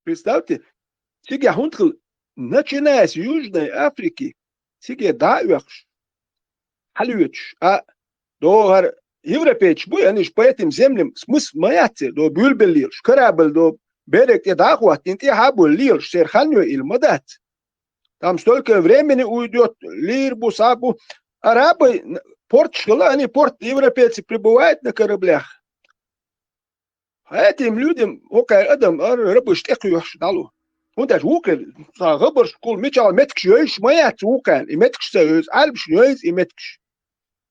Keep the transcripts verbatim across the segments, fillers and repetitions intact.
Представьте, цига хӀунда хила, начиная с Южной Африки, цига дӀа а оьхуш, хьалоьцуш, а, догӀар европейцаш буй, они ж по этим землям смысл ма яц церан, до буьлбелла лелаш, корабль до берег тӀе дӀа а хӀоттийна, тӀе хьа а буьлла лелаш, церан хан йой ила ма дац. Там столько времени уйдёт, лийр бу, схьа бу. Арабы н-, порташ хила, они порт, европейцы прибывают на кораблях. Этим людям, окхай адам, ар-, рабыш тӀекхоьхьуш дӀалу. ХӀунда аьлча вукхар, цхьа гӀабарш кхул мичахь меткаш йойш ма яц вукхарна, и меткаш ца йойз, Ӏарбаш йойз и меткаш.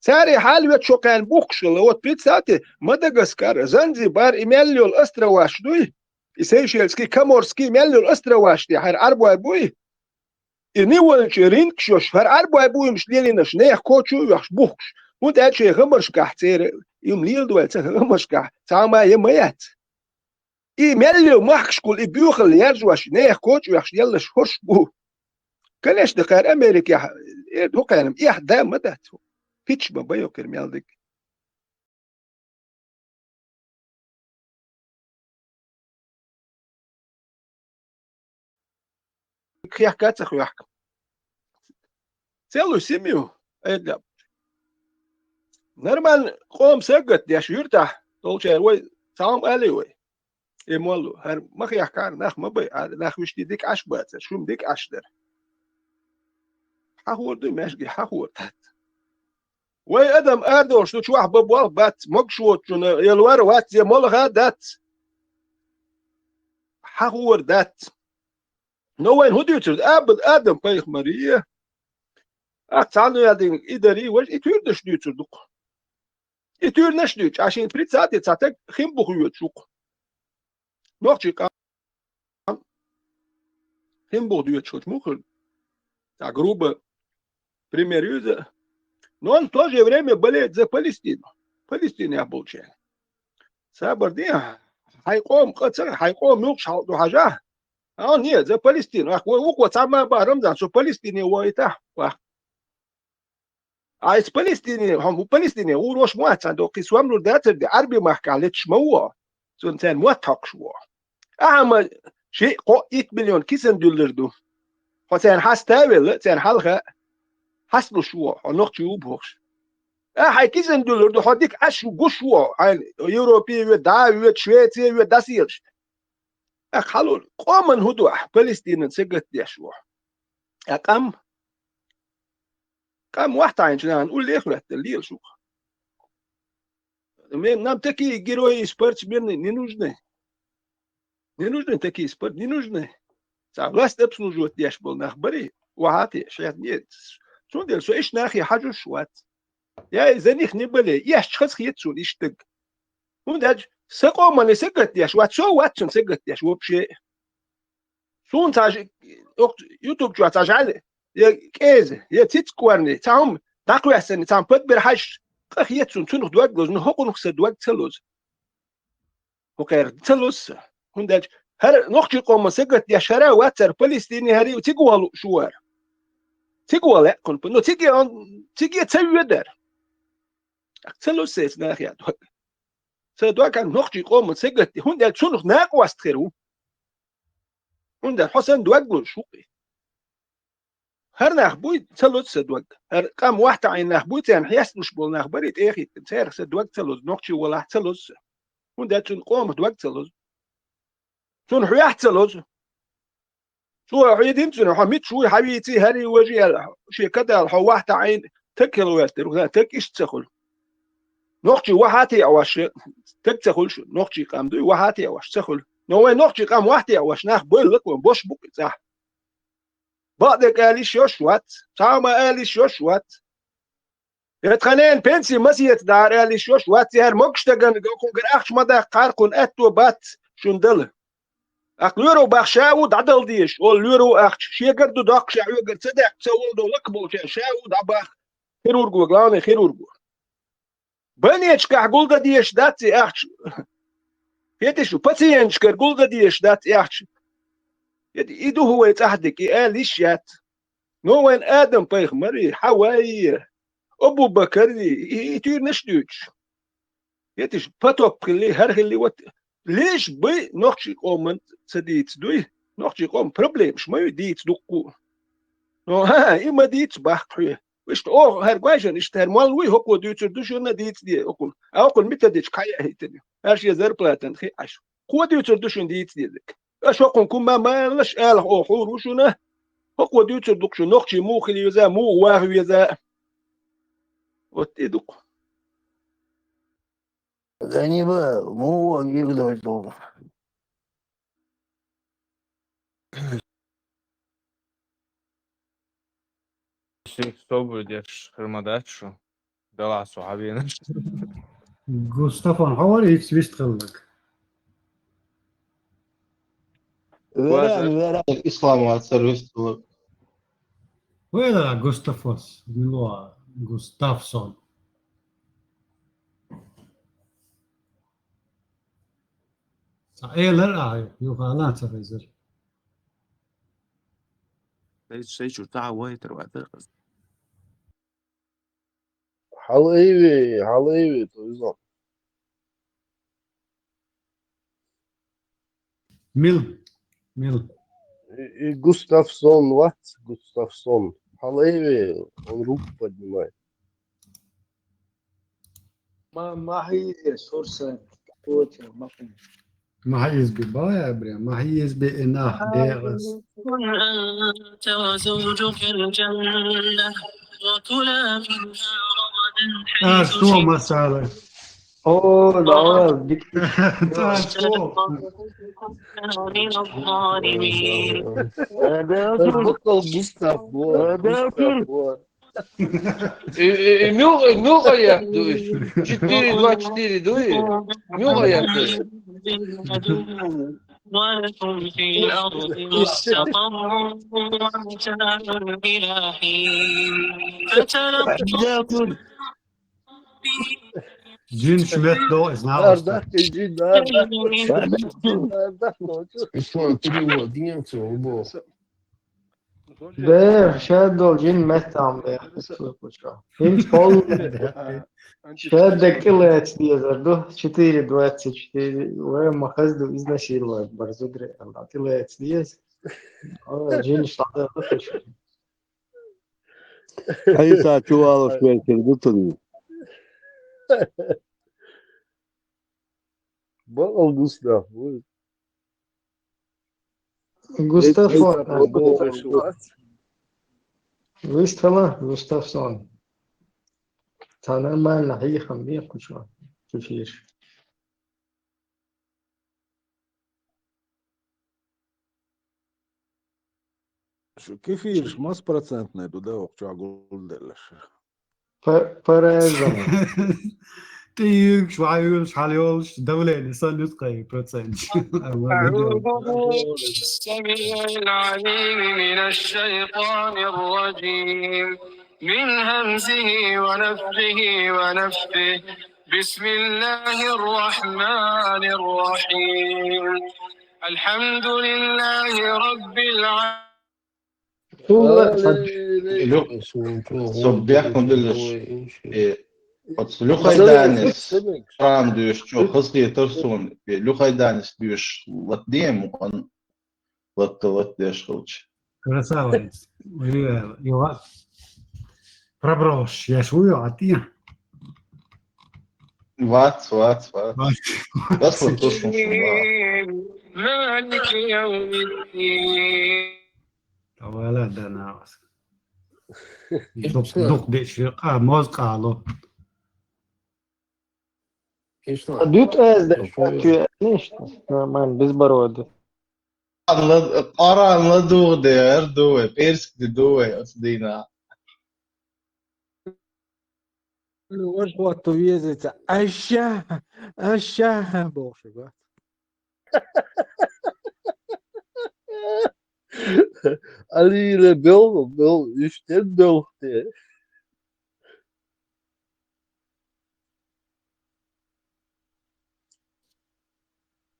Цари хьалвет шо кхаьн бухкаш хила. Вот представьте, Мадагаскар, Занзибар, и мел йолу островаш дуй, и Сейшельский, Коморский, мел йолу островаш тӀе хьара Ӏарбой буй, и неволчу ринкаш йош, хӀара Ӏарбой буйнаш лелийнарш нехан коча а вехаш бухкуш. ХӀунда аьлча шайн гӀамаршкахь церан, и хӀума леладой ца гӀамаршкахь, цхьа хӀума я ма яц. И мел йолу махкашкахула и боьхалла яржош, нехан коча а вехаш елларш хӀорш бу. Конечно, кхара Америкехь, э, дукхаьрма эхь да ма дац. Пич ма байо кхира мел диг. Хехка а ца хехка. Целую семью, айда. Нормально къоман сагатдеш юьртахь долчара вай цхьа хӀума алий вай? И моллу, хӀара ма хехкара, нах ма бай, а нах вуьшта дика Ӏаш бацара, шуна дика Ӏаш дара. Хьан хӀора ду, маьждиге, хьан хӀора дац? Вай адам арадолуш ду, чохь бан болх бац, могуш воцучунна я лор вац, я молха дац. Хьан хӀора дац? Но вайна хӀун дуьйцур ду? Аб-, Адам-пайхамаре, ахь цхьаьна яздина и дарий, важа и туьйранаш дуьйцур ду-кх. И туьйранаш дуьйцу, а шен прицате цхьа таг хин буха йоьдуш ву-кх. Нохчий къам хин буха доьдуш хилча муха хир? Цхьа груба пример ю иза. Но он в то же время болеет за Палестину. Палестинехь болчеран. Сабар де, хьайн къоман къа ца, хьайн къоман муьлххачу хьал ду хьажахь. А, не, за Палестину. Ах, вай вукхо цхьа ма бахара, Рамзан, со Палестине вохуьйтахь, вах. Айс Палестине, хьо Палестине гӀур вош ма вац, цхьаьна доккхий сом лур дацар де, Ӏарби махкахь леташ ма ву, цунна царна мотт хьокхуш ву. Ахьа ма шиъ, кхоъ, итт миллион кисана дуьллур ду. Хьо царна хьаста а велла, царна хьалха а хьасталуш ву, хьо нохчи ву бохуш. Ахьа хьайн кисана дуьллур ду, хьо дика Ӏаш ву гуш ву, хьайна Европе а ве, дӀа а ве, Швеце а ве, дӀасаелаш. Ахьа хьалур, къоман хӀун ду ахьа, Палестинан сагатдеш ву. Ахьа къам Къам вахьтаьӀначу нахана уллехь а хӀоьттина лелаш ву-кх. Ме-, нам такие герои и спортсмены не нужны. Не нужны такие спорт-, не нужны. Цхьа власть обслуживать деш болу нах барий, вахьа а те, шаьш не. Цундела со иштта нахе хьажуш вац. Я и за них не болею, эшча хаза хета суна иштта стаг. ХӀунда аьлча сан къоманна сагатдеш вац, со вац цунна сагатдеш вообще. Суна цхьа ж-, оцу YouTube чохь цхьа жӀаьла, я кӀеза, я цициг корни, цхьа хӀума дӀакхоьссина, цхьа хӀума подбер хьаьжча, къа хета суна цунах дог лозу, но хӀокхунах сан дог ца лозу. ХӀокхерах ца лозу сан. ХӀунда аьлча хӀара нохчийн къоман сагатдеш хӀара а вац, хӀара Палестине хӀара а цига ваха лууш ву хӀара. Цига ваха лаьа кхунна, но цига он, цига ца воьду хӀара. Ца лозу сан нахе дог. Сан дог хӀара нохчийн къоман сагатде, хӀунда аьлча цунах накъост хир ву. ХӀунда аьлча хьо санна дог лозуш ву-кх и. ХӀара нах буй, ца лозу сан дог. ХӀара къам вахьтаьӀна нах буй, царна хьесталуш болу нах барий тӀе а хӀиттина, царах сан дог ца лозу, нохчи валахь ца лозу сан. ХӀунда аьлча цунна къомах дог ца лозу. Цунна хьоьхь ца лозу. Цо хьедина цунна, хьо мича вуй, хьан вийций, хӀарий, важий аьлла, шен кадала хьо вахьтаьӀна, таг хила ваьлла, таг иштта ца хуьлу. Нохчий вахьа а теӀош, таг ца хуьлуш, нохчий къам дуй, вахьа а теӀош ца хуьлу. Но вайн нохчий къам вахьа а теӀош, нах бойла лакон, бош бу-кх и цӀахь. Бакъдерг ала йиш йолуш вац, цхьа хӀума ала йиш йолуш вац. Я тхан ненан пенси масеца дахьара ала йиш йолуш вац, я хӀара могуш дагана, кхунгара ахча ма даккхахьара, кхунна аьтто бац шуна дала. Акх лоьро бах ша а ву дӀадала дезаш, олу лоьро ахча, шегара ду доккхуш, хьоьгара ца даьккха, ца волу до лакха болчара ша а ву дӀабах хирурго, главный хирурго. Больничкахь гулдан дезаш дац и ахча. Хеташ ду, пациенташкара гулдан дезаш дац и ахча. И ду хӀу вай цӀахь дика, и ала йиш яц. Но вайн Адам-пайхамарий, Хьаваий, Абу-Бакарий, и, и туьйранаш а дуьйцуш. Хеташ, потоп хилли, хӀара хилли, вот, Леш бай нохчий къоман ца дийца дуй, нохчий къоман проблемаш ма ю дийца дуккху. Но, хӀа, и ма дийца бахка хьоьга. Иштта оха хӀара гойшан, иштта хӀара молла вуй, хӀокхо дуьйцур ду шуна дийца де, хӀокхунна. А хӀокхунна митадича кхайа хӀиттина. Аша я зарплатан хи Ӏаш. Кхо дуьйцур ду шуна дийца дезаг. Аша хӀокхунна кума ма алалаш, алах оха хьур ву шуна. ХӀокхо дуьйцур ду-кх шуна, нохчий муха хила веза, муха ваха веза. Вот и ду-кх. Ганнибал, муха гигдой ду? Ши собар деш хӀара ма дац шу. Далла со хьавенаш. Густафон, хьо вара икс вист хилларг? Веран, веран. Ислам вацар висталар. Вера Густафос, милуа Густафсон. Ца элар а, юха ала ца хезар. Шай, шай чура тӀа вайтар ватар. Хьалаайве, хьалаайве, то иза. Мил, мил. И, и Густавсон, вац, Густавсон. Хьалаайве, он руку поднимает. Ма, ма хьийзе сурсан, коча, ма хьийзе. ма хьийзе бе бая, бре, ма хьийзе бе и нах дегӀас. أنت وزوجك الجنة وكلا منها رغدا حيث شئتما. О, давай, дик. Тасо. من الظالمين. Бокал Густав, вот, Густав, вот. И, и, и мюга, мюга я дуешь. Четыре, два, четыре, дуй. Мюга я дуешь. ولكم في الأرض مستقر ومتاع إلى حين. فتلقى Джин шмет до, знал, что. Ардах, джин, ардах. Ардах, джин, ардах. Ишон, перевод, динем цо, убо. Бер, шер дол джин меттам бер. ХӀинца пол. Шер деккхи лаьца дезар ду. Четыре двадцать четыре. Вай ма хазду изнасиловать бар зудре. Алла ти лаьца деза. О, джин шла да. Хьайса чу валаш верчир ду тани. Бакъал Густав. Густав. Эй, эй, Густав. Вистхила, Густавсон. Та нормально, хьехам бекхучу. Чучиш. Шу кефирш мас процентный ду, да, охча гулделлаш? П-, по-разному. Ты юг, шваюл, шалёл, давление, сан нюткай процент. أعوذ بالله السميع العليم من الشيطان الرجيم. من همزه ونفخه ونفثه. بسم الله الرحمن الرحيم. الحمد لله رب العالمين. Лю-, со бехкун дилиш, э, вот Люхай Данис, Шрам дуьш, чё, хазхетар сун, э, Люхай Данис дуьш, вот дем, он Латта латта деш хилча. Красавец. Юга. Пробралаш, я ж вуйо, а ты? Вац, вац, вац. Вац. Дас вот то, что он шумал. مالك يوم الدين. Давай, ладно, на вас. Дух, дух деш, а, мозг ало. Дуьту аз деш, нормально, безбородый. Къаран ла дугӀу дер ду вай, пӀерскди ду вай оцу дийнахь. Важа хӀотто везаца, аша, аша, бохуш вац. Алира бел, бел, иштен белхте.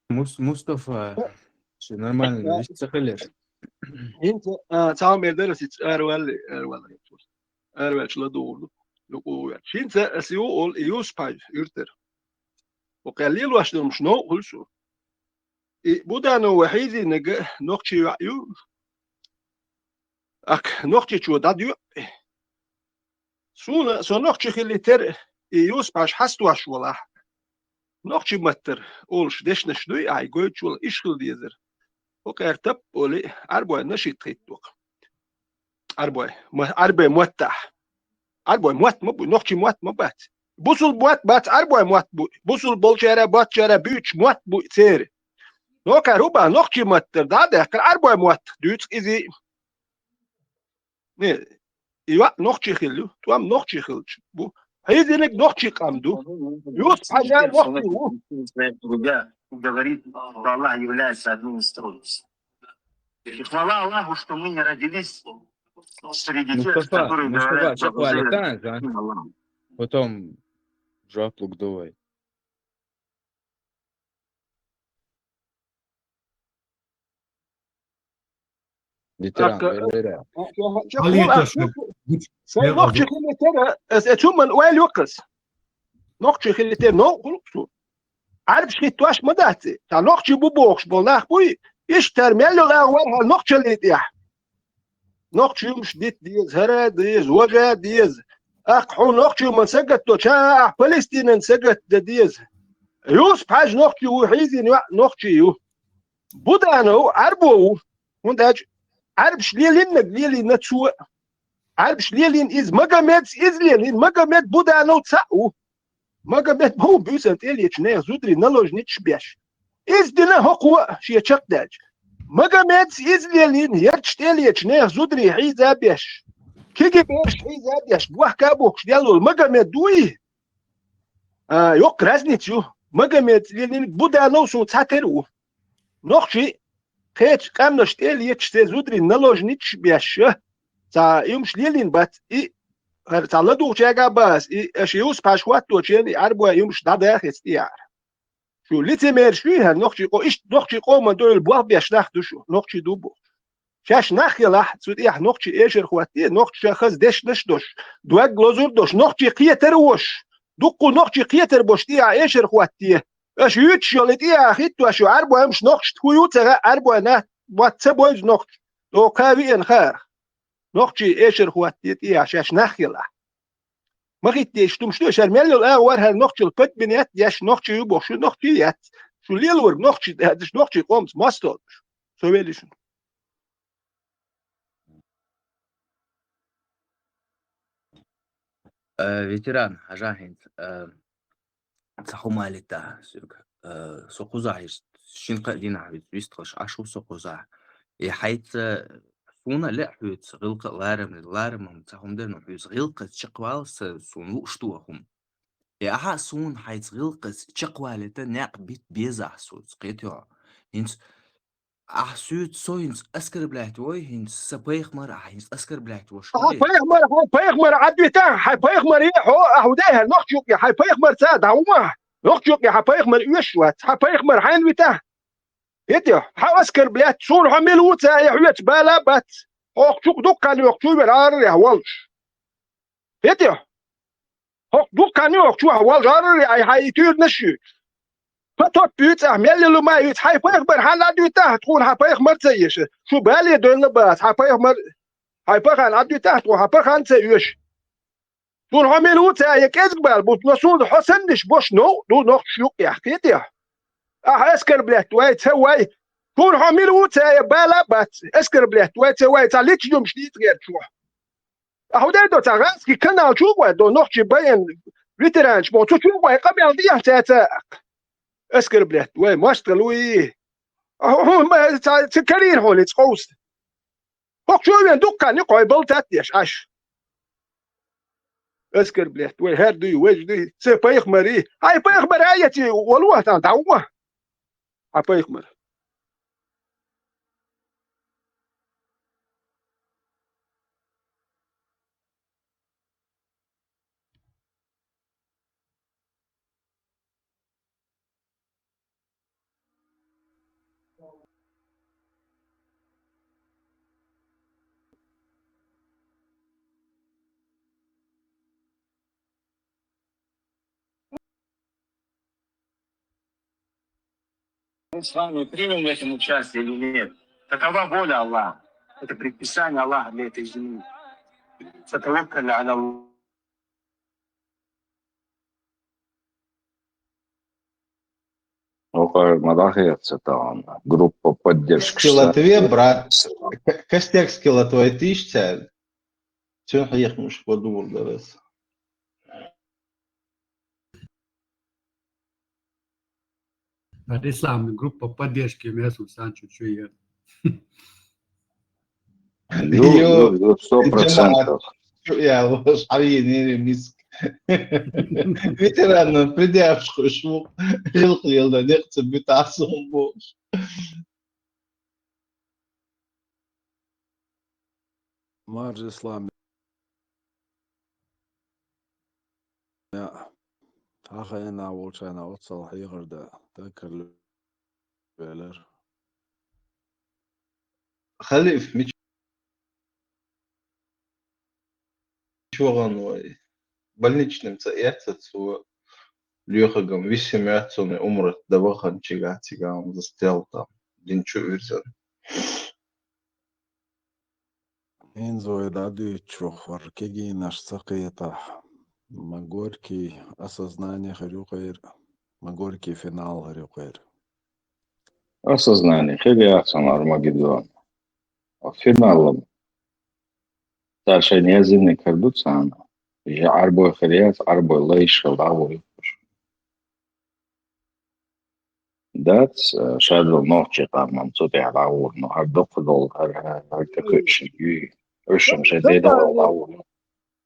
Мус-, Мустафа, всё нормально, вист ца хилеш? ХӀинца, а, цхьа мер дара, ас ицца аравалли, аравалли. Араваьлча ладугӀур ду, юкъу ваьлча. ХӀинца ас ю ол, Юсупай, юьртара. Укъел лелош дермаш новкъа хуьлу шу. И Буданов вай хьийзийнарг нохчийн йоӀ ю. Ак, нохчичо дӀадоьӀу. Суна, со нохчи хилийтар, и Юсуп-Хьажа хьастош валахь. Нохчийн маттара олуш дешнаш дуй, ахь гойтуш вала, иштта хила дезара. Хьо кхаьртап, олий, Ӏарбой нашид хийтта ву-кх. Ӏарбой, ма-, Ӏарбой маттахь. Ӏарбой мотт ма буй, нохчийн мотт ма бац. Бусулба мотт бац, Ӏарбой мотт буй. Бусулба болчара, боцчара буьйцуш мотт буй церан. Нокхара хӀун бан, нохчийн маттара дӀа а даьккхира, Ӏарбой мотт дуьйцу иза. Не, и йоӀ нохчи хилла ю, тӀом нохчи хилча бу. Хьийзийнарг нохчийн къам ду. Юсуп-Хьажа нохчи ву. Говорит, что Аллах является одним из троиц. И хвала Аллаху, что мы не родились среди тех, Мустафа, которые Мустафа, говорят, что чекх вале Узейр сан, а? Сын Аллаха. Потом жоп луг давай. Ветеран, Ак, вера, вера. Ак, ак, ак, Али ак, Ташев, ак, гуч, сай вер нохчи азу. Хилийтар, эс, э, цуман вай лукас. Нохчи хилийтар, но, хулуксу. Ӏарбаш хийтташ ма дац и. Цхьа нохчи бу бохуш болу нах буй, иштта тар мел йолу агӀор хьан нохчаллий тӀехь. Нохчи юмаш дита деза, хӀара а деза, важа а деза. Аккха хьуна нохчи ма сагатдо, ча ахь Палестинан сагатдан деза. Юсуп-Хьажа нохчи ву, хьийзийна йоӀ нохчи ю. Буданов Ӏарбо ву, хӀунда аьлча Ӏарбаш лелийнарг лелийна цо. Ӏарбаш лелийна иза, Магомедас иза лелийна, Магомед Буданов цхьаъ ву. Магомед ма ву буьйсанна тӀелетачу нехан зударий наложницаш беш. Иза дина хӀокхо а шен чекхдаьлча. Магомедас иза лелийна, ярташ тӀелетачу нехан зударий хьийза беш. Кегий бераш хьийза беш, бохка а бохкуш дел волу Магомед вуй. А, йоккха разница ю. Магомедас лелийнарг Буданов суна цхьатера ву. Нохчий кхечу къаьмнаш тӀелеташ церан зударий наложницаш беш, цхьа юмаш лелийна бац, и хӀара цхьа ладугӀучаьрга а бац, и аша Юсуп-Хьажа хӀотточу и Ӏарбой юмаш дӀадахица тӀеяхьара. Шу лицемераш юй хӀара нохчий къо-, иштта нохчий къоман дуьхьал болх беш нах ду шу, нохчий ду бу. Шаьш нах хилахь, цу тӀехь нохчий эшар хӀотте, нохчаша хаза дешнаш а долуш, дог лозур а долуш, нохчий кхетар а волуш, дуккха нохчий кхетар болуш тӀехь эшар хӀотте. Аша юьйцуш йолу и тӀехь хӀиттош ю Ӏарбой юмаш нохчашна хӀун ю ца хаьа, Ӏарбой нах мотт ца бойзу нохча, доккха виъна хаьа. Нохчий эшар хӀотте тӀехь шаьш нах хилахь. Ма хӀиттийша, тумаш ду, шара мел йолу агӀор хӀара нохчалла кабинет еш, нохчий ю бохуш, шу нохчий яц. Шу лелорг нохчий дац, нохчий къомца мостагӀа ду шу. Со велли шуна. Э, ветеран, хьажа хӀинца, э, ца хӀума лита соьга. Э, со кхузахь иштта шина-кхаа дийнахь вист-, вистхуьлуш Ӏаш ву со кхузахь. И хьайца суна лаьа хьоьца гӀиллакх а ларам-, ларамам ца хӀума дер, но хьоьца гӀиллакхаца чекхвала сан, суна лууш ду хӀума. И ахьа а суна хьайца гӀиллакхаца чекхвалийта некъ бита беза ахь соьца, кхетий хьо. ХӀинца ахь соьца со хӀинца оскорблять вой, хӀинца сан пайхамар ахь хӀинца оскорблять вош хьан хилий? Пайхамар, хьан пайхамар Ӏадвита, хьан пайхамар е хьо, ахь удай хьан нохча юкъе, хьан пайхамар ца дӀа хӀума, нохча юкъе хьан пайхамар оьшуш вац, хьан пайхамар хьайна вита? ХӀетий, хьан оскорблять, суна хьо мила ву ца е хьоьца бала а бац, хьох чу дуккха йоху чу вер арарехь волуш. ХӀетий? ХӀокху дуккха йоху чохь вал жӀарале ай хьайн и туьйранаш а юьйцу. Потоп буьйцу ахь, мелли лума а юьйцу, хьайн пайхамар хьанна а дуьйтахьа, тхуна хьан пайхамар ца эша. Шу бале доьлла бац, хьан пайхамар, хьайн пахан а дуьйтахьа, тхуна хьан пахан ца оьшу. Суна хьо мила ву ца я кӀезиг бала бу, но суна хьо санниш бош новкъа ду нохчаш юкъехь, кхетий хьо? Ахьа оскорблять вай, ца вай. Суна хьо мила ву ца я бала а бац, оскорблять вай, ца вай, цхьа личный юмаш дийца гӀерташ ву. Ахьа хӀун дай до цхьа гӀазкхи канал чу а гӀой до, нохчий байина ветеранаш боху, цу чу а гӀой къамел дехьа цаьца а. Оскорблять вай, мостагӀа луй. Ахьа хӀун ма ца, ца карийра хьуна иза къовса. ХӀокху чу а вен дуккха никъ хьой бал цатдеш Ӏаш. Оскорблять вай, хӀара дуй, важа дуй, ца пайхамарий. Хьайн пайхамар а яций, валу а тхан дӀа ву ма. Хьан пайхамар. с вами, примем в этом участие или нет. Такова воля Аллаха. Это предписание Аллаха для этой земли. فتوكل على الله. Окей, ма дахьа яц тахан. Группа поддержки. Скилатве, брат. К- Костяк скилатве тишца. Цун хьехмуш подумал дарас. Ислам, группа поддержки, месу Санчо Чуя. Сто процентов. Я уж авиенери миск. Ветеранно придявшку шву. Хилхлелда нехца битасун бош. Маржа Ислам. Я. Хьаха ина волчана оцал хьийгӀар да. Даккар велар. Халиф, мич вагӀан вай. Больничным ца эцац ву лехагам виси мецуни умрат да ваханчига цигам застрял там. Динчу вирзан. Инзой да дуйчу хвар кегийнаш ца кхетахь. Ма горький осознание хир ю кхер, ма горький финал хир ю кхер. Осознание хир яцун Армагеддон. Финалла. Цар шайн язйинниг хир ду царна. Жа Ӏарбой хир яц, Ӏарбой лайш хила дӀагӀур ю уьш. Дац, э, шадал нохчий къаман цу тӀехь дӀагӀур, ну, хӀара дукхадолу, хӀара, хӀара, хӀара тӀекхуьуш юй. Уьш шайн дедал дӀагӀур.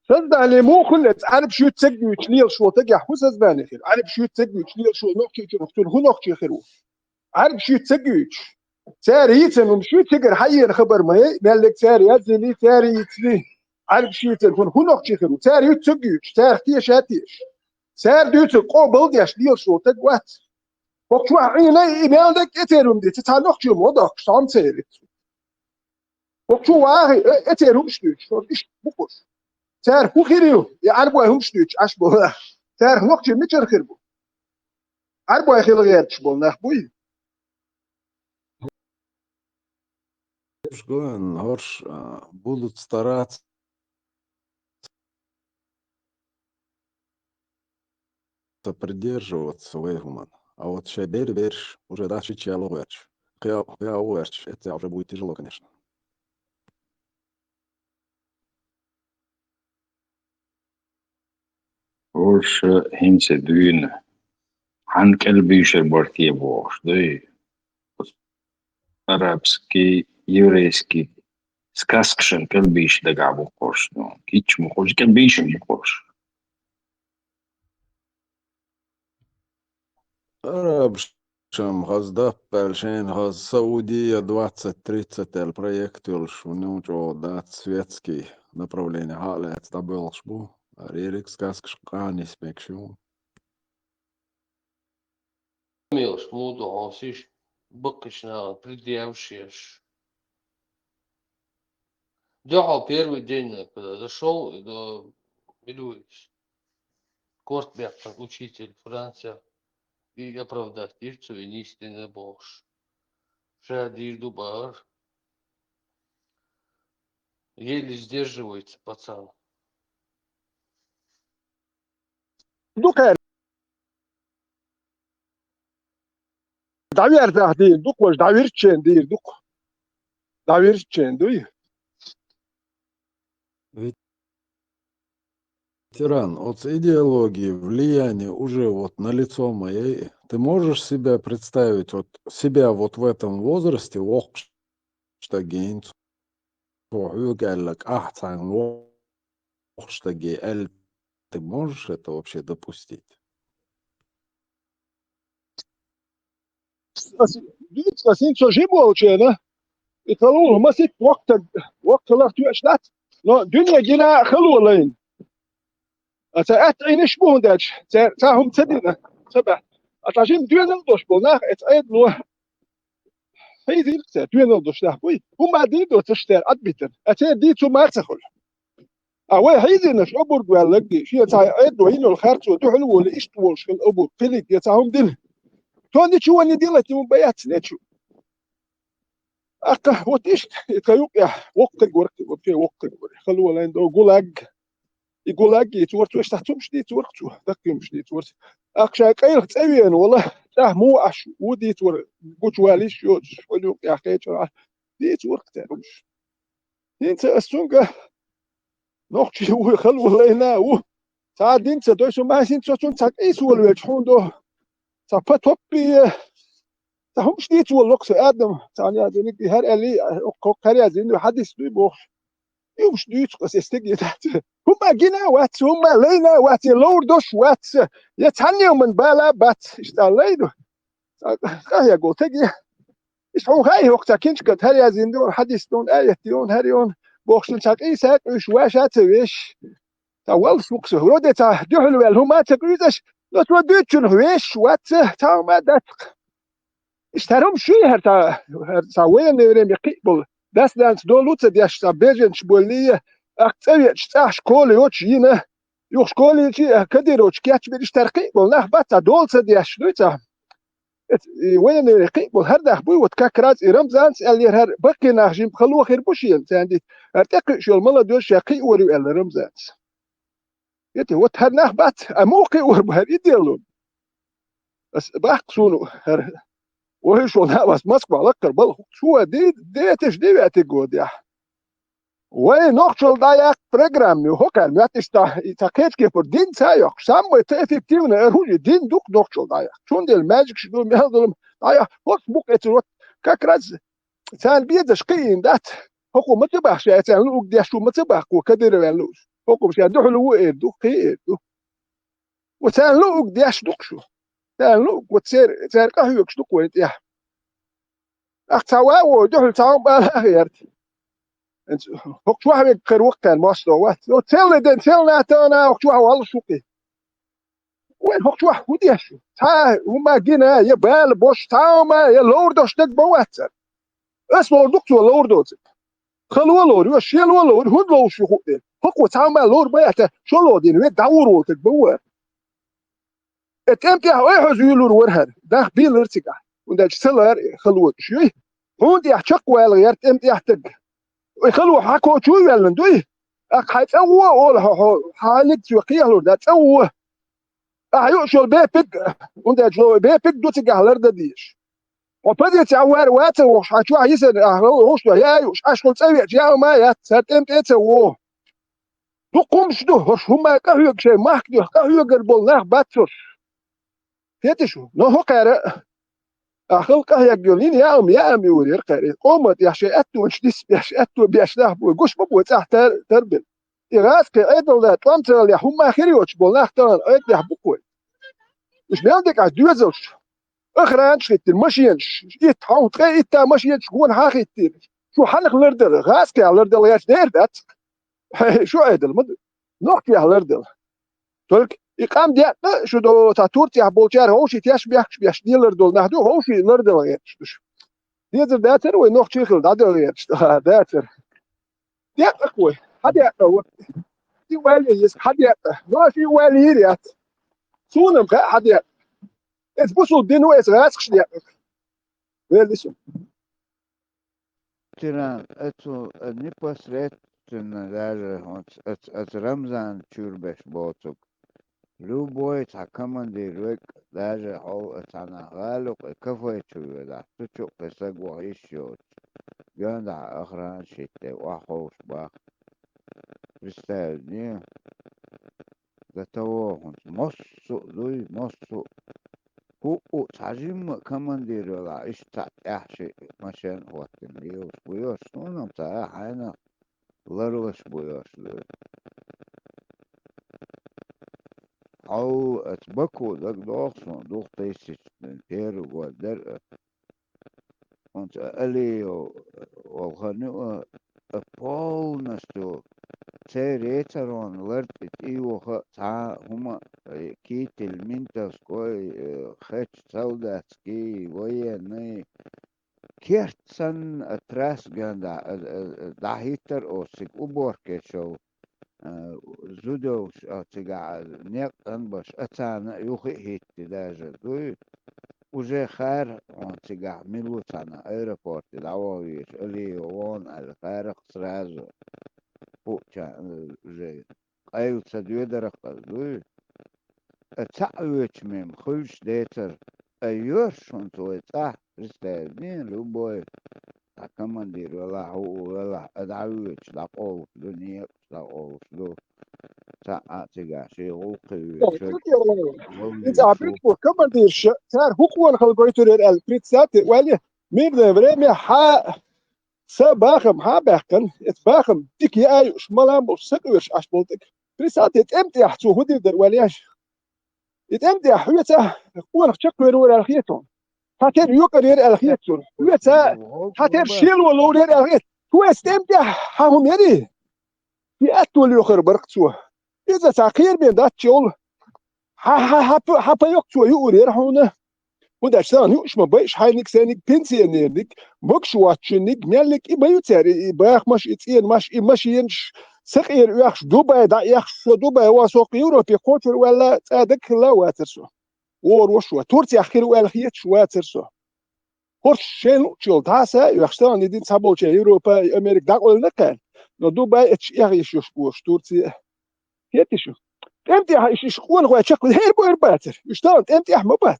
Создание муха хилла, Ӏарбаш юьццаг юьйцу лелаш волу тагехь хӀун создание хир? Ӏарбаш юьццаг юьйцу лелаш волу нохчий чу, цуьнан хӀун нохчий хир ву? Ӏарбаш юьццаг юьйцуш. Цара йийцина хӀумаш ю, цигара хьаена хабар ма яй, меллиг цара язйина, цара йийцина. Ӏарбаш йийцина хӀун, хӀун нохчий хир ву? Цара юьццаг юьйцуш, царах теша а теша. Цара дуьйцург къобал деш лелаш волу таг вац. ХӀокху чохь Ӏийна и мел дерг тӀе церан хӀума дийца, цхьа нохчо мо дохкуш, цхьа хӀума ца хилира. ХӀокху чу вахи, э, э, церан хӀумаш дуьйцуш, хӀора иштта бу кхуш. Цара хӀун хир ю, и Ӏарбой хӀумаш дуьйцуш Ӏаш болу нах? Царах нохчий мичара хир бу? Ӏарбой хила гӀерташ болу нах буй? Уж ган, хӀорш, а, будут стараться придерживаться вай хӀуман. А вот шайн бер берш уже даш чича яло гӀерташ. Кхиа, кхиа гӀерташ, это уже будет тяжело, конечно. Уьш хӀинца дуьйна. Хьан кӀел бийшар бара те бохуш дуй? Арабский, еврейский сказкашан кӀел бийша дагахь бу кхуш, ну, кичча ма кхуш, кӀел бийшан бу кхуш. Арабашам хаза даппаьлла шайна хаза Саудия двадцать тридцать аьлла проект йолуш, вуьнан чӀогӀа дац светский направление хьа а лаьцна дӀабоьлхуш бу. Рериг сказкаш къанийс мегаш ю. Мелаш муду хьовсиш, баккхийчу нахана предъяваш еш. Дуьхьал первый день, когда зашёл до Милуевич, корта баьккхина учитель Франция, и оправдать дира цо, и нисдина бохуш. Ша дийр ду бахар. Еле сдерживается пацан. Дукха дӀавертахь дийр ду, кхуш дӀавирччен дийр ду. ДӀавирччен дуй? Ветеран, оцу идеологии влияние уже вот налицо ма яй. Ты можешь себя представить, вот себя вот в этом возрасте воккхуш стаге, цо хьоьга аьлла, кӀахь цхьаьна воккхуш стаге аьлла, ты можешь это вообще допустить? Дуьйцу аса хӀинца со жима волчу хенахь, и халула масийтта воккха стаг, воккха хиларх тоьаш дац, но дуьне гина хало лайна. Аса атта Ӏийнаш бу хӀунда аьлча, цара цхьа хӀума ца дина, ца баьхна. Аса жима доьналла долуш болу нах эца Ӏедало хьийзийра цара, доьналла долуш нах буй. ХӀума дийр доцуш цара Ӏадбитар. Аса церан дийца хӀума ца хуьлу. А вай хьийзийнарш обург ваьлларг дий, шен цхьа Ӏедало йина йолу харцо дуьхьал а волий, иштта волуш хила обург, кхиниг я цхьа хӀума дина. То ничего не делать ему бояться нечего. Аккха, вот иштта, и тха юкъехь воккхаг вара, вообще воккхаг вара. Хала валийна долу ГУЛАГ. И ГУЛАГ йийца вара цо, иштта цхьа хӀумаш дийца вара цо, даккхий хӀумаш дийца вара. Аккха ша къайлаха цӀа веана вала, тӀаьхьа муха Ӏаш ву дийца вара, гучуваьлла йиш йоцуш, хӀокху юкъехь кхечу, дийца вара церан хӀумаш. ХӀинца ас цуьнга нохчий ву, хала валийна а ву. Цхьа а дин ца дой, со ма хӀинца цо цунна цхьа къийса волавелча хьуна до. Цхьа потоппе, цхьа хӀумаш дийца волу локху со адам, цхьа язйиниг, и хӀара аьллий, хӀокху хӀара язйина ду, хьадис дуй бохуш. И хӀумаш дуьйцу аса стеге дац. ХӀумма гина а вац, хӀумма лайна а вац, я ловр дош а вац, я цхьанна а хӀуманна бала а бац, иштта лай ду. Цхьа къахьега волу стеге. Иштта хьуна хаьий хӀокху цхьа кинчка, хӀара язйина ду, хьадис ду, аят ду, хӀара ю, бохуш цхьа къийса а къуьйсуш, ваша а ца веш. Цхьа валлаш ву-кх со. Вроде цхьа дуьхьал ваьлла хӀума а ца къуьйсуш, но цо дуьйцучунах вешаш вац, цхьа хӀума а дац-кх. Иштта хӀара хӀума шуьйра хӀара цхьа, хӀара цхьа военное время кхин а болу. Дас-нанас долу а ца деш, цхьа беженцаш боллий, аккха цӀа веача цӀахь школа йоцуш йина, юха школа йича а кадыровцаш кечбира, иштта хӀара кхин а болу нах бац, цхьа дола ца деш, дуй цхьа. Эц-, и военный кхин а болу хӀара нах буй, вот как раз и Рамзанца аьллера хӀара, баккхий нах жимма хало хир бу шена, царна дита. ХӀара тӀекхуьуш йолу молодёжь ша кхиор ю аьлла Рамзанца. Эти, вот хӀара нах бац, а муха кхиор бу хӀара и дело? Ас баккха суна хӀара. Вай шо нах ас Москва лакхара бала хӀу-, чу а ди-, деташ ди веатиг годехь. Вай нохчалла дӀаяккха программа ю, хӀокхаьрна моьтту иштта, и цхьа кхечу кепара дин ца а йоккхуш, саммай ца эффективно эр хӀун ю, дин дукха нохчалла дӀаяккха. Цундела маьждигаш ду, мел долу дӀаяхьа, хӀорш бу-кх эцу рот, как раз царна безаш кхиийна дац. ХӀокхо ма ца бахка ша, царна луъург деш ву ма ца бахка, кадыровна лууш. ХӀокхо ша дуьхьал ву эр ду, кхин а эр ду. Ва царна луъург деш ду-кх шу. Царна луъург, вот цер-, цара къахьоьгуш ду-кх вайн тӀехь. Ахь ца ван ву, дуьхьал цхьа хӀума бала а гӀерта. ХӀокху чохь вега кхера ву-кх кхаьрна мостагӀа вац. Цо целлай ден, целлай тана, хӀокху чохь валлаш ву-кх и. Вайн хӀокху чохь хӀун деш ю? Цхьа а хӀума гина, я бала бош, цхьа а хӀума, я ловр дош дерг бан вац цара. Ас ловр ду-кх цо ловр доцург. Хало ловр ю, шело ловр ю, хӀунда ловш ю хӀуъа дерг? ХӀокхо цхьа хӀума ловр бан яц, шолгӀа дийна вега дӀагӀур волу дерг бан вара. Э, тӀеман тӀехь ойхьаза юьйлур вара хӀара, нах бийлар цигахь. ХӀунда аьлча ца лара хало уьш юй. Хьуна тӀехь чекхваьлла гӀерта тӀеман тӀехь стаг. Ой, хало хьан кочу а ваьллина дуй? Аккха хьайн цӀа гӀо олу хьо, хьо, хьан ниг цо кхехьалур дац, цӀа гӀо. Ахьа юуш йолу бепиг, хӀунда аьлча ло бепиг ду цигахь лардан дезаш. Хьо позици вара ваца вохуш, хьан чохь йисина, ахьа хӀуш ду, я юуш, Ӏаш хӀума цӀа веача, я хӀума яц, цара тӀеман тӀе а ца гӀо. Дукха хӀумаш ду, хӀорш хӀумма къахьоьгуш шайн махка дуьхьа, къахьоьгур болу нах бац хӀорш. Хеташ ву? Но хӀокхара, ахьа халкъ къахьегна йолу йина яа хӀума, яа хӀума юур яра кхара. Къоман тӀехь шайн аьттонаш дисбеш, аьтто беш нах бу, гуш ма бу цӀахь тар-, тарбина. И гӀазкхи Ӏедалда тӀом ца хилла, хӀумма хир йоцуш болу нах тахана Ӏедалехь бу-кх вай. Уьш мел дика ас доьзалш. Охранаш хӀиттина, машенаш, итт хьовха, ткъе итта машенаш гонахьа хӀиттийна. Шу хьанах лардала, гӀазкхехь лардала гӀерташ дер дац? Хье, шу Ӏедал ма ду. Нохчехь лардала. Только и къам декъна шу до цхьа Турцехь болчара хӀовший теш бехкаш беш дилар долу нах ду, хӀовший лардала гӀерташ ду шу. Дезар дацара вай нохчий хила дӀадала гӀерташ? Ха, дацара. Декъна-кх вай. Хьан декъна вай? И вале еза, хьан декъна? Ноша и валийр яц. Суна-м хаьа хьан декъна. Эца бусул дин ву, эца гӀазкхаш декъна. Велли су. Тиран, эцу, э, непосредственно даже вот эц-, эц Рамзан чуьрбеш боцуг. Любой цхьа командир век, даже хьол, э, цхьана гӀалукъ, э, кафе чу йодахь, цу чу кхин саг ваха йиш йоцуш. Гондахь охрана шитте, охьаховш бах. Представь, не? До того хӀунца массо а дуй, массо а. ХӀуъу цхьа жимма а командир велахь, иштта цхьаъ тӀаьхьа шиъ машен а хӀоттина лелаш бу йош, суна-м ца хьайна ларлаш бу йош дуй. Хьал аца Баку дагадогӀу суна, двух тысячный первый год дара. ХӀунца Алиев волу хан ю, а, полностью церан царон лар тӀе тӀеюха цхьа хӀума, э, китель ментовской, э, хечу солдатский, военный, керт санна, а, трасса гондахь, а, а, а, дӀахӀиттар оцу цига уборке шов, а, зудовш, а, цигахь, а, некъан баш, а, царна а юххе а хӀитти даже дуй. уже хаьра, хьуна цигахь мила ву цхьана аэропорте дӀавахавеш, Алиев вон аьлла, хаьра-кх сразу. Путча, э, уже къайла ца доьдарах ас дуй. Э, цхьаъ воьдуш мем хуьлуш децара, э, йоьрш хӀунца вай цӀахь, представь, любой, цхьа командир велахь, хӀуъу велахь, а дӀавоьдуш, дӀакъовлуш ду, некъаш дӀакъовлуш ду. Цхьаъ а цигахь шен гӀуллакхе воьдуш. ХӀинца а битпур командирша, цара хӀун къонахалла гойтур яра аьлла, представьте, валли, мирное время хьа Са бахам хьан а баьккхина, эца бахам дика яа юуш, малам болуш, са къоьрш Ӏаш болу тӀе. Присал те тӀем тӀехь цо хӀун дийр дара ваьлла еш? И тӀем тӀехь хьоьца къонах чекхвер вара аьлла хета хьуна. Цхьа тера йокъар яра аьлла хета цунна. Хьоьца цхьа тера шело ловр яра аьлла хета. Хьоьца тӀем тӀехь хьан хӀума яри? И аьтто лоьхур бара-кх цо. Иза цхьа кхераме дац йолу. Хьан, хьан, хьан, хьан пан йоккха цо юур яра хьуна? ХӀунда аьлча сан юуш ма байш хьайниг, сайниг, пенсионерниг, могуш воцчунниг, меллиг и ма ю цара, и, и бахамаш, и цӀенамаш, и машенаш, сакъера оьхуш, Дубай дӀаэхуш, со Дубай ван, со Европе кхочур ваьлла, цӀа даг хилла а вацара со. Вора ву шо, Турцех хир ву аьлла хеташ вацара со. ХӀорш шайн луучу йолу дӀаса а оьхуш, сан и дина цхьаболчу Европа, и Америка дӀакъевлина кхаьрна, но Дубай эцаш эхь йиш йолуш бохуш, Турция. Хетий шу? ТӀем тӀехь иш, иш къонахой чекх, хӀера бойр бацара. Уьш тахана тӀем тӀехь ма бац.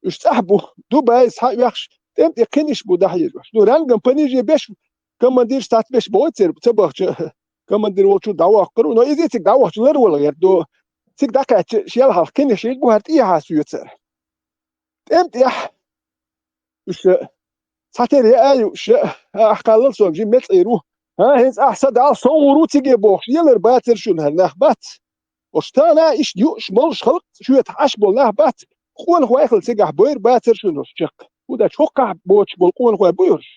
Уьш цӀахь бу, Дубайс хьан оьхуш, тӀем тӀе кхиниш бу дӀахьежош. Ну, рангам пониже беш, командирш цхьацца беш бохуьйту церан ца бахча, командир волчу дӀаваккхар ву, но иза цига дӀавахча лар вала гӀерта ду. Цига дӀакхаьчча, шел хьалха кхиниш бу хӀара тӀехьа соьцара. ТӀем тӀехь уьш цхьа тера яа юуш, ахь кхаллал сон жима мецӀийр ву. ХӀан, хӀинца ахь са Далла сон гӀур ву циге бохуш, елар бацара шуна хӀара нах бац. Ош тана иштта юуш молуш халкъ шоьтахь Ӏаш болу нах бац. Къонах вайхала цигахь бойр бацара шуна ош чекх. ХӀунда аьлча хӀокхахь боцуш болу къонахой бу уьш.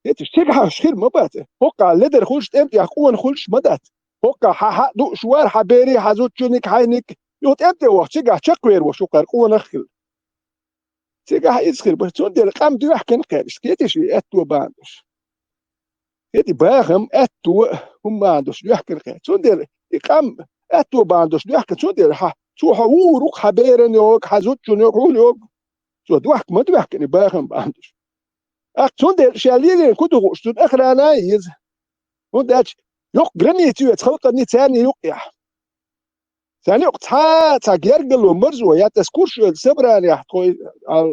Хеташ, цигахь уьш хир ма бац. ХӀокхахь ледар хуьлуш, тӀем тӀехь къонах хуьлуш ма дац. ХӀокхахь хьан хьаъ дууш вара, хьан берий, хьан зудчунниг, хьайниг. Юха тӀем тӀе вахча, цигахь чекхвер ву шуьхара къонах хила. Цигахь иза хир бара. Цундела къам доьхкина кхаьриш. Кхетиш и аьтто бандуш? Кхети бахам, аьтто, хӀума бандуш доьхкина кхаьриш. Цундела и къам аьтто бандуш доьхкина. Цундела хьан, цо хьо вур ву-кх, хьан беран йогӀу, хьан зудчун йогӀу, хьуна йогӀу. Цо доьхка ма доьхкина и бахам бандуш. ТӀаккха цундела ша лелийна ку ду хууш, цунна охрана а еза. ХӀунда аьлча йоккха граница ю эца халкъанний царний юккъехь. Царна юкъа цхьа, цхьа гергало марзо, я тас курш оьлу собранехь тхо, а,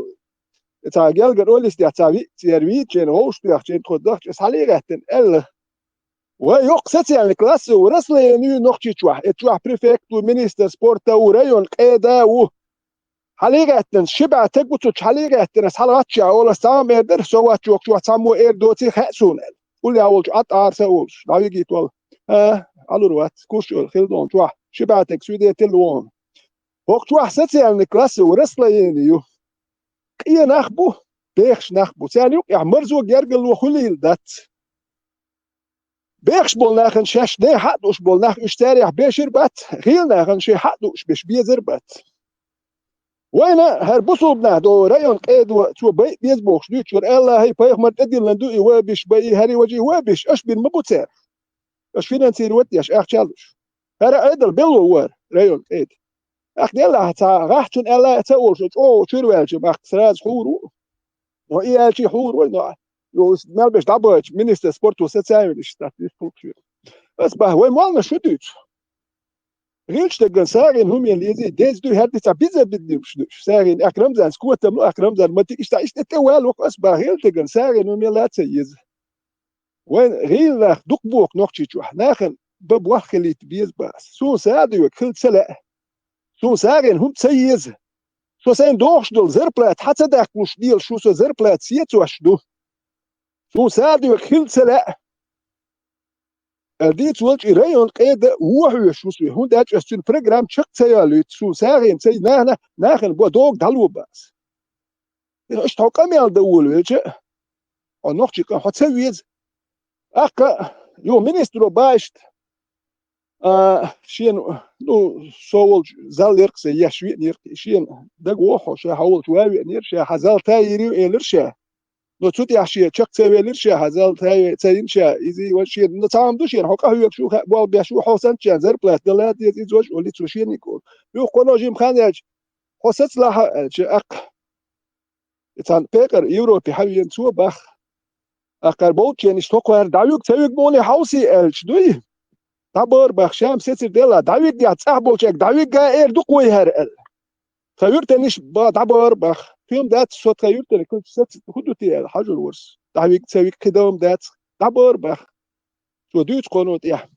цхьа гергар олис тӀехь цхьа виъ церан вийча, шайна вовшахтоьхча, тхо дахча, аса хьалий гӀаьттина аьлла. Вай йоккха социальный класс а ву, расслоение ю Нохчийчохь, эцу чохь префект ву, министр спорта ву, район къеда а ву. Хьалий гӀаьттина, ши бӀе таг ву цу чу хьалий гӀаьттина, аса хьалагӀаттача олу, аса цхьа а ма эр дара, со ваччохчохь цхьаммо эр доций хаьа суна аьлла. Уллехь волчу Ӏад Ӏара са а олуш, дӀавигийта вала. А, Ӏалур вац, курш а йолу хила долу чохь, ши бӀе таг свидетель ву хьуна. ХӀокху чохь социальный класс а ву, расслоение ю. Къен нах бу, бехаш нах бу. Царна юккъехь марзо гергало хуьлийла дац. Бехаш болу нахана шаьш ден хьаъ дууш болу нах уьш царех бешар бац, гӀийла нахана шайн хьаъ дууш беш безар бац. Вайна хӀара бусулба нах догӀу район къедо цо байъа беза бохуш дуьйцуш вара, Аллахьий, пайхамар тӀедиллина ду и вабиш, байи хӀари важи вабиш, аша бина ма бу цара. Аша финансировать деш, ахча а луш. ХӀара Ӏедал белло вара район къеда. ТӀаккха делахь цхьа гӀахь цунна аьлла а ца олуш, чӀогӀа чуьра ваьлча, баккха сразу хьур ву. Но и аьлчи хьур вай, но, ну, мел беш дӀабойтуш, министр спорта социальный статус пулкхуьйра. Ас бахьа, вай молланаш шу дуьйцу? ГӀиллачу дагган сагӀина хӀума лезий, деза дуй, хӀара ди цхьа биза биднибаш дуьйш. СагӀина, аьхка Рамзан скотам лу, аьхка Рамзан матик, иштта, иштта тӀе ваьлла вокху ас бахьа, гӀиллачу дагган сагӀина хӀума лаца еза. Вайн гӀийла нах дукха боху Нохчийчохь, нахана бан болх хилийта беза бац. Суна сагӀа доьгу хила ца лаьа. Суна сагӀина хӀума ца еза. Со сайн дохуш долу зарплата хьан ца даккхалуш делаш шу со зарплата сецош ду. Суна сагӀа доьгу хила ца лаьа. Аьлла дийца волчу и район къеда вохьоьшу ву со, хӀунда аьлча ас цуьнан программа чекх ца йолуьйту, суна сагӀина ца нахана, нахана бо догу дӀало бац. Иштта хьо къамел дан волавелча, хьо нохчий къам, хьо ца веза. Аккха, юха министро баишта, а, шена, ну, со волчу зал яркъ сан еш веанерг, шена дага вохьо, ша хьо волчу ва веанера, ша хьан зал тайийрий, элира ша. Но цу тӀехь шен чекх ца велира ша, хьан зал тайве ца йина ша, иза ван шена, но цхьа ма ду шена, хьо къахьоьгуш ву, хаа болх беш ву, хьо санна шена зарплата дала деза, иза важа олий цо шена ик олу. Юха кхо ножим хан яьлча, хьо саца лахьа аьлча, аккха. И цхьан пекъар Европе хьавена цо бах. Аккхар болчениш тоххар дӀавиг, ца виг моне хьовсий аьлча дуй. ДӀабар бах, шам сецир дела, дӀавиг яц, цӀах болчег дӀавиг га эр ду кхой хьар аьлла. Тха юртаниш ба дӀабар бах. Тхем дац со тха юртане, кхуьнца сац хӀу ду те аьлла, хьажур ворс. ДӀавиг ца виг кхидам дац, дӀабар бах. Цо дуьйцу кхоно тӀехь.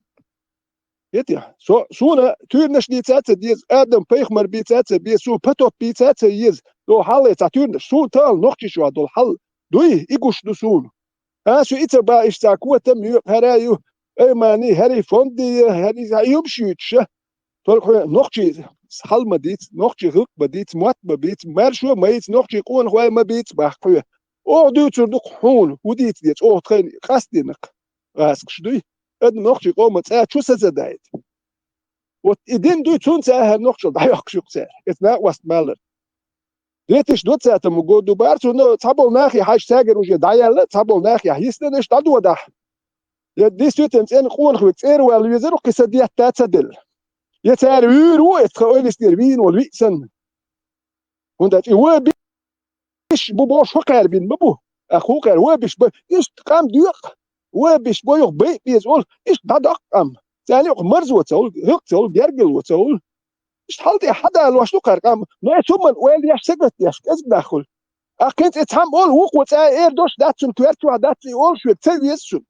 Ити, со, суна туьрнаш дийца а ца деза, Адам пайхамар бийца а ца беза, суна потоп бийца а ца еза, до хьалле ца туьрнаш, суна тал нохчиш ва дол хьал дуй, и гуш ду суна. А, су и ца ба иш ца котам ю, хара ю, аймани, хари фонди, хари за юм шуьтша. Только хьо нохчи хьал ма диц, нохчи гӀилк ма диц, мотт ма биц, маршо ма йиц, нохчи къонахой ма биц, бах хьо. О, дуьйцур ду хьуна, хӀу дийца деза, о, тхайн къастдинакх. ГӀаскаш дуй. Адна нохчий къома цӀа чу сазадайт. Вот и дин дуй, цунца ахьар нохчал дӀайохкаш юкъ цара. Эца накъост малар. Две тысячи двадцатому году бар цунна цхьабол нахе хьаьш цагар уже дӀаяьлла, цхьабол нахе хьисденаш дӀадодахь. Я действительно цӀен къонах век цӀера вал везар, кхиса детта ца делла. Я цара вуьйр ву, эца тха ойлистера вийна вол виъ санна. ХӀунда аьлча и вай биш бу бохуш хӀокхаьрбина ма бу. А хӀокхаьр вай биш бу. Иштта къам доькъу. Вай биш бу юха байъ беза олу. Иштта дӀадоккху къам. Царна юкъа марзо ца хуьлу, хӀокху ца хуьлу, гергало ца хуьлу. Иштта хьал тӀе хьадалош ду кхара къам. Но и цуман ойла еш, сагатдеш, кӀезиг нах хуьлу. Аккхин цӀе цхьамма олу, вукхо цӀа эр дош дац цунна, коьрта чохь дац и олуш верг ца веза цунна.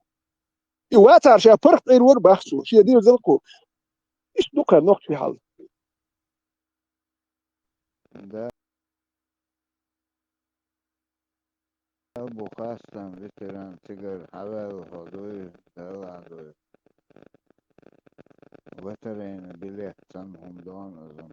И вацара ша паргӀат Ӏийр вара бах цо, шен дирзал кху. Иштта ду кхара нохчий хьал. Да. Бу хастам ветеран цигара хьаваьлла хьо дуй, Далла дуй. Лотерейный билет санна хӀума дон азан.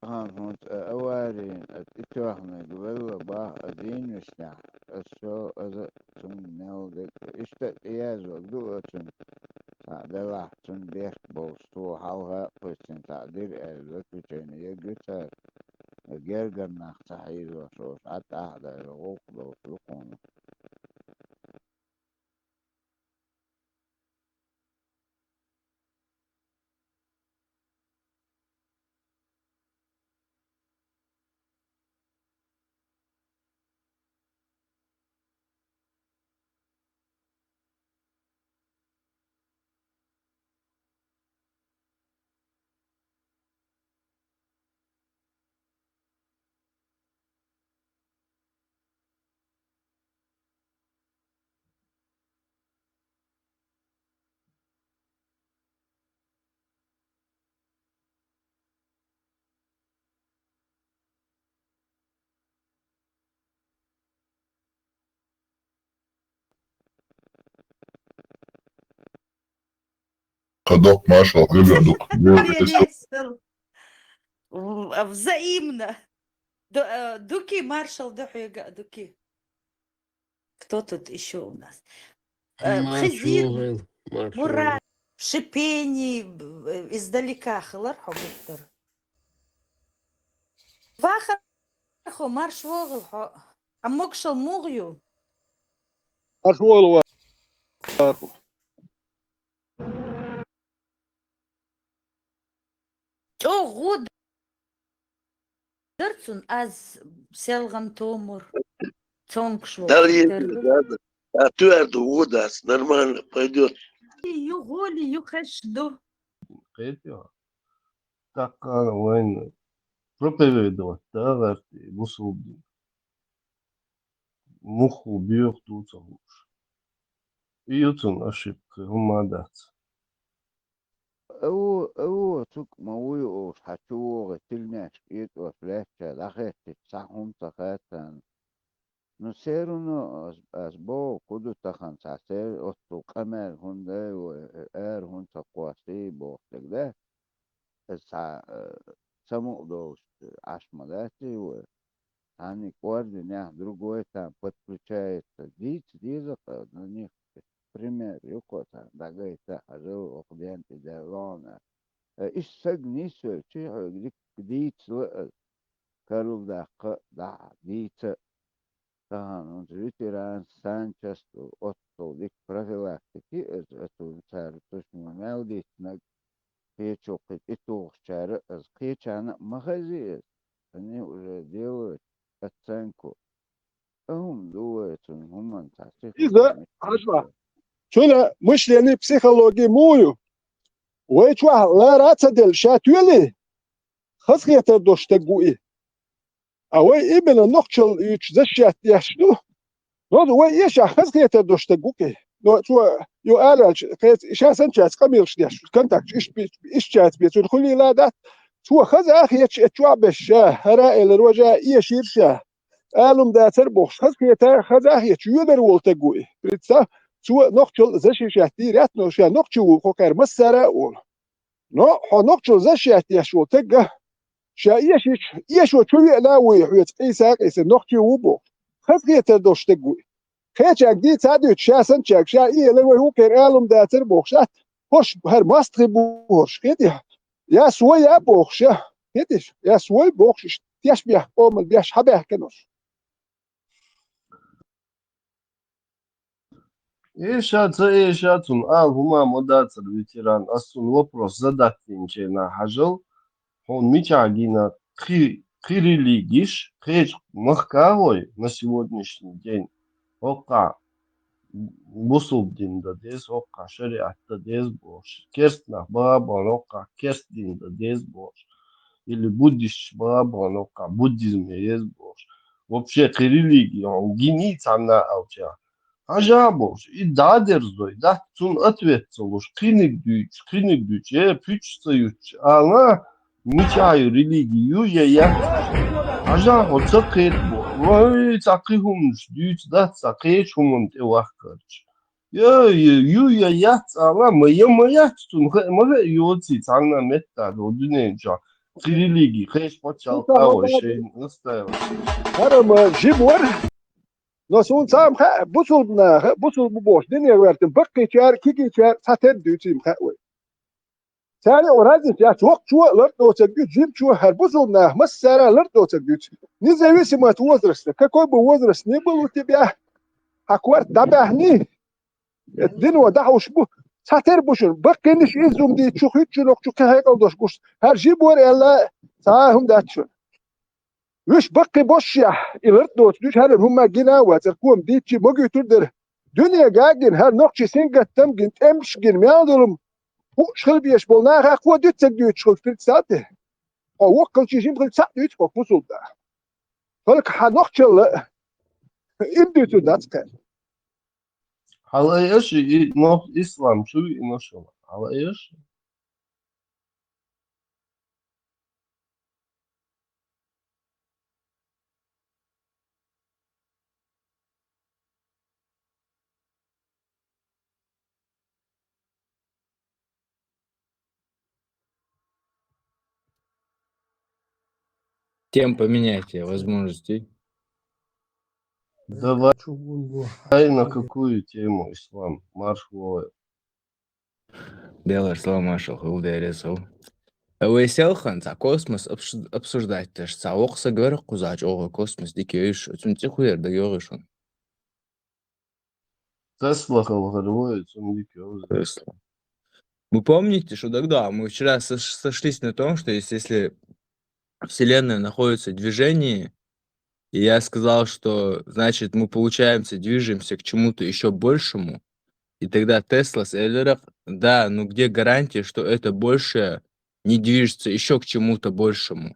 Хан хӀунца а аварийна, аса и тоьхнарг велла бах, а дийна виснехь, аса шо, аса цунна мел дерг, иштта а тӀеязваг ду оцунна, цхьаъ делахь, цунна бехк болуш, цо хьалха а кхуьссина, цхьаъ дира аьлла, заключение ягга цара, гергара нах ца хьийзош, оша Ӏа тӀаьхьа дайла гӀуллакх долуш ду кхунах. Кхо доккха маршалла хьоьга а ду. Берестал. В-, взаимно. Ду-, э, дуки маршалла ду хьоьга а, дуки. Кто тут ещё у нас? Э, Марш Хизир, вогӀийла, марш Мурат, вогӀийла. Шипени, э, издалека хилар хьо, Виктор. Вахар хьо, марш вогӀийла хьо. Хьан могушалла муха ю? Марш вогӀийла вахар хьо. ЧӀогӀа гӀо дар цунна, аз селхана томур, цомгуш волу Дала дер еза ду. Да, да. А тоьар ду, гӀо дац, нормально, пойдёт. Ю гӀоли, ю хеш ду. Кхетий хьо? ТӀаккха вайна проповедовать да гӀерти бусулба дин. Муха ву, боьха ду ца хууш. И ю цунна ошибка, хӀумма а дац. Аво, аво, цуьнга ма вуй ош, хьан чу вогӀий тилнеш кӀетӀош лаьттача дӀахеттича, цхьа хӀума ца хаьттан. Ну, все равно ас, ас боху, кху ду тахана цхьа, все оццул къамел хӀунда ай вай, ара хӀунда ца кхоссий боху стаг, да? Аса цхьа, э, самукъа долуш Ӏаш ма дац и вай. Цхьанна кӀординехь другой там подключается. Дийца деза-кх, ну, них пример ю-кх царна, дӀагайта хьажал, оха ден тӀе даьллахьана. Э, иштта саг нисвелчий хьоьга дика дийцала а, карладаккха а, дӀа а дийца а. тахан унца ветеран санчасть оттал дика профилактики, из оцу цара тушма мел дитнаг, кхечо кхе тӀетухучара из кхечана а ма хези из. Они уже делают оценку. Ам ду вай цун хӀуманца сих Иза, хӀажа. Цуьнан мышлени, психологи муха ю? Вай чохь лара а ца делла, ша тоьлий? Хазахетар долуш стаг ву и. А вай именно нохчалла юьйцуш защищать деш ду. Но вай эшахь хазахетар долуш стаг ву-кх и. Но цо, ю алаьлча, кхечу ша санначаьрца къамелаш деш, контакташ иштта бе-, иштта чаьрца бен, цуьнан хуьлийла дац. Цо хаза а хеташ, эцу чохь а беш ша, хӀара а элира, важа а эшийра ша. Ала хӀума дацара бохуш, хазахета, хаза а хеташ, йоьдар волу стаг ву и. Представь, цо нохчалла защищать дийр яц, но ша нохчи ву, кху кхаьра массара а олу. Но хьо нохчалла защищать деш волу стаг а, ша эшича, эшо чу веана а вуй, хьоьца къийса а къийса, нохчи ву бохуш. Хазахетар долуш стаг ву и. Кхечаьрга дийца а дуьйцу, ша санначаьрга, ша и элира, вай хӀун кхеран ала хӀума дацара бохуш, атта, хӀорш хӀара мостагӀий бу хӀорш, кхетий? Я свой я бохуш, я, кхетий? Я свой бохуш, иштта теш бехк, къоман беш, хьан баьхкина уьш? Эша ца эша, цунна ала хӀума ма дацара, ветеран. Ас цунна вопрос задать динчу хенахь, хьажал, хьуна мичахь гина кхи-, кхин религиш, кхечу махкахой на сегодняшний день, хӀокхахь бусулба дин дан деза, хӀокхахь шариат дан деза бохуш, керст нах баха а бахана, хӀокхахь керст дин дан деза бохуш, или буддисташ баха а бахана, хӀокхахь буддизм ян еза бохуш. Вообще, кхин религи хьуна гиний цхьанна а алча? Хьажа а бохуш, и дӀа а дерзадой, дац цунна ответ ца луш, кхиниг дуьйцуш, кхиниг дуьйцуш, э, пуьчаш ца юьтуш, ала, мичахь ю религи, ю я яц? Хьажа хьо ца кхета боху. Вай, цхьа кхин хӀуманаш дуьйцу дац, цхьа кхечу хӀуманна тӀе вахкарча. Я, я, ю я яц ала, ма я ма яц, цунна хаа ма хаа йоций, цхьанна а меттахь долу дуьнен чохь кхин религи, кхечу пачхьалкхехь а вай шайна настаивать. ХӀара ма жима вара. Но суна цхьа а ма хаьа, бусулба наха, бусулба бу бохуш, дине ваьртина баккхийчара, кегийчара цхьатерра дуьйций ма хаьа вай. Цара юкъа разница яц, воккхачо а лар а доцург дуьйцу, жимачо а, хӀара бусулба наха массара а лар а доцург дуьйцу. Независимо от возраста, какой бы возраст ни был у тебя, хьан корта дӀабаьхний, дино дӀахьуш бу, цхьатерра бу шуна, баккхийнаш изза хӀума дийцу, шу хуьттучу нохчо кхин хьекъал долуш гуш, хӀара жима вара аьлла, цхьа а хӀума дац шуна. Уьш баккхий бошшехь, и лар а доцу дуьйцу, хӀара хӀумма гина а вацара, кхо-м дийцча а ма гуьйтур дара. Дуьненга а гина, хӀара нохчийн сингаттам а гина, тӀемаш а гина, мел долу хууш хила безаш болу наха кхо дуьццаг дуьйцуш хилча, представьте. Хьо воккхалчий жима хилча цхьаъ дуьйцу хьо бусулба наха. Только хьан нохчалла им дуьйцур дац кхаьр. Хьала айаш и нох ислам чу виъна шуна. Хьала айаш. Тем поменять возможностей. Давай. Чу гуллу. Ай, на какую тему, Ислам? Марш вовай. Делар салам, маршал, хӀулда реза хӀу. Вай селханца космос обсуж-, обсуждать деш, ца воккха саг вара кхуза чӀогӀа космос дика йовзуш, цунна цӀе хуьер дагайогӀуш ван. Тесла хала хир вай, цунна дика йовзуш. Тесла. Вы помните, что тогда мы вчера сош-, сошлись на том, что если, если Вселенная находится в движении, и я сказал, что, значит, мы, получается, движемся к чему-то ещё большему. И тогда Тесла с Эллером: «Да, ну где гарантия, что это большее не движется ещё к чему-то большему?»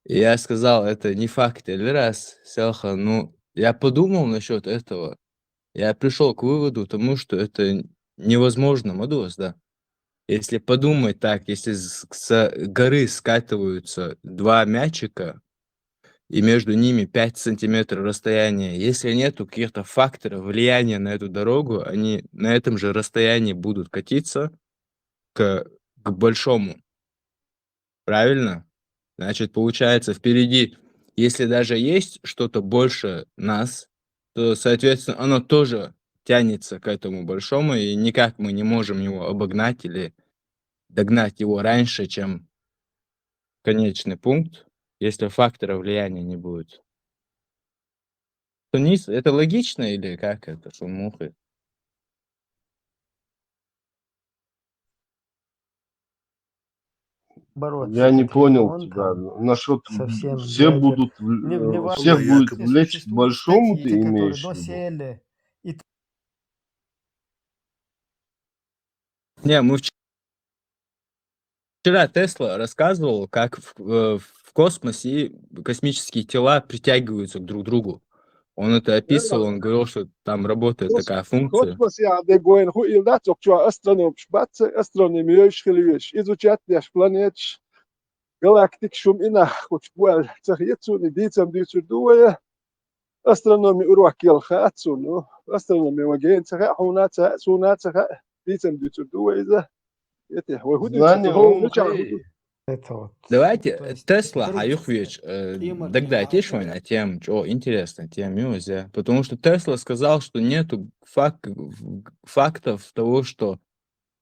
И я сказал: «Это не факт, Эльрас, Селхан. Ну, я подумал насчёт этого. Я пришёл к выводу тому, что это невозможно, Мадос, да». Если подумать так, если с, с горы скатываются два мячика, и между ними пять сантиметров расстояния, если нету каких-то факторов влияния на эту дорогу, они на этом же расстоянии будут катиться к, к большому. Правильно? Значит, получается, впереди, если даже есть что-то больше нас, то, соответственно, оно тоже тянется к этому большому, и никак мы не можем его обогнать или догнать его раньше, чем конечный пункт, если фактора влияния не будет. Тунис, это логично или как это, шумухи? Бороться Я не с понял ребёнком тебя. Насчет совсем все ядер- будут, в- Не, не э, важно, всех я будет как влечь к существуют большому, ты статьи, которые имеешь в виду? досеяли, и Не, мы вч- вчера Тесла рассказывал, как в, э, в космосе космические тела притягиваются к друг другу. Он это описывал, он говорил, что там работает такая функция. Космос яхь де гойн ху ил дац окчо астрономш бац, астрономи йойш хилвеш. Изучать деш планетш, галактик шум ина хуч буал цах ецуни дицам дицур дуя. Астрономи урок ел хацуну. Астрономи ваген цаха хуна ца суна цаха дицам дицур дуя иза. Эти, ой, худи Знание цаха, он ну, ча, хей. Это вот. Давайте То есть Тесла второй хаюх веч, э, юмор дагда не тешвайн, а тем, о, интересная тема, юзя. Потому что Тесла сказал, что нету фак- фактов того, что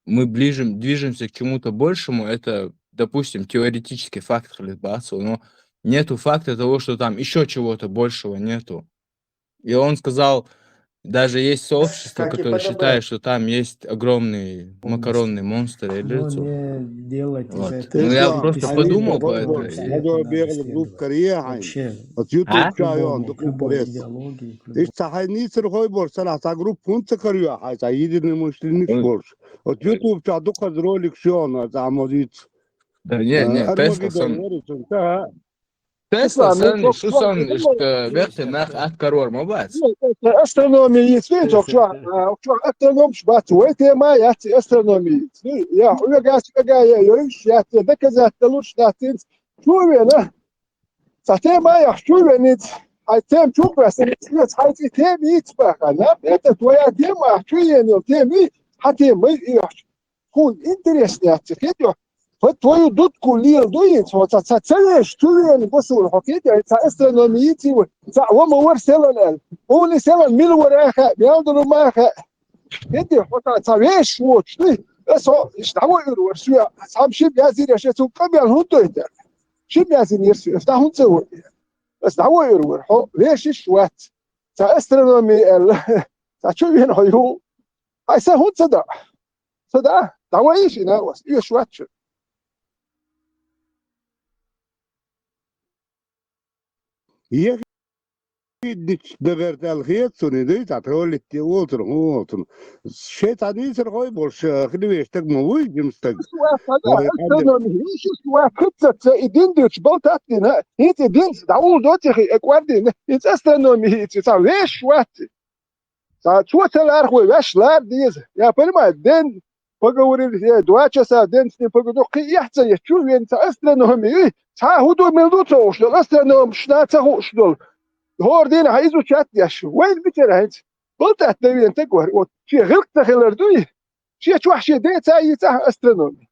мы ближе, движемся к чему-то большему, это, допустим, теоретический факт, хлебацу, но нету факта того, что там еще чего-то большего нету. И он сказал, даже есть сообщество, Как и которое подобает. Считает, что там есть огромный Полностью. Макаронный монстр или Но что. Не делать из Вот. этого Ну, я исключение, просто это подумал по вообще этому. всех Хадо надо бегал исследовать. групп Корея, Вообще, от YouTube А? чайон, любому, док любой пресс. идеологии, к Иш любому. цахай ницер хой борсана, ца групп функция карю, хай ца единый мышленник Ой. борш. От YouTube ча дукха ролик шон, ца модиц. Да не, не, Тесла Армагеддон сан. ворицун, ца. Тесла Ислам, сан, ну, шу что, сан, что, ишта бехте мах ат карор ма бац. Астрономи ецве цокчо, цокчо астрономш бац, вай тема яц астрономи. Я уйга уйга я йойш яц доказательство луч датинц. Чувена. Ца тема я чувениц. Ай тем чуквасениц, ай ти тем иц баха. На, это твоя тема, чуенил теми, а тема и хун интереснее хедё. Вот твою дудку лил дуин, вот ца ца цевеш чувен босур хокедя, ца астрономи ици, ца вома вар селан эл. Уни селан мил вараха, мялдуру маха. Хедё, вот ца веш вот, что? Эсо, ишта во юр вар суя, сам шиб язир яше цу кабял худойта. Шиб язир яше, эсна хун цевой. Эсна во юр вар, хо, веш иш вац. Ца астрономи эл. Ца чувен хою. Ай са хун цада. Цада, давай иш ина вас, иш вач. Ехиднич дагар тал хет суни, дей, та троллит те олтур, олтур. Шейтан исер хой борш, хривеш так ма вуй, жимстак. Ой, астрономи, иш ва кыцца, ца идин дюч болтатдина, ити дин, даул дотихи, эквардин, ити астрономи, ити ца веш вати. Ца чё целар хуй веш лар диз. Я понимаю, день поговорили, э, два часа в день с ним поговорил. Ки я ца я чувен ца астрономи. Ца худу милду ца уш дол астроном шна ца хуш дол. Хор дин ха изучать яш. Вайн битер ханц. Болтат да вен так говорю. Вот чи гылк та хилар дуй. Чи чё хши де ца и ца астрономи.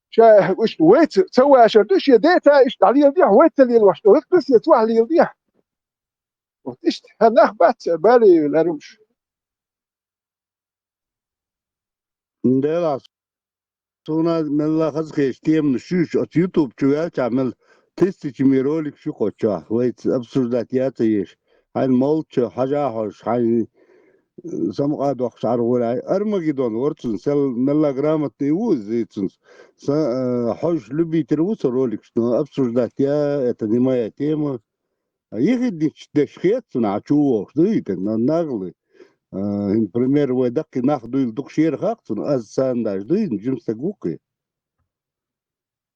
Ша уш вайт ца вашар душ я де ца иш далил ди вайт ца лил ваш. Гылк душ я ца лил ди. Вот ишт, ха нах бац, бали ларумш. Дела, суна мелла хаз хеш тем шуш, от YouTube чуя чамел тысячами ролик шу хоча. Вайт обсуждать я ца еш. Хайн молча, хажа хош, хайн самга дох шар гура. Армагеддон ворцун, сел мелла грамотный вуз зицун. Са, э, хош любитель вуз ролик, что обсуждать я, это не моя тема. Ехиднич деш хет суна чувох, дуй, тен на наглый. Э, например, вай дакки нах дуй, дук шер хак суна, аз сандаш дуй, жимста гуки.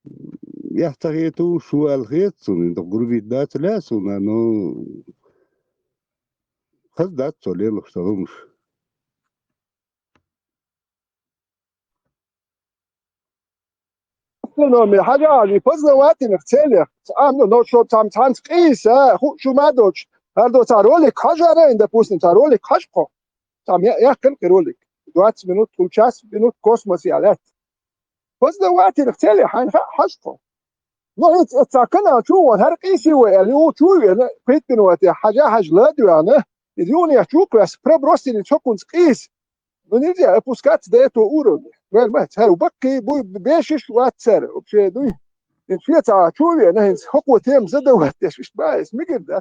Я тахету шуал хет суна, дук грубит дац ля суна, но хаз дац солел, что лумш. Астрономия, хажа, и познавательных целях. А, ну, ну, что там, там скиса, ху, шумадоч. Ардо ца ролик, хажа рейн, допустим, ца ролик, хашко. Там я, я кын ролик. Двадцать минут, полчас минут в космосе, а лет. Познавательных целях, хан, ха, хашко. Ну, это, это канал, чё, он, хар киси, али, у, чё, я, на, пять минут, я, хажа, хаж, ладвана. И он, я, чё, класс, пробросили, чё, кун скис. Ну, нельзя опускаться до этого уровня. Понимаете, цар убакки, бу-, бешиш, ва цар, вообще, ну, и все ца чуве, на, хокку тем задавать, я шиш, байс, мигер, да.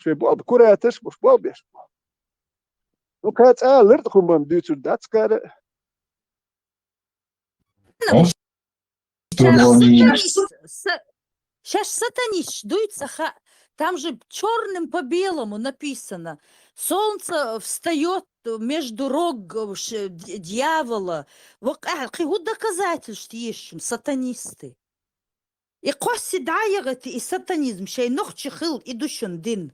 Шоай болх ба, кураташ ба, уж болх беш ба. Ну, кхы цхьа лерг хӀама дуьйцур дац кхы. Шоаш сатанист, са-, шоаш сатанист дуй, ца хаьа. Там же чёрным по белому написано: солнце встаёт между рог, э, ш-, д-, дьявола. Ва кхы, кхы хӀун доказательство еза шун, сатанисты? И кхоссий дӀаяхийта и сатанизм, шоай нохчий хила, и ду шун дин.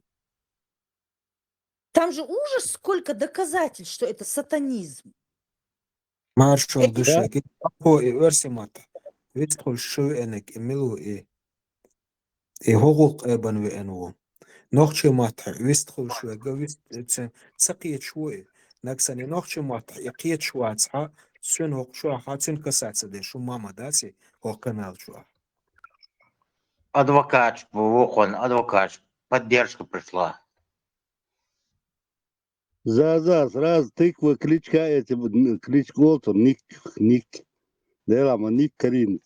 Там же ужас сколько доказательств, что это сатанизм. Маршал души, кхы и оьрсийн мотт. вистхуьлуш шу веаниг и мила ву и? И хӀу гӀуллакх эбан веана ву? Нохчийн маттахь вистхуьлуш вега, вист-, ца, ца кхеташ ву и. Нагахь санна и нохчийн маттахь и кхеташ вацахьа, цуьнан хӀокху чохь, цуьнан касаться деш, хӀума ма дац и хӀокху канал чохь. Адвокаташ бу вукхун, адвокаташ, поддержка пришла. За, за, сразу тыква, кличка эти, м, кличка олу, ник, ник. Дела ма ник Карина.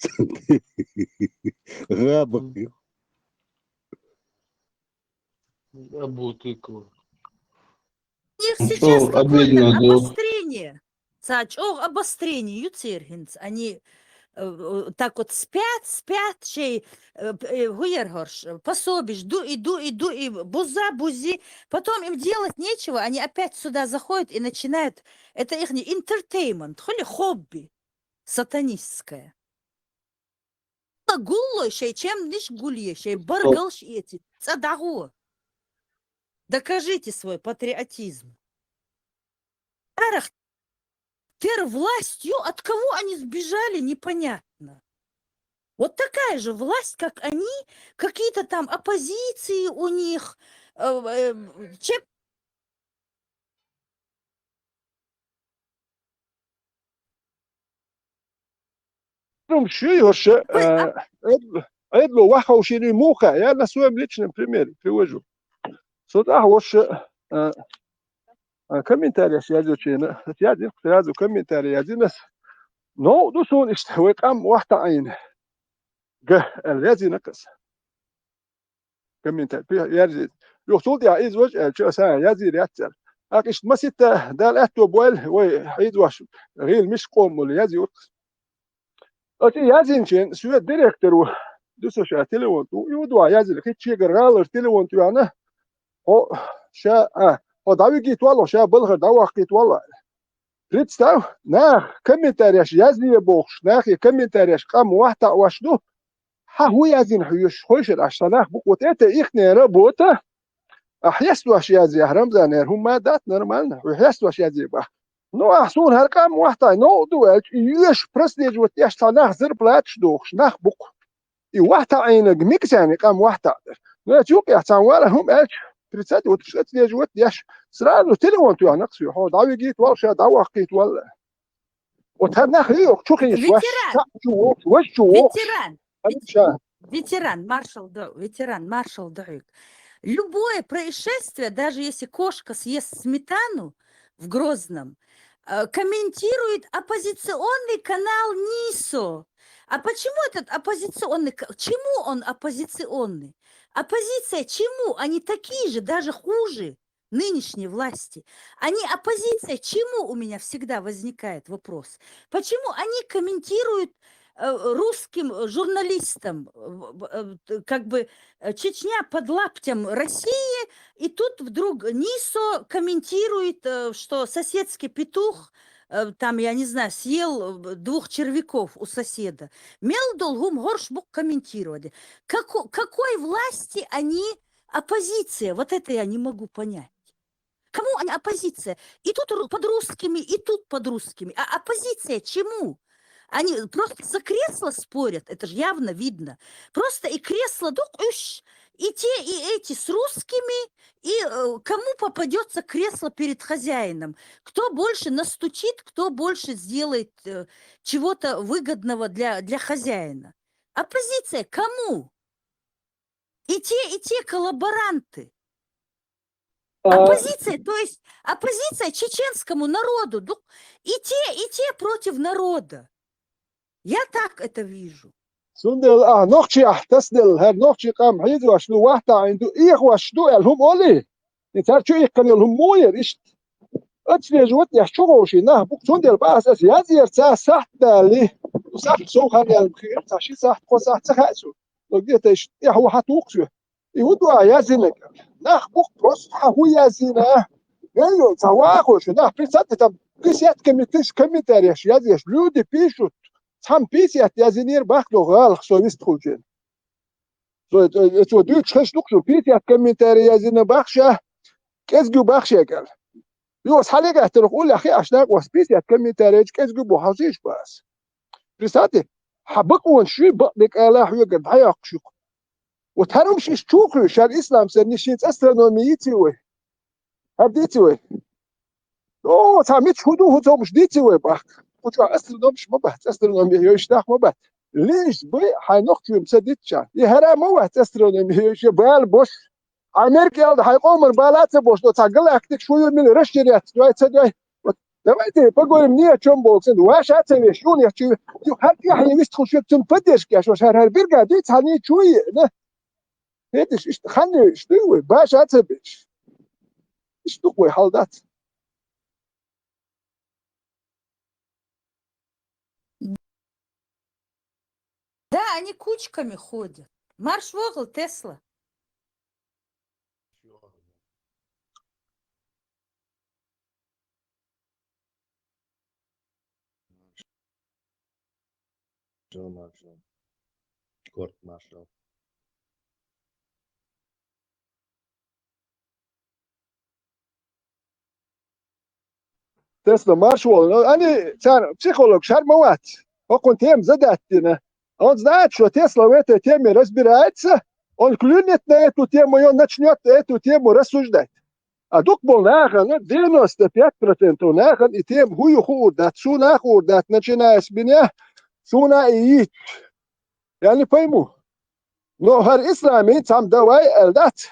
Габах. Абу тыква. У них сейчас какое-то обострение. Цхьа чӀогӀа обострение ю церан хӀинца. Они, э, э, так вот спят, спят, шей, э, п-, э, хӀу яра хӀорш, э, пособиш, ду и ду и ду и буза, бузи. Потом им делать нечего, они опять сюда заходят и начинают. Это ихний entertainment, хули хобби сатанистское. Гуллой шей, чемниш гулъе шей, баргалш эци, цӀа дӀагӀо. Докажите свой патриотизм. Арах, тера власть ю, от кого они сбежали, непонятно. Вот такая же власть, как они, какие-то там оппозиции у них, э, э, чем Хьуна шуьйхьарша, Ой, а, а, Эд-, Эдло ваххьовшийна муха, я на своем личном примере привожу. Со тӀаьхьа волуш, а, а, комментарияш язйочийна, аса язйина, сразу комментарий язйина ас. Новкъа ду суна иштта, вай къам вахьтаӀийна. Га, аьлла, язйина аса. Комментарий пи-, яьржийта. Юха цул тӀаьхьа иза важа аьлча, аса язйийр яц цара. ТӀаккха иштта маситта Дала аьтто бойла, вай хьийзош гӀийла миш къоман болу язйийр. Оцу язйинчийн соьца директор ву, дуьсуш а телефон тӀу, и ву дуьхьа язйина, хӀинца шегара гӀалара телефон тӀоьхьна, хьо ша, а, хьо дӀавигийта валла, ша балхара дӀаваккхийта валла. Представь, нах комментарияш язъе бохуш, нахе комментарияш къам вахьтаӀош ду, хьан хӀун язйина хьоьжуш, хойшара аш сан нах бу-кх, вот это ихняя работа, а хьесташ язъе, Рамзан, яра хӀумма а дац нормально, хьо хьесташ язъе бах. Ну, ахь суна хӀара къам вахьтаӀа новкъа ду аьлча, и йоьш прослеживать деш цхьа нах зарплаташ дохуш, нах бу-кх. И вахьтаӀийнарг миксян и къам вахьтаӀдар. Ну, эцу юкъехь цхьана вара хӀума аьлча, прицел, вот, что отслеживать деш, сразу телефон тоьхна-кх соьга, хьо дӀавигийта валла, ша дӀаваккхийта валла. Вот хӀара нах ю, чу хилийта, ваш, Ветеран. Ша чу вохуш, ваш чу вохуш. Ветеран. Хьаьнга ша. Ветеран, маршалла ду, ветеран, маршалла ду хьоьга. Любое происшествие, даже если кошка съест сметану в Грозном, э, комментирует оппозиционный канал Нисо. А почему этот оппозиционный ка-, чему он оппозиционный? Оппозиция чему? Они такие же, даже хуже нынешней власти. Они оппозиция чему, у меня всегда возникает вопрос. Почему они комментируют, э, русским, э, журналистам, э, в-, в-, э, т-, как бы, э, Чечня под лаптем России, и тут вдруг Нисо комментирует, э, что соседский петух, э, там, я не знаю, съел, э, двух червяков у соседа. Мел долу хӀума хӀорш бу-кх комментировать. Како-, какой власти они оппозиция? Вот это я не могу понять. Кому они оппозиция? И тут ру-, под русскими, и тут под русскими. А оппозиция чему? Они просто за кресло спорят, это же явно видно. Просто и кресло дукъуш, и те, и эти с русскими, и, э, кому попадётся кресло перед хозяином. Кто больше настучит, кто больше сделает, э, чего-то выгодного для, для хозяина. Оппозиция кому? И те, и те коллаборанты. А, Оппозиция, то есть оппозиция чеченскому народу, ду-, и те, и те против народа. Я так это вижу. Цундела ахь нохчий ахь тасделла, хӀара нохчий къам хьийзош ду, вахьтаӀийна ду, эхош ду аьлла хӀума олий? И цара чу иккхина йолу хӀума муха яра иштта? Отслеживать деш чу гӀовший нах бу-кх, цундела бах аса, аса язъяр цара сахьт далий. Сахьт сов хан яьлла хир, цхьа ши сахьт, кхо сахьт ца хаьа цунна. Но где-то иштта тӀаьхьа хьан туху соьга. И хӀун ду ахь язйинарг? Нах бу-кх просто, хьан хӀун язйина? Мел йолу цхьа вахо шу нах, прицат, там десятками тысяч комментариеш язъеш, люди пишут, цхьамма пятьдесят язйинера бах-кх гӀалах со вистхуьлучийн. Цо, цо, цо дуьйцуш хезаш ду-кх шу, пятьдесят комментарий язйина бах ша, кӀезиг ю бах шега аьлла. Йо, аса хьале гӀаттарх уллехь хи аш накъост пятьдесят комментарий кӀезиг ю бу хьовсийша бах аса. Представьте, Хьа бакъонаш ю, бакъдерг ала хьоьгара дӀайоккхуш ю-кх. Вот хӀара хӀумаш иштта чу а хуьйш, хӀара ислам санна шен цӀа астрономи йиций вай? ХӀара диций вай? О, цхьа мича хӀу ду, хӀу ца хӀумаш диций вай бахка? Кху чохь астрономаш ма бац, астрономи йовзаш нах ма бац. Леш бай хьайн нохчо ца дитча. И хӀара ма вац астрономи йовзаш, я бала бош. Америка аьлла, хьайн къоман бала а ца бош, цхьа галактика шу ю мила расширяться дой, ца дой. Вот давайте поговорим ни о чём боху, сан ваша а ца веш, юн яхчи, ю хӀара тӀехье вистхуш ю цунна поддержка еш, ваша хӀара, хӀара бирга дуьйцу, хьан чу е, да? Хеташ, иштта хан ю, иштта ю вай, баша а ца беш. Иштта ду вай хьал дац. Да, они кучками ходят. Марш вогӀал, Тесла. Маршал, маршал. Корт маршал. Тесла маршал. Ну, они, цар психолог шар ма вац. ХӀокхун тема задать дина. Он знает, что Тесла в этой теме разбирается. Он клюнет на эту тему, и он начнёт эту тему рассуждать. А дукха болу нахана, девяносто пять процентов нахана и тема хӀу ю хуур дац, суна а хуур дац, начиная с меня, суна и йийц. Я не пойму. Но хӀара исламийн цхьамма давай аьлла дац.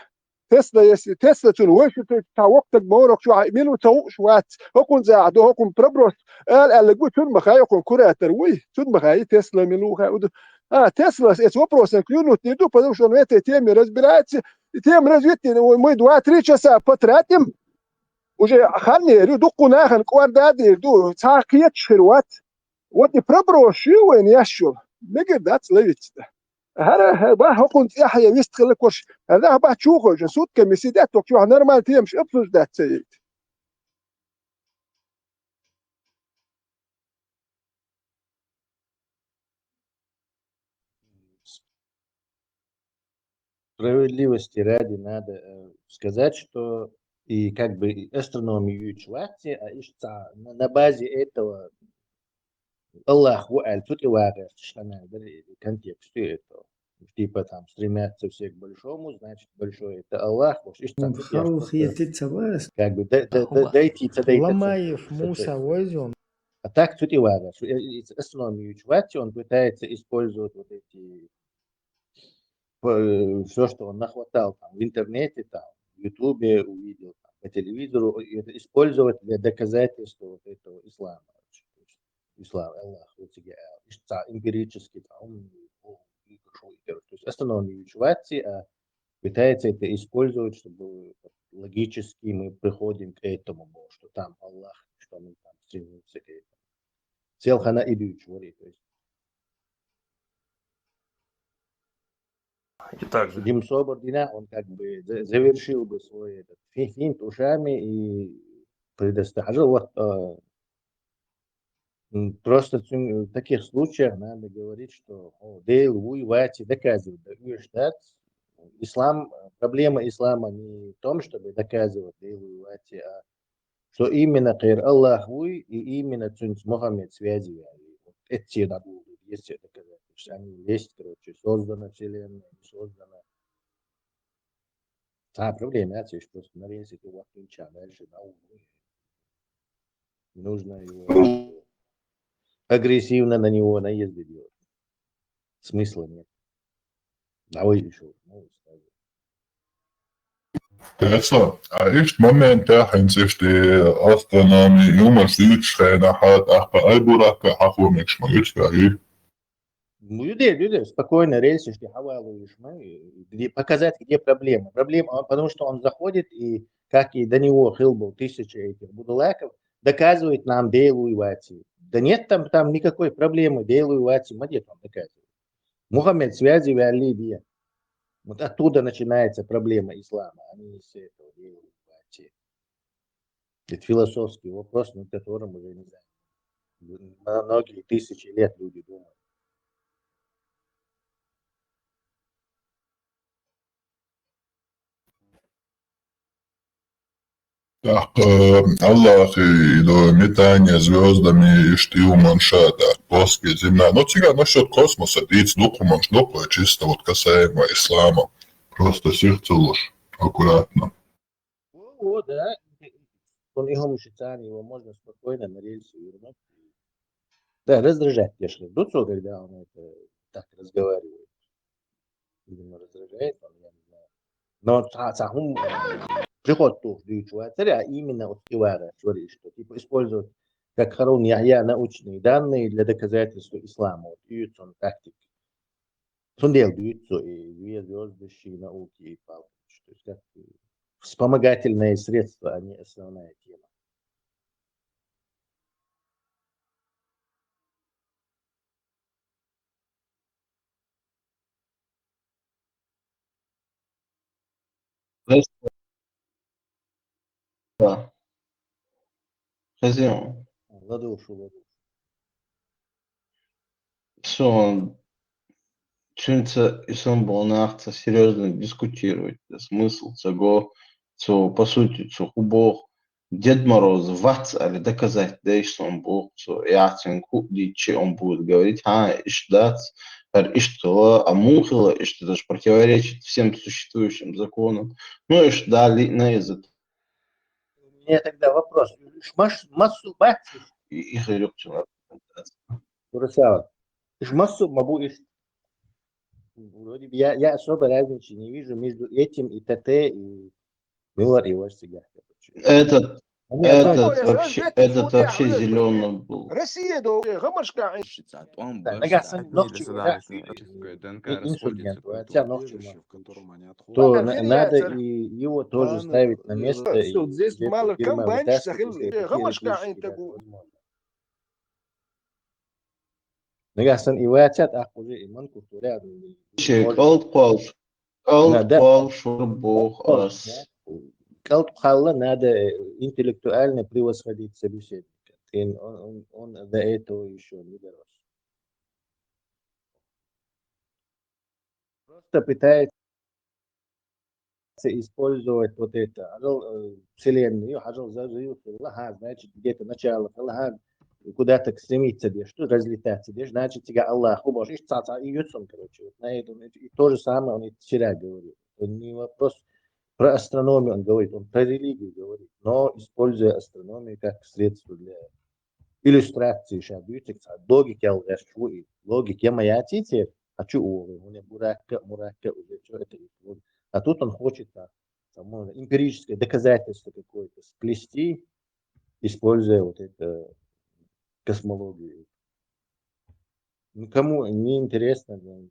Тесла, если Тесла цунна вайшийтича, цхьа воккха стаг ма вара, хӀокху чохь мила ву ца хууш вац, хӀокхунна зехьа ду, хӀокхунна проброс ала аьлларг ву, цунна ма хаьа, хӀокхунна куратор вуй, цунна ма хаьа, Тесла мила ву хаьа. А Тесла эцу вопросан клюнуть не ду, потому что он в этой теме разбирается, и тема развития, мы два-три часа потратим, уже хан эр ю, дуккха нахана кӀорда а дийр ду, цхьа кхеташ хир вац. Вот и проброс ю вайна еш йолу. Мегар дац ловиться. ХӀара, хӀара бахьа хӀокхунна тӀехь я вист хила кхуш. ХӀара нах бахьа чу хойжа, сутками сидетта хӀокху чохь нормально темаш обсуждать ца яйта. Справедливости ради надо, э, сказать, что и как бы и астрономи юьйцуш вац те, а иштта на, на базе этого Аллах ву аьлла, цу тӀе вагӀерчаш хьанал дара и контекст ю это. Типа там стремятся все к большому, значит, большой это Аллах, уж иштта цхьа цӀе тӀе еш хӀара просто хетий ца вац. Как бы да, да, да, дойти ца дайта ца. Ламаев Муса вайзон. А так цу тӀе вагӀаш. Э, э, астрономи юьйцуш вац те, он пытается использовать вот эти, всё, что он нахватал там в интернете, там, в Ютубе увидел, там, по телевизору, и это использовать для доказательства вот этого ислама. То есть ислам, Аллах, вот тебе, э, иштта эмпирически, там, м, о, и пошёл, и, короче, то есть астрономи юьйцуш вац те, а пытается это использовать, чтобы вот логически мы приходим к этому, мол, что там Аллах, что мы там стремимся к этому. Цел хана и дуьйцуш вара, то есть. И также. Дим собар дина, он как бы за-, завершил бы свой этот фи-, финт ушами и предоставил. Вот, э, м, просто цу-, в таких случаях надо говорить, что, о, Дела вуй вац те доказывать, да, уьш дац. Ислам, проблема ислама не в том, чтобы доказывать Дела вуй вац те, а что именно кхеран Аллах вуй, и именно цуьнца Мухаммед связи ваьлла. Вот эти надо, если доказательства, они есть, короче, создана вселенная, не создана. Та проблема, я тебе просто на рельсы, ты вот ничего, дальше на углу. Не нужно его агрессивно на него наезды делать. Смысла нет. Давай ещё. Ну, скажи. Тесла, а иштта моментехь хӀинца иштта астрономи, юмаш дуьйцуш хенахь, тӀаккха Айбуракка хьахо мегаш ма ю цкъа и? Ну, ю де, ю де, спокойно рельсы иштта хьавалуьйтуш ма, где, показать, где проблема. Проблема, он, потому что он заходит, и, как и до него хилла болу тысячи этих будулаков, доказывает нам Дела вуй вац те. Да нет там, там никакой проблемы, Дела вуй вац те, ма де там доказывает. Мухаммед связи ваьллий бен. Вот оттуда начинается проблема ислама, а не с этого Дела вуй вац те. Это философский вопрос, над которым уже, не знаю, м-, многие тысячи лет люди думают. Так, э, Аллахи или метание звёздами, иштта хӀуманаш да, плоская земля. Но цигара насчёт космоса дийца дукха хӀуманаш да, чисто вот касаемо ислама. Просто сих ца луш, аккуратно. О, о, да. Он и хӀумаш царна, его можно спокойно на рельсы вернуть. Да, раздражать, конечно. Дуцо, когда он это так разговаривает. Видимо, раздражает он, я не знаю. Но ца-, цхьа хӀума, э, приход тух дуьйцуш вацар, а именно вот кивара, что ли, что, типа, использовать, как Харун Яхья, научные данные для доказательства ислама. Вот, и цун тактика. Цундела дуьйцу и две звёздочки науки и палки. То есть как, э, вспомогательное средство, а не основная тема. Да. Хазион. Ладушу, ладушу. Всё, цунца и сон бо нахаца серьёзно дискутировать. Да, смысл цаго, цо, по сути, цо хӀу боху, Дед Мороз вац аьлла доказать деш сон боху цо, яцин хӀу дийцчи он будет говорить, хӀа, иштта дац, хӀара иштта хила, а муха хила, иштта даже противоречит всем существующим законам. Ну, иштта да, лиъна иза. У меня тогда вопрос. Уж маш-, массо бац? И, и хирюк чула. Курасава. Уж массо ма бу иш. Вроде бы я, я особой разницы не вижу между этим и ТТ, и Мюллер, и Вальс, и Гахкер. Этот, Они этот одно и то же. Вообще, этот вообще зелёный был. Россия до гамашка. Да, нагахсан нохчи, да, и-, и-, инсульгент, а тебя нохчи. То на-, надо и его тоже ставить на место. Всё, и здесь где-то мало Герман комбайн вытаскивает, если какие-то политические, да, возможно. Нагахсан и вацат, а уже и манкурт валя. Ше, может, кӀалд кхоллаш, кӀалд кхоллаш вар боху ас. Да. КӀалд кхалла надо, э, интеллектуально превосходить собеседника. Ты, он, он, он до этого ещё не дорос. Просто пытается использовать вот это, хьажал, э, вселенную, хьажал за-, за-, хилла хьан, значит, где-то начало хилла хьан, куда-то стремиться деш, что разлетаться деш, значит, тебя Аллах убожит, ца-, ца-, и йоцун, короче, вот на этом, и то же самое он и вчера говорил. Он не вопрос про астрономию, он говорит, он про религию говорит, но используя астрономию как средство для иллюстрации, ша дуьйцург цхьа логикал гӀерташ ву и. Логика я ма яций церан, а чу вогӀу, хӀунда буракка, муракка уже, чё это есть? Вот. А тут он хочет, а, там, можно эмпирическое доказательство какое-то сплести, используя вот это космологию. Никому не интересно, ну,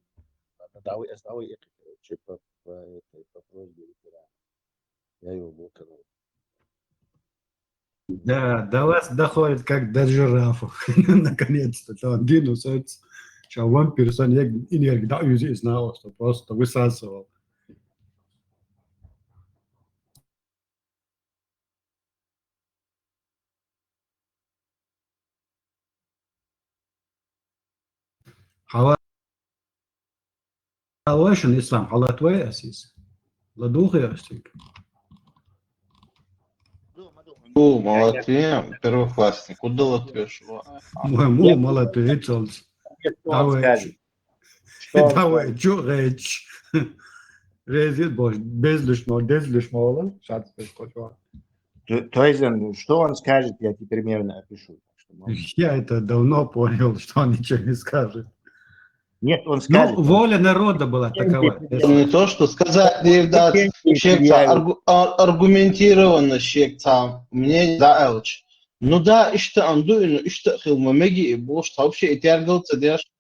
надо давай, давай это, короче, по, по этой, по просьбе ветерана. Я его блокировал. Да, до вас доходит, как до жирафов. Наконец-то, там Динус, это, ща вампир, сон, я энергию, да, из, из наоста просто высасывал. Хьала-, хьалавай шуна, Ислам, хьалатвай ас иза? ЛадугӀий ас цига? О, молодцы, первоклассник. Куда латвеш? Мой, мой, молодцы, вицалц. Давай. Что он скажет? Давай, чё речь? Резит больше, безлишного, безлишного, да? Сейчас скажу. То, то есть он, что он скажет, я тебе примерно опишу. Так что, может, я это давно понял, что он ничего не скажет. Нет, он скажет, ну, он воля народа была такова. Не то, что сказать, не дать, шек цхьа аргу-, ар-, аргументированно шек цхьа мнение дӀаалча. Ну да, иштта ам ду, ну иштта хила ма меги, и бохуш, вообще и тергал ца деш.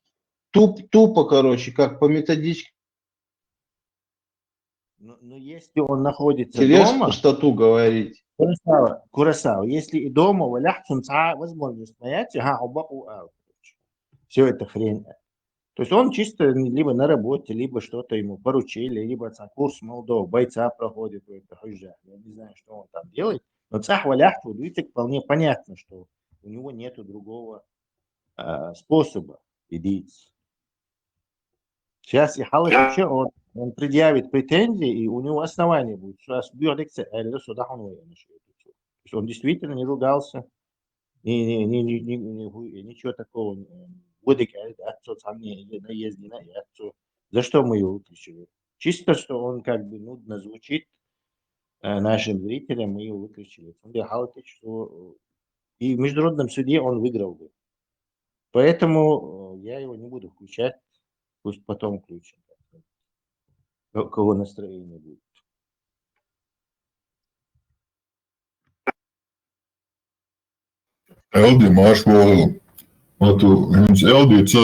Туп-, тупо, короче, как по методичке. Ну, ну, если он находится дома, пустоту говорить. Курасава, Курасава, если и дома, валахь, цунца возможность моя, ха, хьо бакъ ву ала. Всё это хрень. То есть он чисто либо на работе, либо что-то ему поручили, либо ца курс молодого бойца проходит в это хужа. Я не знаю, что он там делает. Но цхьа валахь, вот видите, вполне понятно, что у него нету другого, а, способа и дийца. Сейчас и хьалха он, он предъявит претензии, и у него основание будет. Сейчас бюрдексе, э, лесу дахун вой, я не знаю, что это. есть он действительно не ругался, ни, ни, ни, ни- ни- ни- ничего такого. Будик, да, отцу, сам не, не наезд, не на отцу. За что мы его выключили? Чисто, что он как бы нудно звучит э, нашим зрителям, мы его выключили. Фунде халатыч, что, э, и в международном суде он выиграл бы. Поэтому э, я его не буду включать, пусть потом включим. У кого настроение будет. Элди, маш вол. Вот у- хинч Элди, ца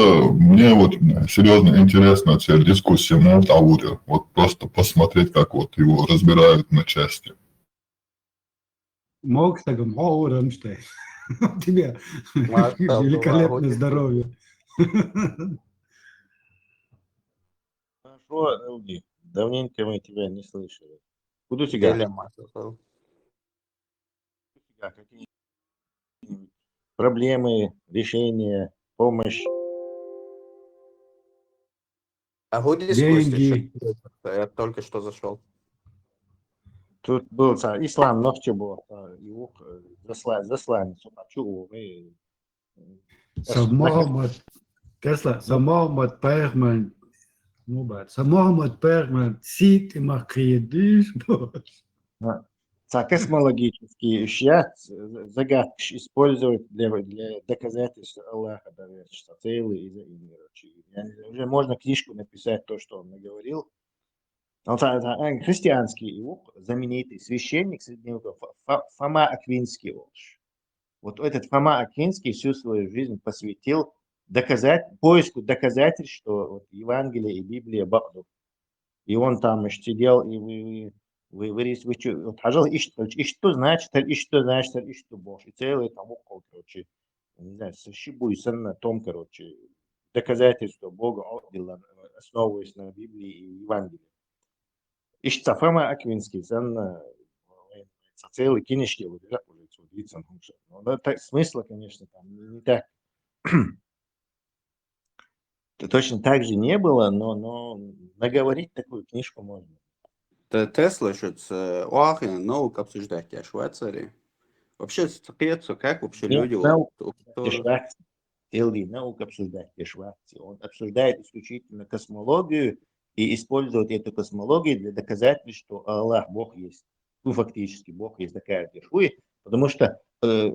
мне вот серьезно интересно, ца дискуссия, ну, вот аудио. Вот просто посмотреть, как вот его разбирают на части. Могу так, о, Рамштайн. Тебе Машалла, великолепное Рамштайн. Здоровье. Хорошо, Элди, давненько мы тебя не слышали. Куда тебя? Гелем, машалла. Какие проблемы, решения, помощь. А гуди дискуссия? Деньги. Я только что зашел. Тут был са- Ислам Нохчебов, а, и ух, э, засла- засланец, он хочу, мы, э, Са Мухаммад, Тесла, са Мухаммад Пайхман, ну, ба, са Мухаммад Пайхман, сит и махкидиш, Ца космологические ища, загадки использовать для, для доказательства Аллаха, да, целый из короче. Я не- Уже можно книжку написать, то, что он наговорил. Он та- та- э, христианский и ух, знаменитый священник средневековья, Фо- Фо- Фома Аквинский. Вот. Вот этот Фома Аквинский всю свою жизнь посвятил доказать, поиску доказательств, что вот Евангелие и Библия бакъду. И он там ещё сидел и вы, вы, вы, вы, вы чё, вот, пожалуй, ищ-, ищ-, что значит, и что значит, и что Бог. И целый там около, короче, не знаю, с Шибуй Сенна том, короче, доказательство Бога, о, дела, основываясь на Библии и Евангелии. Ищ ца Фома Аквинский, Сенна, целый кинешки, вот, да, уже, вот, видится, ну, да, так, смысла, конечно, там не так. То точно так же не было, но, но наговорить такую книжку можно. Те- Тесла, что это, э, охин, наука обсуждать, я Швейцарии. Вообще, с- кецо, как вообще Нет, люди, наука вот, у- Те кто- Шварц, Элди, наука обсуждать, те Шварц. Он обсуждает исключительно космологию и использовать эту космологию для доказательств, что Аллах Бог есть. Ну, фактически, Бог есть, такая дешуи. Потому что, э,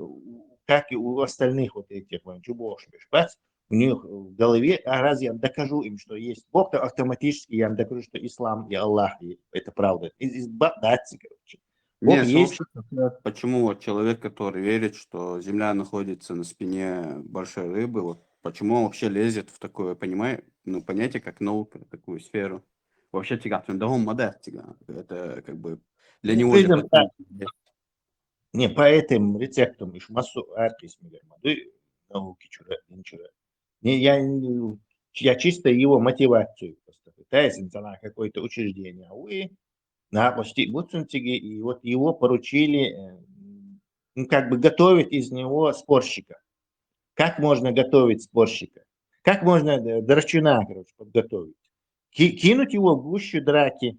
как и у остальных вот этих вон, чубош, бешбац, у них в голове, а раз я докажу им, что есть Бог, то автоматически я им докажу, что ислам и Аллах, и это правда. Из, из ба- датцы, короче. Бог Нет, ну, есть. вообще, почему вот человек, который верит, что Земля находится на спине большой рыбы, вот почему он вообще лезет в такое, понимаешь, ну, понятие, как наука, такую сферу? Вообще, тягать, да, он мадат, тяга. Это как бы для Ну, него прежде это чем так, не, по этим рецептам иш массу аркис мигер мадуй, науки чура, ин чура. Не, я, не- я чисто его мотивацию просто пытаюсь, на какое-то учреждение, а вы на почти буцунтиги, и вот его поручили э, ну, как бы готовить из него спорщика. Как можно готовить спорщика? Как можно э, драчуна, короче, подготовить? Ки- кинуть его в гущу драки,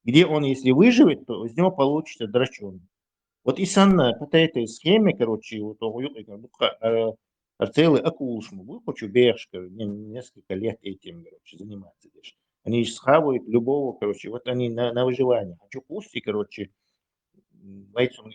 где он, если выживет, то из него получится драчун. Вот и Санна по этой схеме, короче, вот он уюк- э, э, целый акулшму, хочу бешка, не- несколько лет этим, короче, заниматься здесь. Они схавают любого, короче, вот они на, на выживание. Хочу пусти, короче, вайцун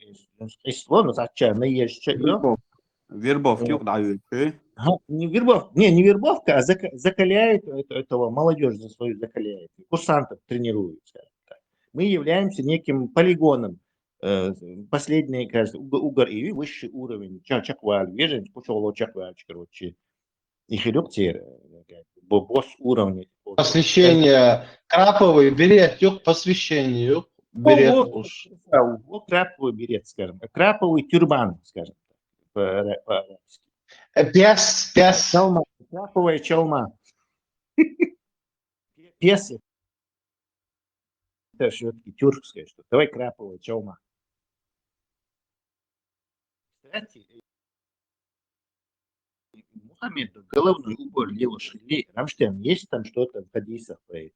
из слона, зачем, на ещё, Вербовка. Вербовка, да, э? Ага, не вербовка, не, не вербовка, а зака- закаляет это- этого молодежь за свою закаляет, курсантов тренируют, скажем так. Мы являемся неким полигоном. Э, последний, кажется, уг- угор и высший уровень, ча- чакваль, вежен, кучоло чакваль, короче. И хирюк тер, э, бо- босс уровня. Посвящение краповый берет, юг посвящение, юг берет О, уж. А, вот краповый берет, скажем, краповый тюрбан, скажем так, по- по-арабски. Э, Пес, пес. Чалма, краповая чалма. Пес. Это все-таки тюркское что. Давай краповая чалма. Кстати, Мухаммед, головной убор лево шли. Рамштайн, есть там что-то в хадисах про это?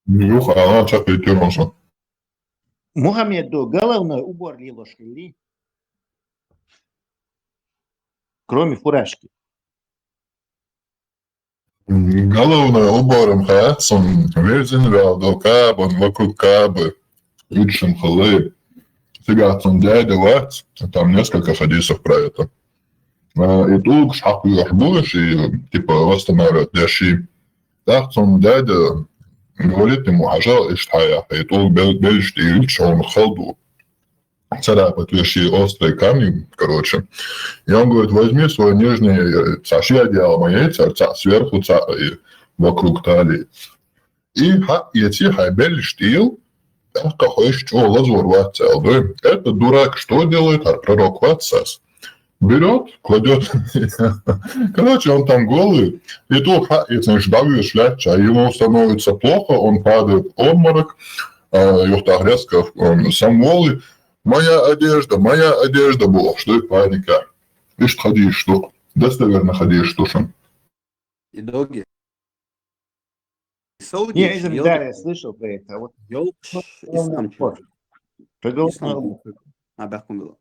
Юха, она чак и тюрманша. Мухаммеду головной убор лелош хилли, кроме фуражки. Головной убором хац он верзин вял до Каабы, вокруг Каабы. Видишь, он халы. Цигат он дядя вац, там несколько хадисов про это. А, и тулг шхак юрбуш, и типа восстанавливать деши. Так он дядя говорит ему, хажал, ишт хая, и тулг бел-, бельшти, и он халду. Царапать вещи острые камни, короче. И он говорит, возьми свой нижний, э, цаш я делал моей, цар, цар, сверху, цар, и вокруг талии. И ха, и эти хай бельш тил, так, хойш чё лазур ватсал, да? Этот дурак что делает, а пророк ватсас? Берет, кладет. Короче, он там голый, и тут ха, и знаешь, давишь ляча, ему становится плохо, он падает в обморок, а, юхтах резко, он сам голый, моя одежда, моя одежда была, что и паника. Ишт хадиш, что? Достоверно хадиш, что шо. И долгий. Не, извини, да, я слышал про это. А вот Ёлкш, он ислам вот. чё? Продолжим Ислам. норму. А бахмуло.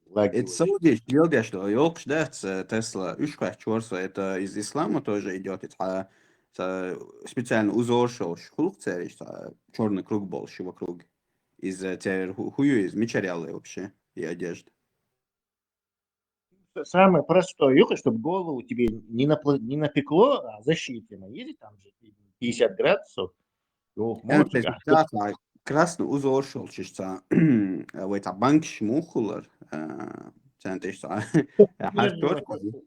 Лаги Это Саудиш, ёлгаш, что ёлкш, да, ц-, Тесла, ушкаш чорса, это из ислама тоже идет, это, а, ца-, специально узоршил, хулук цариш, черный круг больше вокруг. Из э, тер ху- хую, из мичарялы вообще, и одежда. Самое простое, юха, чтобы голову тебе не, напла- не напекло, а защитимо. Есть там же пятьдесят градусов. Ох, Э, молодцы, пес- а да, да, красный узоршил, чисто, в это банк шмухулар, центр, удерживать вот-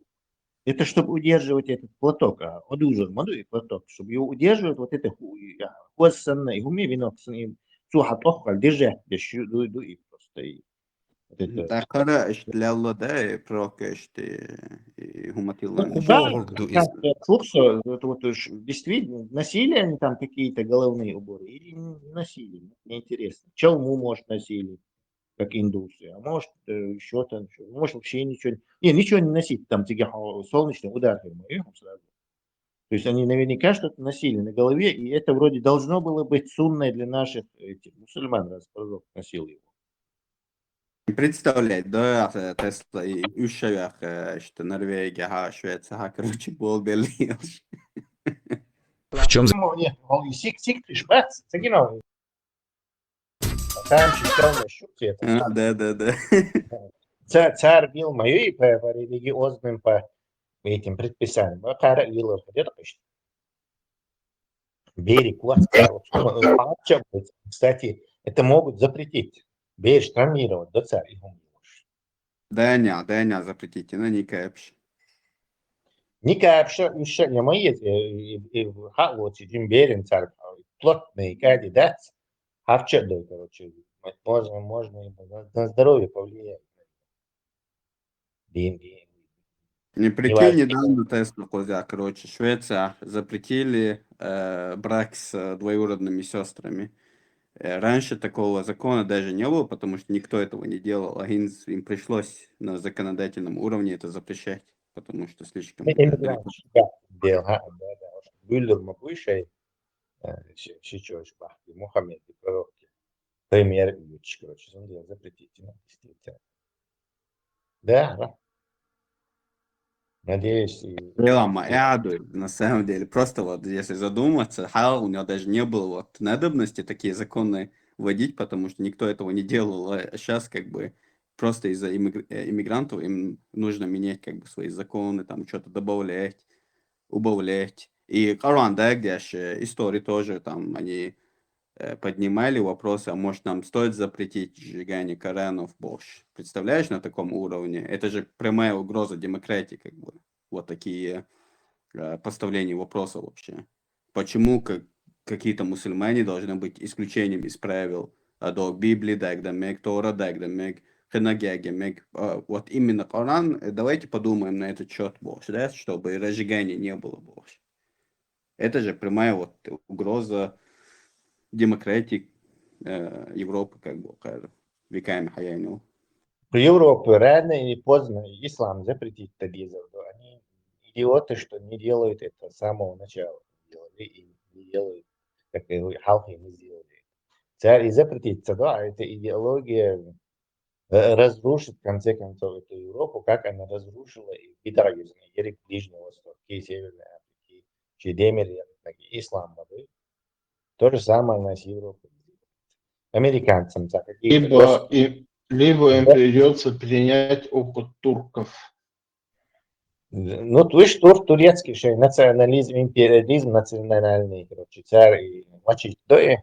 это чтобы удерживать этот платок, а одужал моду и платок, чтобы его удерживать вот это ху- а, хвост санна, и хуми венок санна, и цу хат охал держать, да щу- ду ду и просто и вот это. Такара иштлялла, да, и прок ишти, и хуматилла. Ну, Да, убор ду из. Как, э, слушай, это вот уж действительно носили они там какие-то головные уборы или не носили? Мне интересно. Чалму, может, носили, как индусы, а может, э, еще там, что, может, вообще ничего не... Не, ничего не носить, там тебе хо- солнечный удар, ты ему, и сразу. То есть они наверняка что-то носили на голове, и это вроде должно было быть сунной для наших этих мусульман, раз пророк носил его. Представляет, да, э, Тесла и ушевях, что Норвегия, ха, Швеция, ха, короче, был Берлин. В чем Ну, нет, он и сик сик пришпац, сагинал. Там читал на щуке. А, да, да, да. Царь, царь бил мою и по, по религиозным, по этим предписаниям. А кара вилла ходит, конечно. Бери куац, короче. Ну, э, вообще, кстати, это могут запретить. Бери штрафировать, да, царь, и он Даня, Даня запретите, но не капш. Никапша, еще не мои, и, и, и, ха, вот, и Джим Берин, царь, плотный кандидат. Хавча, да, короче, можно, можно ему на, на здоровье повлиять. Деньги. Не прикинь, Неважно. Недавно Тесла, козя, короче, Швеция запретили э, брак с э, двоюродными сестрами. Э, Раньше такого закона даже не было, потому что никто этого не делал. А им, им пришлось на законодательном уровне это запрещать, потому что слишком... Иммигрант, да, дело, ага, да, да. Бюллер могучий, э, щи- щичош бахти, Мухаммед и пророки. Премьер Ильич, короче, он дело запретить, ну, действительно. Да, да. Надеюсь, и Дело моя, на самом деле. Просто вот если задуматься, ха, у него даже не было вот надобности такие законы вводить, потому что никто этого не делал. А сейчас как бы просто из-за иммигр- э, иммигрантов им нужно менять как бы свои законы, там что-то добавлять, убавлять. И Коран, да, где ж, э, истории тоже там они э, поднимали вопросы, а может нам стоит запретить сжигание Коранов больше? Представляешь, на таком уровне? Это же прямая угроза демократии, как бы. Вот такие э, поставления вопроса вообще. Почему как, какие-то мусульмане должны быть исключением из правил? А до Библии, да, да, мег, Тора, да, да, мег, хенагиаге, мег. А, Вот именно Коран, э, давайте подумаем на этот счет больше, да, чтобы разжигания не было больше. Это же прямая вот угроза демократии э, Европы, как бы, кар- веками хаяйну. В Европе рано или поздно ислам запретить Тадизов. Они идиоты, что не делают это с самого начала. Делали и делают, как и хьалхе мы сделали. Цар и запретить ца дуа, а эта идеология э, разрушит, в конце концов, эту Европу, как она разрушила и Италию, и Ближний Восток, и Северной Африки, и Демир, и ислам. То же самое она с Европой. Американцам, ца какие-то Либо, просто- и, либо им Да. Придется перенять опыт турков. Ну, то есть тур, турецкий шей, национализм, империализм национальный, короче, цар и мочить, да, и,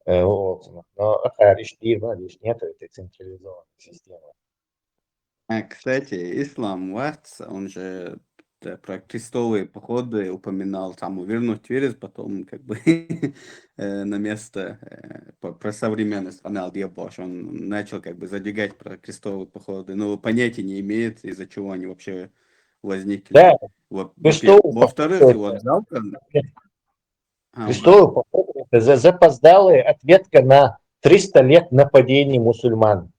э, вот, но, а, лишь дир, ну, лишь нету этой централизованной системы. А, кстати, Ислам Ватс, он же, да, про крестовые походы упоминал, там вернуть вирус, потом как бы э, на место, э, по- про современность канал Диабош. Он начал как бы задвигать про крестовые походы, но понятия не имеет, из-за чего они вообще возникли. Да, Вот, крестовые во-пе- во-вторых, походы. Вот жалко. А, Крестовый поход — это за- запоздалая ответка на триста лет нападений мусульман.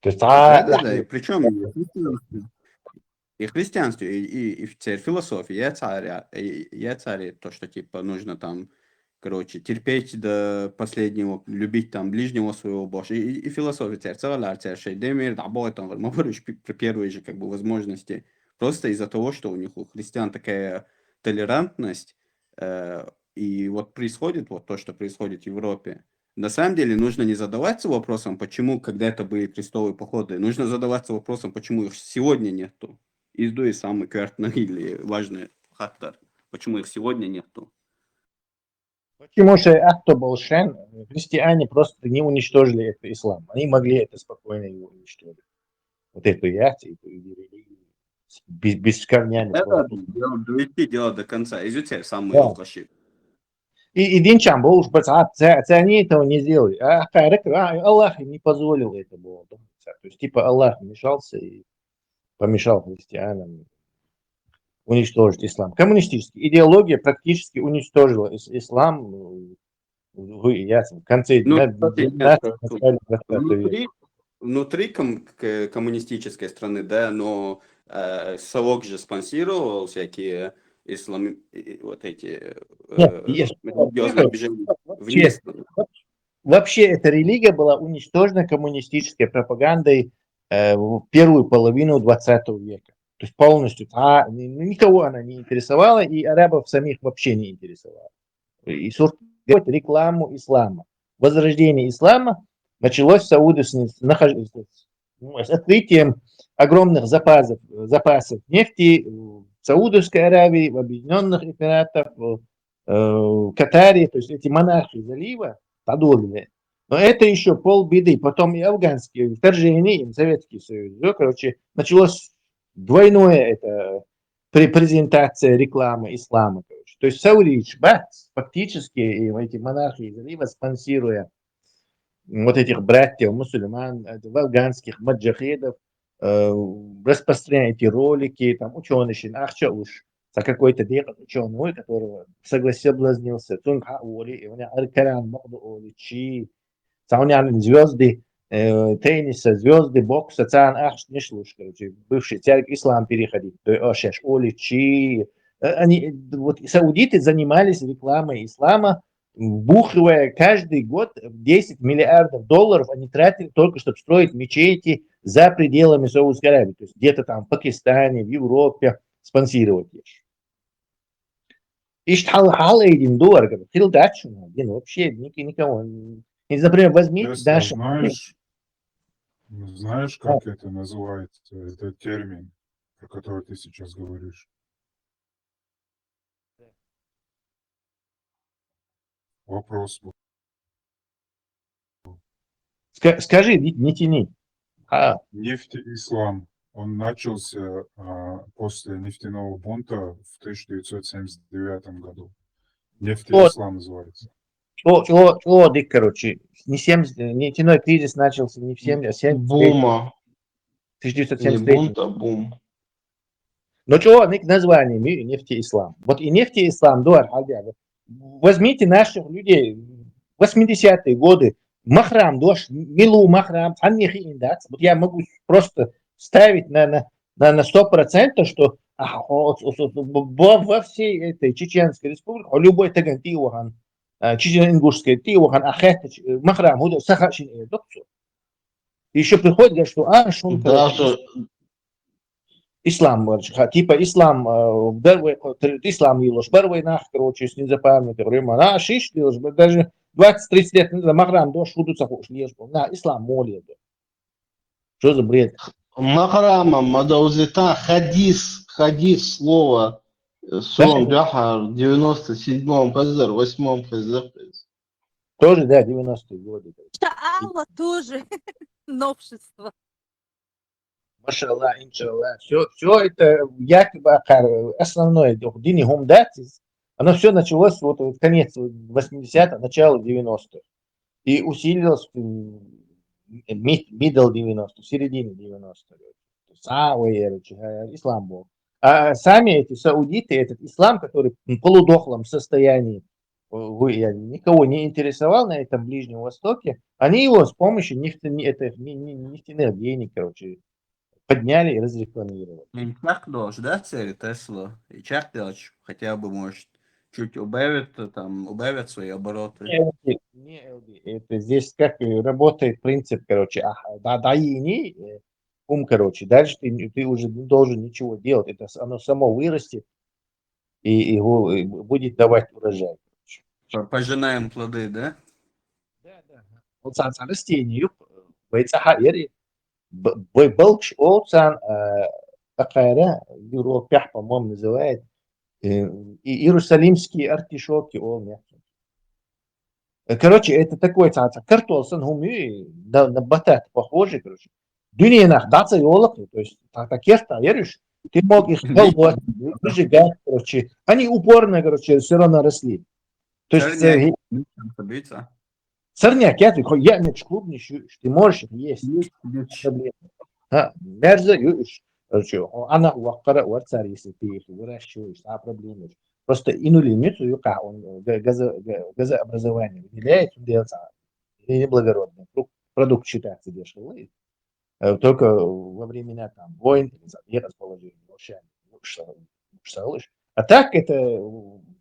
То есть, а, Да, да, да, и причем и христианство, и христианство, и, и, и в церкви философия, я царя, и я царь, то, что типа нужно там, короче, терпеть до последнего, любить там ближнего своего больше, и, и, и философия царь, царь, царь, шей демир, да, бой там, мы говоришь, при при первой же как бы возможности, просто из-за того, что у них у христиан такая толерантность, э, и вот происходит вот то, что происходит в Европе. На самом деле нужно не задаваться вопросом, почему когда-то были крестовые походы, нужно задаваться вопросом, почему их сегодня нету. Из дуи самый квертный или важный фактор, почему их сегодня нету. Почему же ахто болшен, христиане просто не уничтожили этот ислам. Они могли это спокойно его уничтожить. Вот эту яхту, эту религию. Без, без корнями. Это просто. Дело, довести дело до конца. Изучай самый Да. ошибки. И, и динчам болш, бац, а, ца- ца- они этого не сделали. А, харек, а, Аллах им не позволил это было. То есть, типа, Аллах вмешался и помешал христианам уничтожить ислам. Коммунистическая идеология практически уничтожила ис- ислам э, в, в- я в конце Ну, на- кстати, нет, на- как- начале двадцатого века. Внутри, внутри ком- к- коммунистической страны, да, но э, совок же спонсировал всякие ислам... и- вот эти э, Нет, есть. религиозные движения Вообще, вниз. вообще эта религия была уничтожена коммунистической пропагандой э, в первую половину двадцатого века. То есть полностью а, ни- никого она не интересовала, и арабов самих вообще не интересовала. И сурт рекламу ислама. Возрождение ислама началось в Саудовской, нахож- ну, с открытием огромных запасов, запасов нефти в Саудовской Аравии, в Объединенных Эмиратах, в э, Катаре, то есть эти монархии залива, подолили. Но это еще полбеды. Потом и афганские вторжения, и Советский Союз. Ну, короче, началось двойное это при презентация рекламы ислама. Короче. То есть Саудич, бац, фактически и эти монархии залива, спонсируя вот этих братьев мусульман, э, афганских маджахедов, э, распространяя эти ролики, там ученый шин ахча уж, за какой-то декад ученого, которого согласился, соблазнился, цунг ха оли, и у меня аркаран мокду оли чи, цаунян звезды э, тенниса, звезды бокса, цан ахш нишлуш, короче, бывший церковь ислам переходить, то есть ошеш оли чи, э, они, вот саудиты занимались рекламой ислама, вбухивая каждый год десять миллиардов долларов, они тратили только, чтобы строить мечети за пределами Саудовской Аравии, то есть где-то там в Пакистане, в Европе спонсировать их. Ишт хал хал эйдин дуар, хил дачу, блин, вообще ники- никого. Не, например, возьмите Честно, Даша. Знаешь, ну, знаешь, как это называется, этот термин, про который ты сейчас говоришь? Вопрос был. Ска- скажи, не, не тяни. А, Нефтеислам. Он начался а, после нефтяного бунта в тысяча девятьсот семьдесят девятом году. Нефтеислам называется. что, что, что, дик, короче, не семьдесят, нефтяной кризис начался не в семьдесят, а семьдесят Бума. Не тысяча девятьсот семьдесят третьем. Бунт, а бум. Но что, ник название ми- нефтеислам. Вот и нефтеислам, дуар, хал дяга. Возьмите наших людей, восьмидесятые годы, махрам дош, милу махрам, цан нихи индакс. Вот я могу просто ставить на, на, на, на сто процентов, что А хьо оц-, оц-, оц-, б-, б-, во всей этой Чеченской Республике, хьо любой таган тӀе а вахана, а, Чечено-Ингушской тӀе а вахана, а хаьттача, э, Махрам хӀу да, са хаа шин эр ду-кх цо. Ещё приходит, говорит, что, а, шун, короче, даже ислам, короче, ха-, типа ислам, э, дар вай, ко-, тр-, ислам лелош бар вай нах, короче, с незапамятных времён. А, шиш лелош бар, даже двадцать-тридцать лет назад Махрам дош хӀу ду ца хууш лелаш бар. На, ислам мо лел ду. Что за бред? Махрама ма довзита хадис, хадис слово, э, сом, да, джахар, девяносто седьмом хазар, восьмом хазар. Тоже, да, девяностые годы. Иншалла, тоже новшество. Машалла, иншалла. Все, все это якобы акар, основное, дух дини хум датис. Оно все началось вот, вот конец восьмидесятых, начало девяностых. И усилилось в мид-, middle девяностых, в середине девяностых. Са вай, короче, э, ислам бу. А сами эти саудиты, этот ислам, который в полудохлом состоянии, э, вы-, я, никого не интересовал на этом Ближнем Востоке, они его с помощью нефтяни-, это, не-, не-, нефтяных денег, короче, подняли и разрекламировали. Им так должен, да, цели Теслу? И чак делать хотя бы, может, чуть убавит, э, там, убавит свои обороты. Не, Элди, не, Элди, это здесь как, э, работает принцип, короче, а, да, да и не, э, ум, короче, дальше ты, не- ты уже не должен ничего делать, это с- оно само вырастет и, и го- и бу- будет давать урожай. По- Пожинаем плоды, да? Да, да. Вот цхьа, цхьа растение, юп, вай цӀа хьаэри, б- бай балкш олцан, а, такая, Европе, по-моему, называют, э, и иерусалимские артишоки ол нет. Э, короче, это такой цхьа, цхьа картол сан хӀума ю, на, на батат похоже, короче. Дуьненах дӀа ца йолу-кх, то есть, та, та керта яриш, ты мог их колоть, выжигать, короче. Они упорно, короче, все равно росли. То есть, Сорняки, э, там, собьются. Сорняки, это хо-, я не клубничаю, ты можешь их есть. Есть, есть. Проблема. А, мерза ю уьш. Короче, о, она ваккара варцар, если ты их выращиваешь, а проблема уьш. Просто инули нет, ю ка, он, э, га-, газо-, га-, газообразование выделяет, он делается неблагородный. Продукт, продукт считается дешевый. Э, только во времена там войн или за-, нерасположения, вообще, ну, что, что лучше. А так это, э,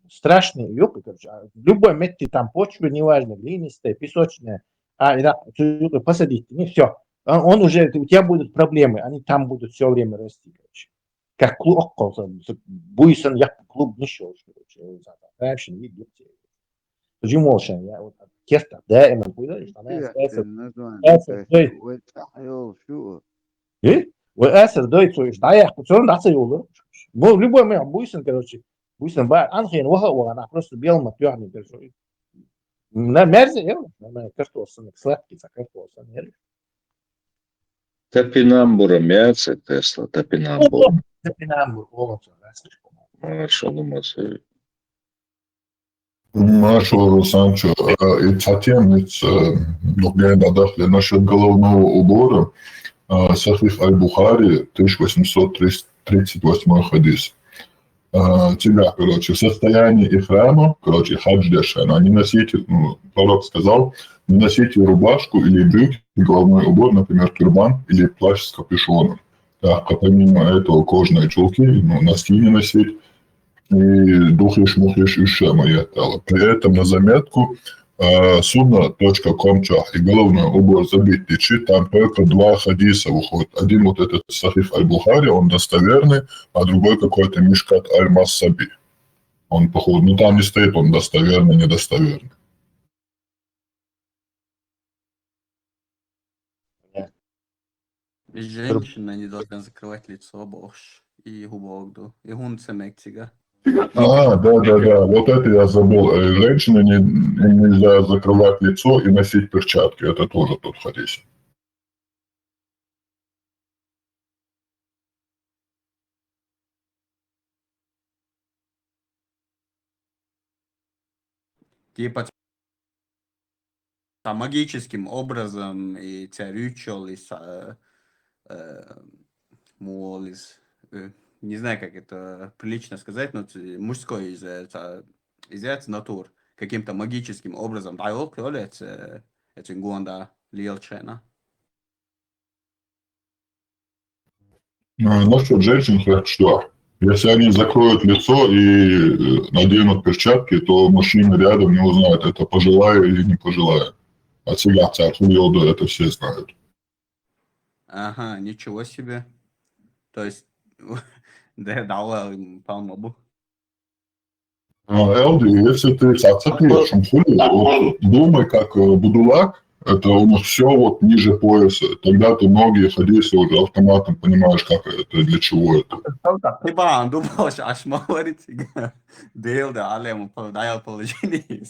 страшный юг, короче, а в любой метте там почва, неважно, глинистая, песочная, а, и да, цу юга посадить, не, все. Он, он уже, у тебя будут проблемы, они там будут все время расти, короче. Как клуб, буйсан, я клуб не шёл, короче, вообще, не идёте. Почему молчание? Я вот керта, да, именно, понимаешь, она Ю остается, яхтина название остается, тайпа? Дой. Вай цӀахь йолуш ю. Э? Вай асар дой, цо иш дӀаяхка, цо дӀа ца йолу. Ну, любой мой буйсан, короче, буйсан ба, анхен ваха ваха, она просто белма тёрный, короче. На мерзе, я, на картофель, сладкий, ца картофель, я. Топинамбура меца Тесла, топинамбур. О, топинамбур, о, цо, да, слишком. Машалла, масой. Машалла, Санчо, э, и цхьа тема, э, ну, гайна дахле насчёт головного убора, э, Сахих аль-Бухари, тысяча восемьсот тридцать восьмой хадис. Э, тебя, короче, в состоянии ихрама, короче, хадж дешена, не носите, ну, пророк сказал, не носите рубашку или брюки, головной убор, например, тюрбан или плащ с капюшоном. Так, а помимо этого кожаные чулки, ну, носки не носить, и духиш-мухиш уьш ма яттала. При этом на заметку, э, сунна точка ком чохь и головной убор забить дичи, там только два хадиса выходит. Один вот этот Сахих аль-Бухари, он достоверный, а другой какой-то Мишкат аль-Массаби. Он, походу, ну, там не стоит, он достоверный, недостоверный. Женщина не должна закрывать лицо, бохуш. И хӀу боху ду. И хӀунда ца мега цига? А, да, да, да. Вот это я забыл. Э, женщины не, им нельзя закрывать лицо и носить перчатки. Это тоже тот хадис. Типа, цхьа магическим образом и цхьа ручал, и цхьа, э, э, молис, э, не знаю, как это прилично сказать, но ц-, мужской из, э, цхьа, из яц натур каким-то магическим образом дӀайолу, то ли это, э, это гонда лелчена. А, насчёт женщин хочу что? Если они закроют лицо и э, наденут перчатки, то мужчины рядом не узнают, это пожилая или не пожилая. А цигат царху йода, это все знают. Ага, ничего себе. То есть, да, дала, по-моему. А, Элди, если ты сацапи, вот, думай, как э, будулак, это у них все вот ниже пояса. Тогда ты многие хадисы уже автоматом понимаешь, как это, для чего это. Ты бан, думал, аж молодец. Дел да, але ему даял положение.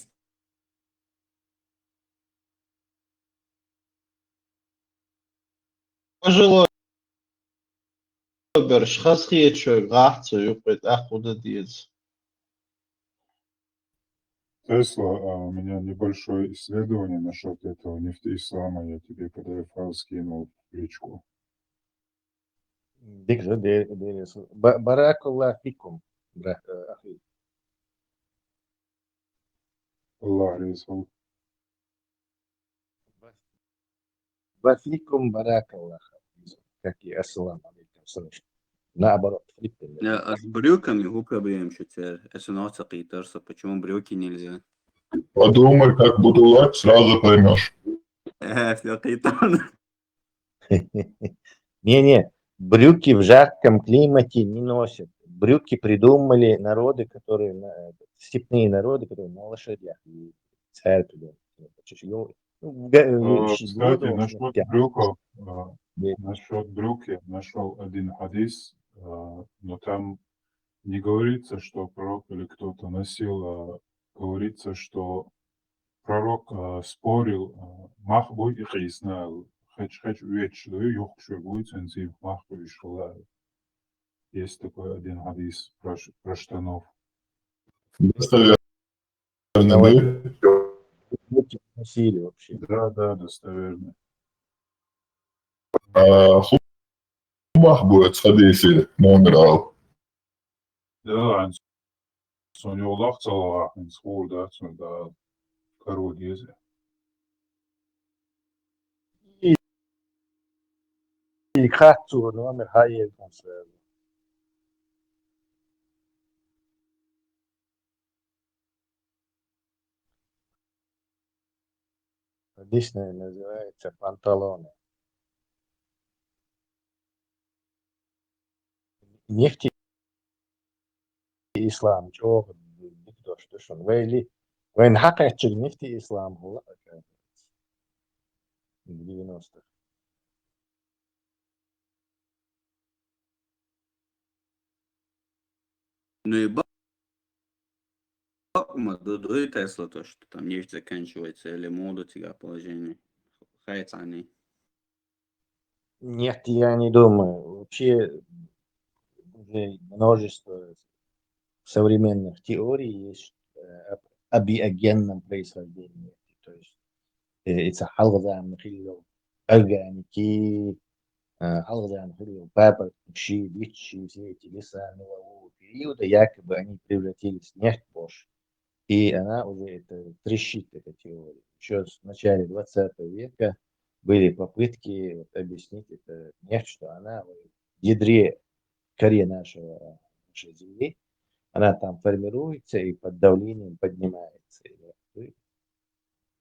Пожилой берш, хасхиечой, гахцо, юпет, ахуда диез. Тесла, а, у меня небольшое исследование насчет этого нефти ислама, я тебе П Д Ф файл скинул в личку. Дик же, де- де- ба- Баракаллах фикум, бра- э, ахи. Аллах реза. Ва фикум баракаллах. Как и ассаламу алейкум, слышно. Наоборот, флиппер. А с брюками гу проблем шуцер. Это ноца китарса. Почему брюки нельзя? Подумай, как будулак, сразу поймешь. Э, все китарно. Не-не, брюки в жарком климате не носят. Брюки придумали народы, которые на- степные народы, которые на лошадях. И царь придумал. Ну, в га- Э, в- Кстати, в- насчет да. брюков, а, Да. насчет брюк я нашел один хадис, а, но там не говорится, что пророк или кто-то носил, а говорится, что пророк а, спорил, а, мах буй и хисна, хеч хеч веч, да, юх шуй буй, цензив мах буй шула. Есть такой один хадис про, ш- про штанов. Достоверно, Давай. да? Носили вообще. Да, да, достоверно. А, хумах будет, сходи, если номер ал. Да, ан соньолах цалах, ан схур, да, сон, да, король ези. И хатцу номер хайер консерв. Здесь, наверное, называется панталоны. Нефти ислам, чё, никто, что ж он, вейли, вейн хакачик нефти ислам, хула, оказывается. В девяностых. Ну и ба- ба- ма ду- дуй Тесла то, что там нефть заканчивается, или моду тебя положение. Хайцани. Нет, я не думаю. Вообще уже множество современных теорий есть э, об абиогенном происхождении. То есть э, это халгазам хилло органики, э, халгазам хилло папоротник, бичи, все эти леса мелового периода, якобы они превратились в нефть, Bosch. И она уже это трещит, эта теория. Еще с начала двадцатого века были попытки вот, объяснить это нефть, что она в ядре, коре нашего, нашей Земли, она там формируется и под давлением поднимается. И вот, и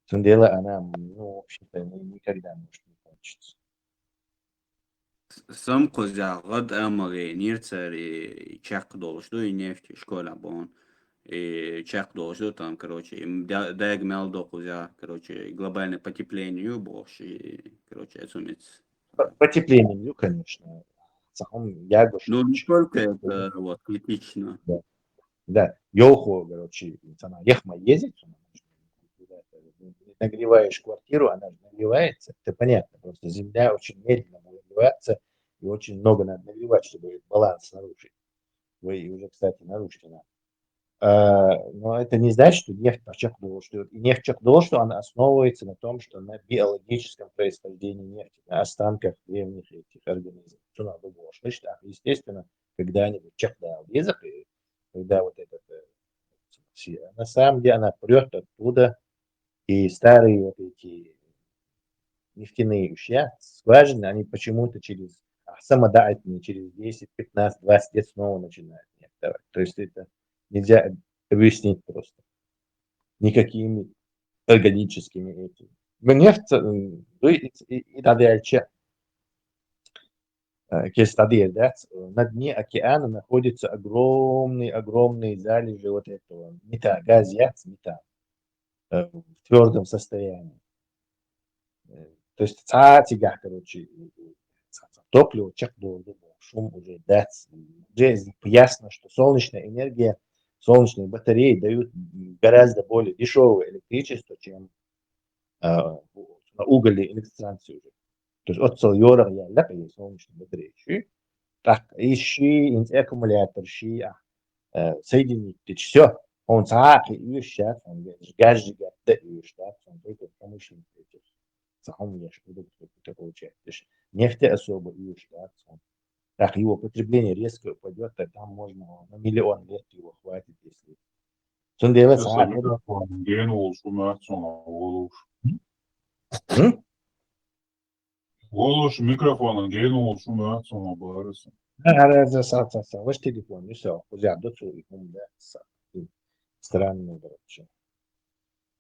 тем деле она, ну, в общем-то, ни- никогда может не кончиться. Сам козя гад амаре нирцари чак должду и нефть школа бон. И чак должду там, короче, им да- даг мел до козя, короче, глобальное потепление больше, и, короче, это умеется. По- Потеплением, ну, конечно. Сахом ягош. Ну, насколько это вот критично? Да, йохо, короче, сама ехма ездит, нагреваешь квартиру, она же нагревается. Это понятно, просто земля очень медленно будет нагреваться, и очень много надо нагревать, чтобы этот баланс нарушить. Вы уже, кстати, нарушили. А, но это не значит, что нефть чак должду. И нефть чак должду, она основывается на том, что на биологическом происхождении нефти, на останках древних этих организмов. Что надо было? Значит, а, естественно, когда-нибудь чак да, и когда вот этот, э, все- на самом деле она прет оттуда, и старые вот эти нефтяные уща, скважины, они почему-то через самодавать, через десять, пятнадцать, двадцать лет снова начинает нефть давать. То есть это нельзя объяснить просто никакими органическими этими. Нефть, м, ну, и, и, и надо ещё, э, кес надо, да, на дне океана находятся огромные-огромные залежи вот этого мета-, газа яц, метан, э, в твёрдом состоянии. Э, то есть цаца цигахь, короче, э, э, цаца топливо чекхдоалу, шум уже дац. Уже ясно, что солнечная энергия, солнечные батареи дают гораздо более дешёвое электричество, чем, э, на угольной электростанции уже. То есть оццал йорагӀъяьлла, и солнечные батареи ши, так, и ши, и аккумулятор ши, а, э, соединить, всё. Он цаӀ а уьш яц, он гаж-, гаж-, гаж-, да уьш яц, он только промышленный этих. Цхьа хӀума еш, продукты какой-то получать. То есть нефть особо уьш яц, он. Так, его потребление резко упадёт, а там можно на миллион лет его хватит, если. Цундела цхьа а микрофон генволуш ву мац, цунах волуш. М? Волуш микрофон генволуш ву мац, цунах барас. ХӀара, са, са, са, ваш телефон, и всё, кхуза ду цу, и хӀума да, са. Странный, короче.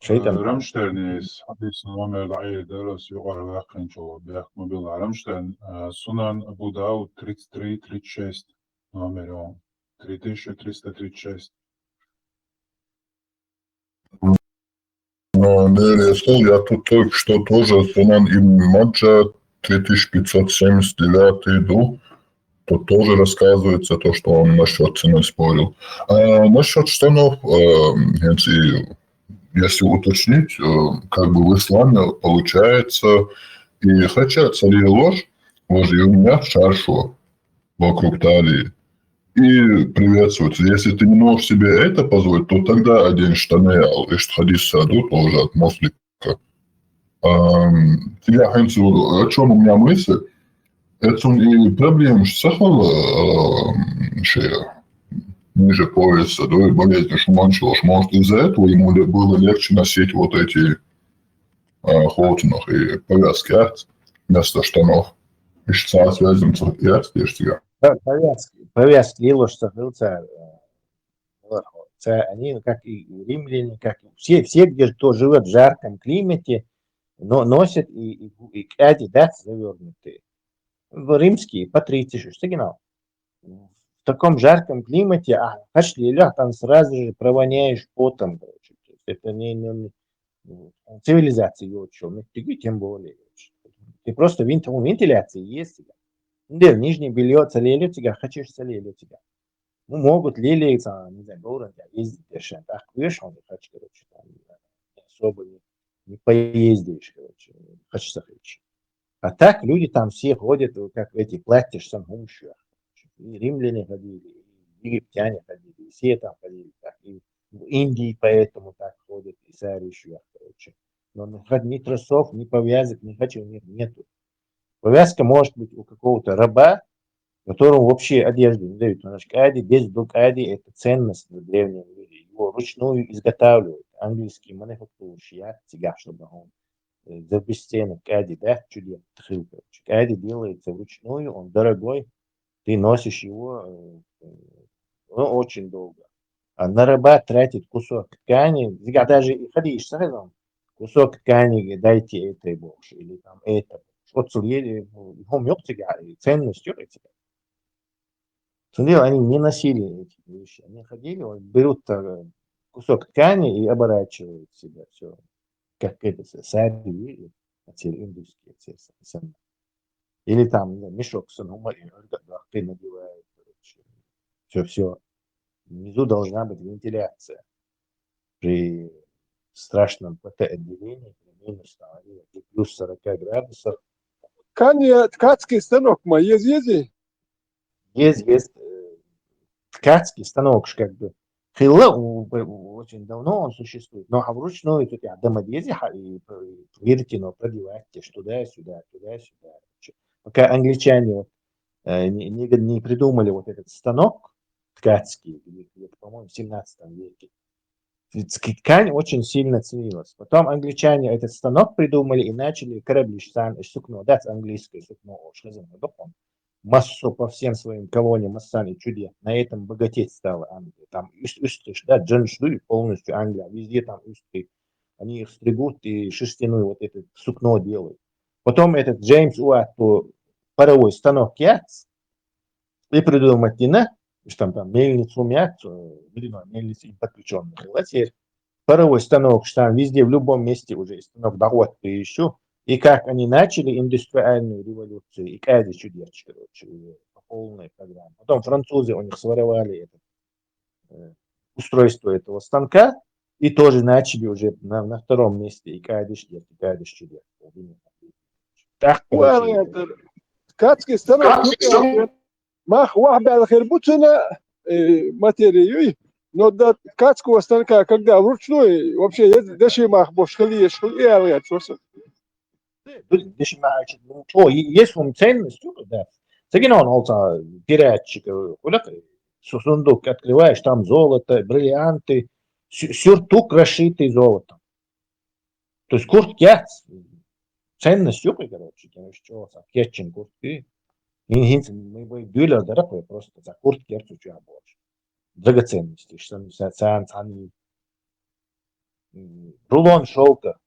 ШайтӀан. Э, Рамштайнис, хьадис номер дӀаайдара, ас юкъара ваьккхинчул бехк ма билла. Рамштайн, э, Сунан Абу Дауд тридцать три тридцать шесть номер, он. Три тысячи триста тридцать шесть. Ну, Андрей, я тут только что тоже Сунан Ибн Маджа, три тысячи пятьсот семьдесят девятый иду. Тут тоже рассказывается то, что он насчёт цены спорил. А насчёт штанов, э, если, если уточнить, э, как бы в исламе получается, и хотя цари ложь, ложь и у меня шаршу вокруг талии. И приветствуется. Если ты не можешь себе это позволить, то тогда одень штаны, ал ишт хадис саду тоже от Муслима. Ам, цигахь хӀинца, о чём у меня мысль, это он и проблема, что сахал, ам, ше, ниже пояса, да, и болезни шуманчилаш. Может, из-за этого ему ле-, было легче носить вот эти, а, ховтунах и повязки, а, вместо штанов. И что связано с, я, я, я. Да, повязки, повязки, лилош сахал ца, э, Ца они, ну, как и римляне, как и все, все, где кто живёт в жарком климате, но носят и, и, и кӀаьди дац завёрнутые. В римские патриции, что сигнал. В таком жарком климате, а, кхача лелахь, там сразу же провоняешь потом, короче. То есть это не, не, не, м, цивилизация йоцучу, ну, ты тем более. Ты просто вент-, вентиляция есть. Нижнее бельё ца лелаеш, цигахь кхачаш ца лелаеш цигахь. Ну, могут лелаяться, не знаю, говран ездить дешан, так, видишь, он, короче, там, не особо не, не поездишь, короче, хочется, короче. А так люди там все ходят, вот как эти, платья, что там, хумши. И римляне ходили, и египтяне ходили, и все там ходили, так, и в Индии поэтому так ходят, и сари ещё, короче. Но ни, ни трусов, ни повязок, ни хочу, у них нету. Повязка может быть у какого-то раба, которому вообще одежды не дают. Потому что кӀаьди, без до кӀаьди, это ценность в древнем мире. Его вручную изготавливают. Английские мануфактуры шият, цигахь, чтобы он, э, за бесценок кӀаьди, да, чудес тхил, короче. КӀаьди делается вручную, он дорогой, ты носишь его, э, э, ну, очень долго. А на раба тратить кусок ткани, цигахь даже и хадиш сахал, кусок ткани, дайте этой бохуш, или там это бохуш. Оццал е-, хӀума йоккха цигахь, ценность йоккха цигахь. Цундела они не носили эти вещи. Они ходили, вот, берут, э, кусок ткани и оборачивают себя, всё. Как это, с-, сари, эти индусские, эти с-, с-, или там, не знаю, мешок с хӀумой, и надевают, короче. Всё, всё. Внизу должна быть вентиляция. При страшном потоотделении, при минус, там, или при плюс сорока градусах. Кхане ткацкий станок ма еза, еза? Еза, еза, э, ткацкий станок, как бы, хилла, у, у, очень давно он существует. Но а вручную тут я дома еза, ха, и, э, верите, но продевать туда-сюда, туда-сюда. Пока англичане вот, э, не, не, не придумали вот этот станок ткацкий, где-то, по-моему, в семнадцатом веке. Ткань очень сильно ценилась. Потом англичане этот станок придумали и начали корабли шсан, сукно, да, английское сукно, ош хазан, да, он. массо по всем своим колониям, массани чудех. На этом богатеть стала Англия. Там усть, усть, да, джинш дуй полностью Англия, везде там усть. Они их стригут и шерстяную вот это сукно делают. Потом этот Джеймс Уайт паровой станок яц, и придумать не на, что там, там мельницу мят, блин, мельница им подключенных. Паровой станок, что там везде, в любом месте уже станок догод еще. И как они начали индустриальную революцию, и каждый чудерчик, короче, по полной программе. Потом французы у них своровали это, э, устройство этого станка, и тоже начали уже на, на втором месте и кадиш, и кадиш чудер. Так получилось. Кацкий станок. Мах вах бәлхер бутына материю. Но до ткацкого станка, когда вручную, вообще, деши мах бош хали еш хали я я чорса. Деши мах, ну, то есть вам ценность, да. Сегин он олца передатчик, кулак, сундук открываешь, там золото, бриллианты, сюртук расшитый золотом. То есть куртки ценность юкы, короче, короче, что, кетчин куртки. Инхинс, мы бы дюля дарахуя просто за куртки, я хочу больше. Драгоценности, что там, сан, сан, рулон шелка.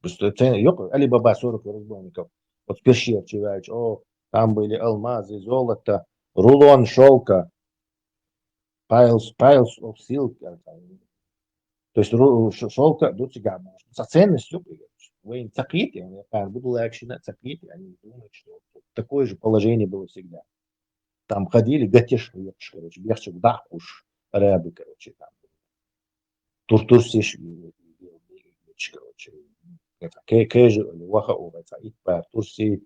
Просто цен, ёк, Алибаба сорок разбойников. Вот Перши отчеваешь, о, там были алмазы, золото, рулон шелка, piles, piles of silk. То есть шелка, до тебя можно. За ценностью, вы им цаките, я буду лакшина цаките, они думают, что такое же положение было всегда. Там ходили, гатеш, короче, бехчик, дахуш, арабы, короче, там. Туртурсиш, короче, это, кежи, или ваха, это, ит пар турси,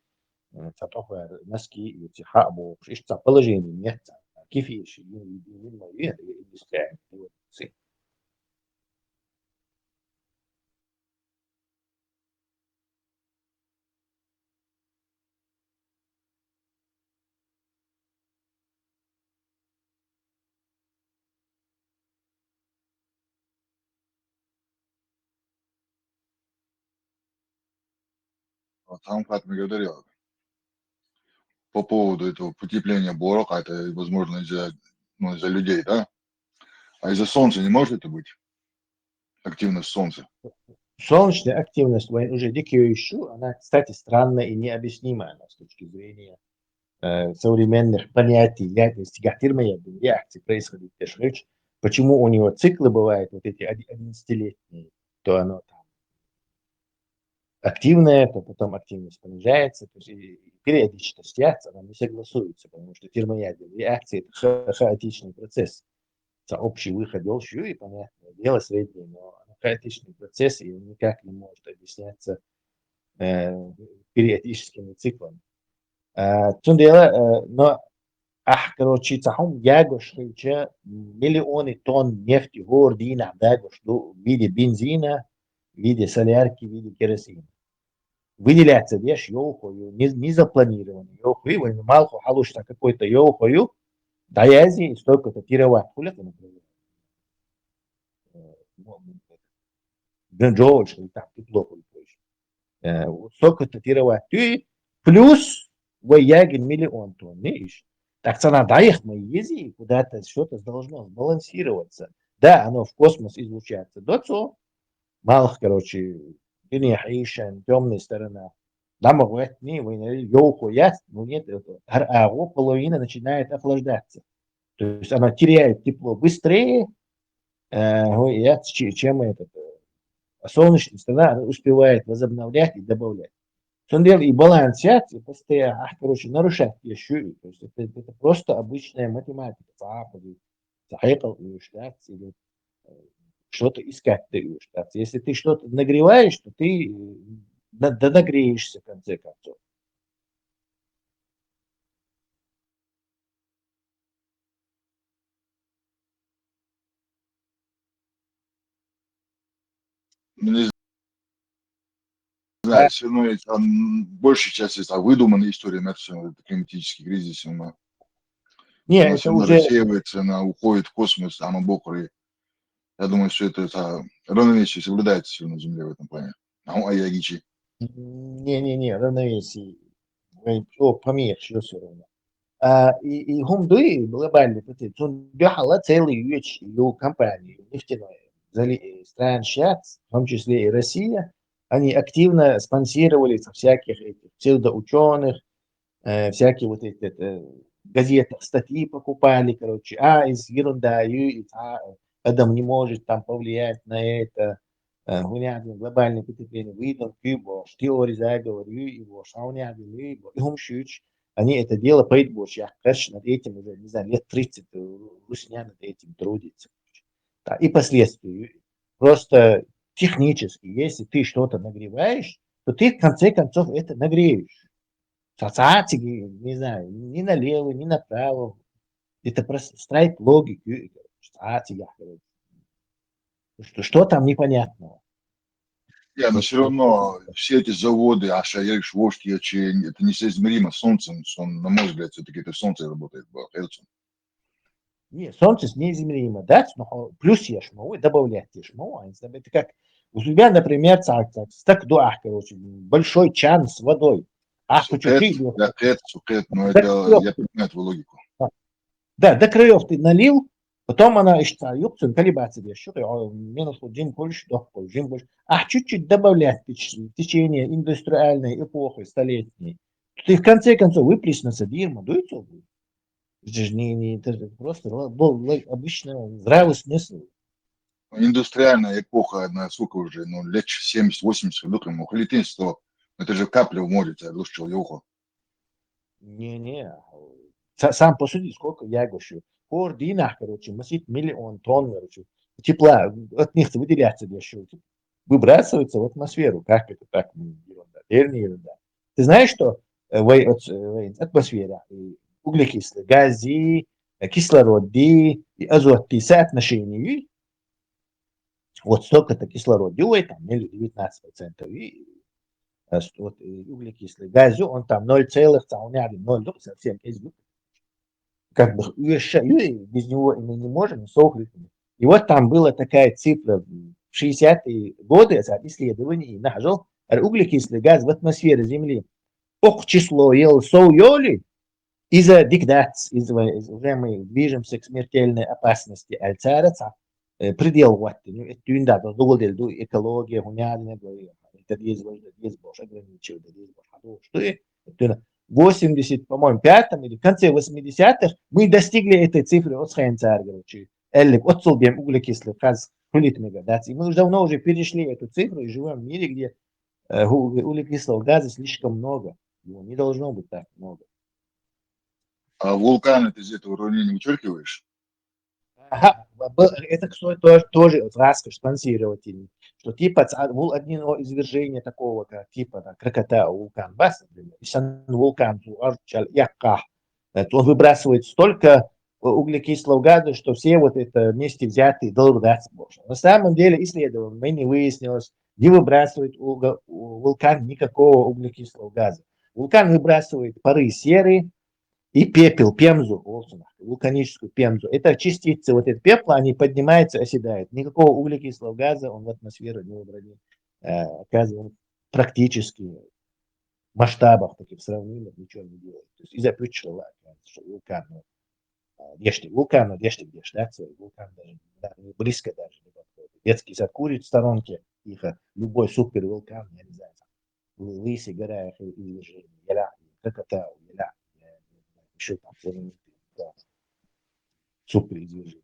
это, тохвар, носки, эти, хабо, ишца положение, нет, кифиш, индустриальный. Там Фатма говорил по поводу этого потепления Борока, это, возможно, из-за, ну, из-за людей, да? А из-за солнца не может это быть? Активность солнца. Солнечная активность уже дикую ищу, она, кстати, странная и необъяснимая с точки зрения э, современных понятий, я, то есть, реакции происходит, почему у него циклы бывают вот эти одиннадцатилетние, то оно там активное, то потом активность понижается, то есть периодичность яц, она не согласуется, потому что термоядерные реакции — это ха- хаотичный процесс. Это общий выход, и понятное дело, среднее, но хаотичный процесс, и он никак не может объясняться э, периодическими циклами. Э, цундела, э, но ах, короче, цахум ягош хилча миллионы тонн нефти гор дина дагош ду в виде бензина, в виде солярки, в виде керосина. Выделяться деш йохо, не, не запланированный йохо, и малхо халуш какой-то йохо, даязи столько-то тераватт хулят, например. Джош, так тепло позже. Столько-то тераватт, плюс ваягин миллион тонн, видишь? Так цена даих мы ези, куда-то что-то должно сбалансироваться. Да, оно в космос излучается. Да, цо? Малых, короче, дыня хишен, темная сторона. Дама говорит, не, вы не йохо яс, ну нет, это, половина начинает охлаждаться. То есть она теряет тепло быстрее, э, чем этот, э, солнечная сторона успевает возобновлять и добавлять. Цундела и баланс яц, и постоянно, ах, короче, нарушать ещё. То есть это, это просто обычная математика. Цахайкал или что-то искать ты. Если ты что-то нагреваешь, то ты донагреешься в конце концов. Ну, не знаю, все равно это, большей части это выдуманная история, на все это климатический кризис, она, не, она это всё уже рассеивается, она уходит в космос, там обокры. Я думаю, все это, это равновесие соблюдается все на Земле в этом плане. А у Аягичи. Не-не-не, равновесие. вайн чӀоагӀа помехаш ю всё равно. А, и, и хӀума дуй, глобальный потенциал, цунна дуьхьал целый йоацаш ю компании, нефтяной, зали-, э, стран сейчас, в том числе и Россия, они активно спонсировали всяких этих псевдоучёных, э, всякие вот эти, э, газетах статьи покупали, короче, а, из ерунда, и, и, а, адам не может там повлиять на это, э, глобальное потепление, выйдем, теория заговора, и его, а у меня и хӀума шуч, они это дело, пайда боацаш, я, короче, над этим уже, не знаю, лет тридцать, э, русня над этим трудится. Да, и последствия. Просто технически, если ты что-то нагреваешь, то ты в конце концов это нагреешь. Цхьа-, цхьаъ цига, не знаю, ни налево, ни направо. Это просто строить логику, цхьаъ цига, короче. Что, что там непонятного? Не, но все равно все эти заводы, а шаериш вошки, это несоизмеримо с солнцем, он, на мой взгляд, все-таки это солнце работает, ба, Херсон. Не, солнце с- неизмеримо, да, но плюс еш мог, добавлять еш мог, а это как у тебя, например, так, так, так, да, короче, большой чан с водой. А Сукет, да, кет, сукет, но Да, это, всё. Я понимаю твою логику. Да, до краев ты налил, потом она ещё юкцин колебаться деш, что ты, а, минус вот жим больше, да, жим больше. А чуть-чуть добавлять в теч- в течение индустриальной эпохи столетней, то ты в конце концов выплеснется дирма, дуется. Это же не, не, это же просто ла- был ла- обычно здравый смысл. Индустриальная эпоха, она сколько уже, ну, лет семьдесят-восемьдесят, ну, прям, ну, халитин сто. Это же капля в море, тебя душил юхо. Не-не, са- сам посуди, сколько я гощу. Хор динах, короче, масит миллион тонн, короче, тепла от них выделяться деш, выбрасывается в атмосферу. Как это так? М, ерунда. Дерни ерунда. Ты знаешь, что э, в ат- э, в атмосфере и углекислый газ, и э, кислород, и азот, и соотношение, и вот столько-то кислород, и там, или девятнадцать процентов, и э, с- вот, и углекислый газ, он там ноль целых, там, у меня один ноль, ну, совсем есть, ну, как бы, ещё, и без него и мы не можем, и сохнет. И вот там была такая цифра в шестидесятые годы, это исследование, и нахожу, э, углекислый газ в атмосфере Земли. Ох, число ел, со ели, из-за деградации, из-за, из- уже мы движемся к смертельной опасности, альцараца, э, предел вот, ну, это дюнда, да, дугулдел, ду, экология, гуняльная, это есть, это есть, ограничивать, это есть, что и, это восемьдесят, по-моему, пятом или в конце восьмидесятых мы достигли этой цифры от Хайнцаргородчи. Эллик, от солбем углекислый газ, хулит мегадаций. Мы уже давно уже перешли эту цифру и живем в мире, где э, гу- углекислого газа слишком много. Его не должно быть так много. А вулканы ты из этого уравнения вычеркиваешь? Ага, б- это, кстати, тоже, тоже вот раз спонсировательный, что типа ц- а, вул- один о- извержение такого, как типа да, Кракатау вулкан, бас, например, если он вулкан, то он чал- якка, э, то он выбрасывает столько э, углекислого газа, что все вот это вместе взятые долго даст больше. На самом деле исследование не выяснилось, не выбрасывает уго- у- вулкан никакого углекислого газа. Вулкан выбрасывает пары серы и пепел, пемзу, вулканическую пемзу. Это частицы вот этого пепла, они поднимаются, оседают. Никакого углекислого газа он в атмосферу не выбросит. Э, оказывается, практически в масштабах таких сравнимых ничего не делает. То есть из-за причины, оказывается, что вулкан, ну, а, дешти, вулкан, ну, дешти, дешти, да, свой вулкан даже, да, не близко даже не подходит. Детский сад курит в сторонке, их, а, любой супер вулкан, я не знаю, там, Лы- Лысый гора, их извержение, я ещё там, знаменитый, да, супер извержение.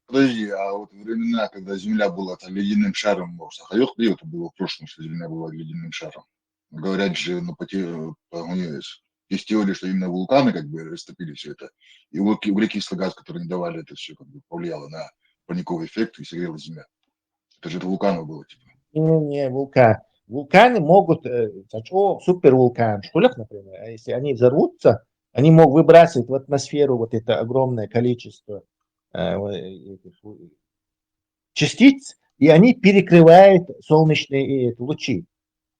Подожди, а вот времена, когда Земля была там ледяным шаром, может, а это было в прошлом, что Земля была ледяным шаром. Говорят же, ну, по те-, по, у неё есть, есть теория, что именно вулканы как бы растопили все это. И углекислый газ, который не давали, это все как бы повлияло на парниковый эффект и согрело Земля. Это же это вулканов было, типа. Не, не, вулкан. Вулканы могут, э, так, о, супер вулкан, что ли, например, а если они взорвутся, они могут выбрасывать в атмосферу вот это огромное количество э, вот этих, э, частиц, и они перекрывают солнечные, э, лучи.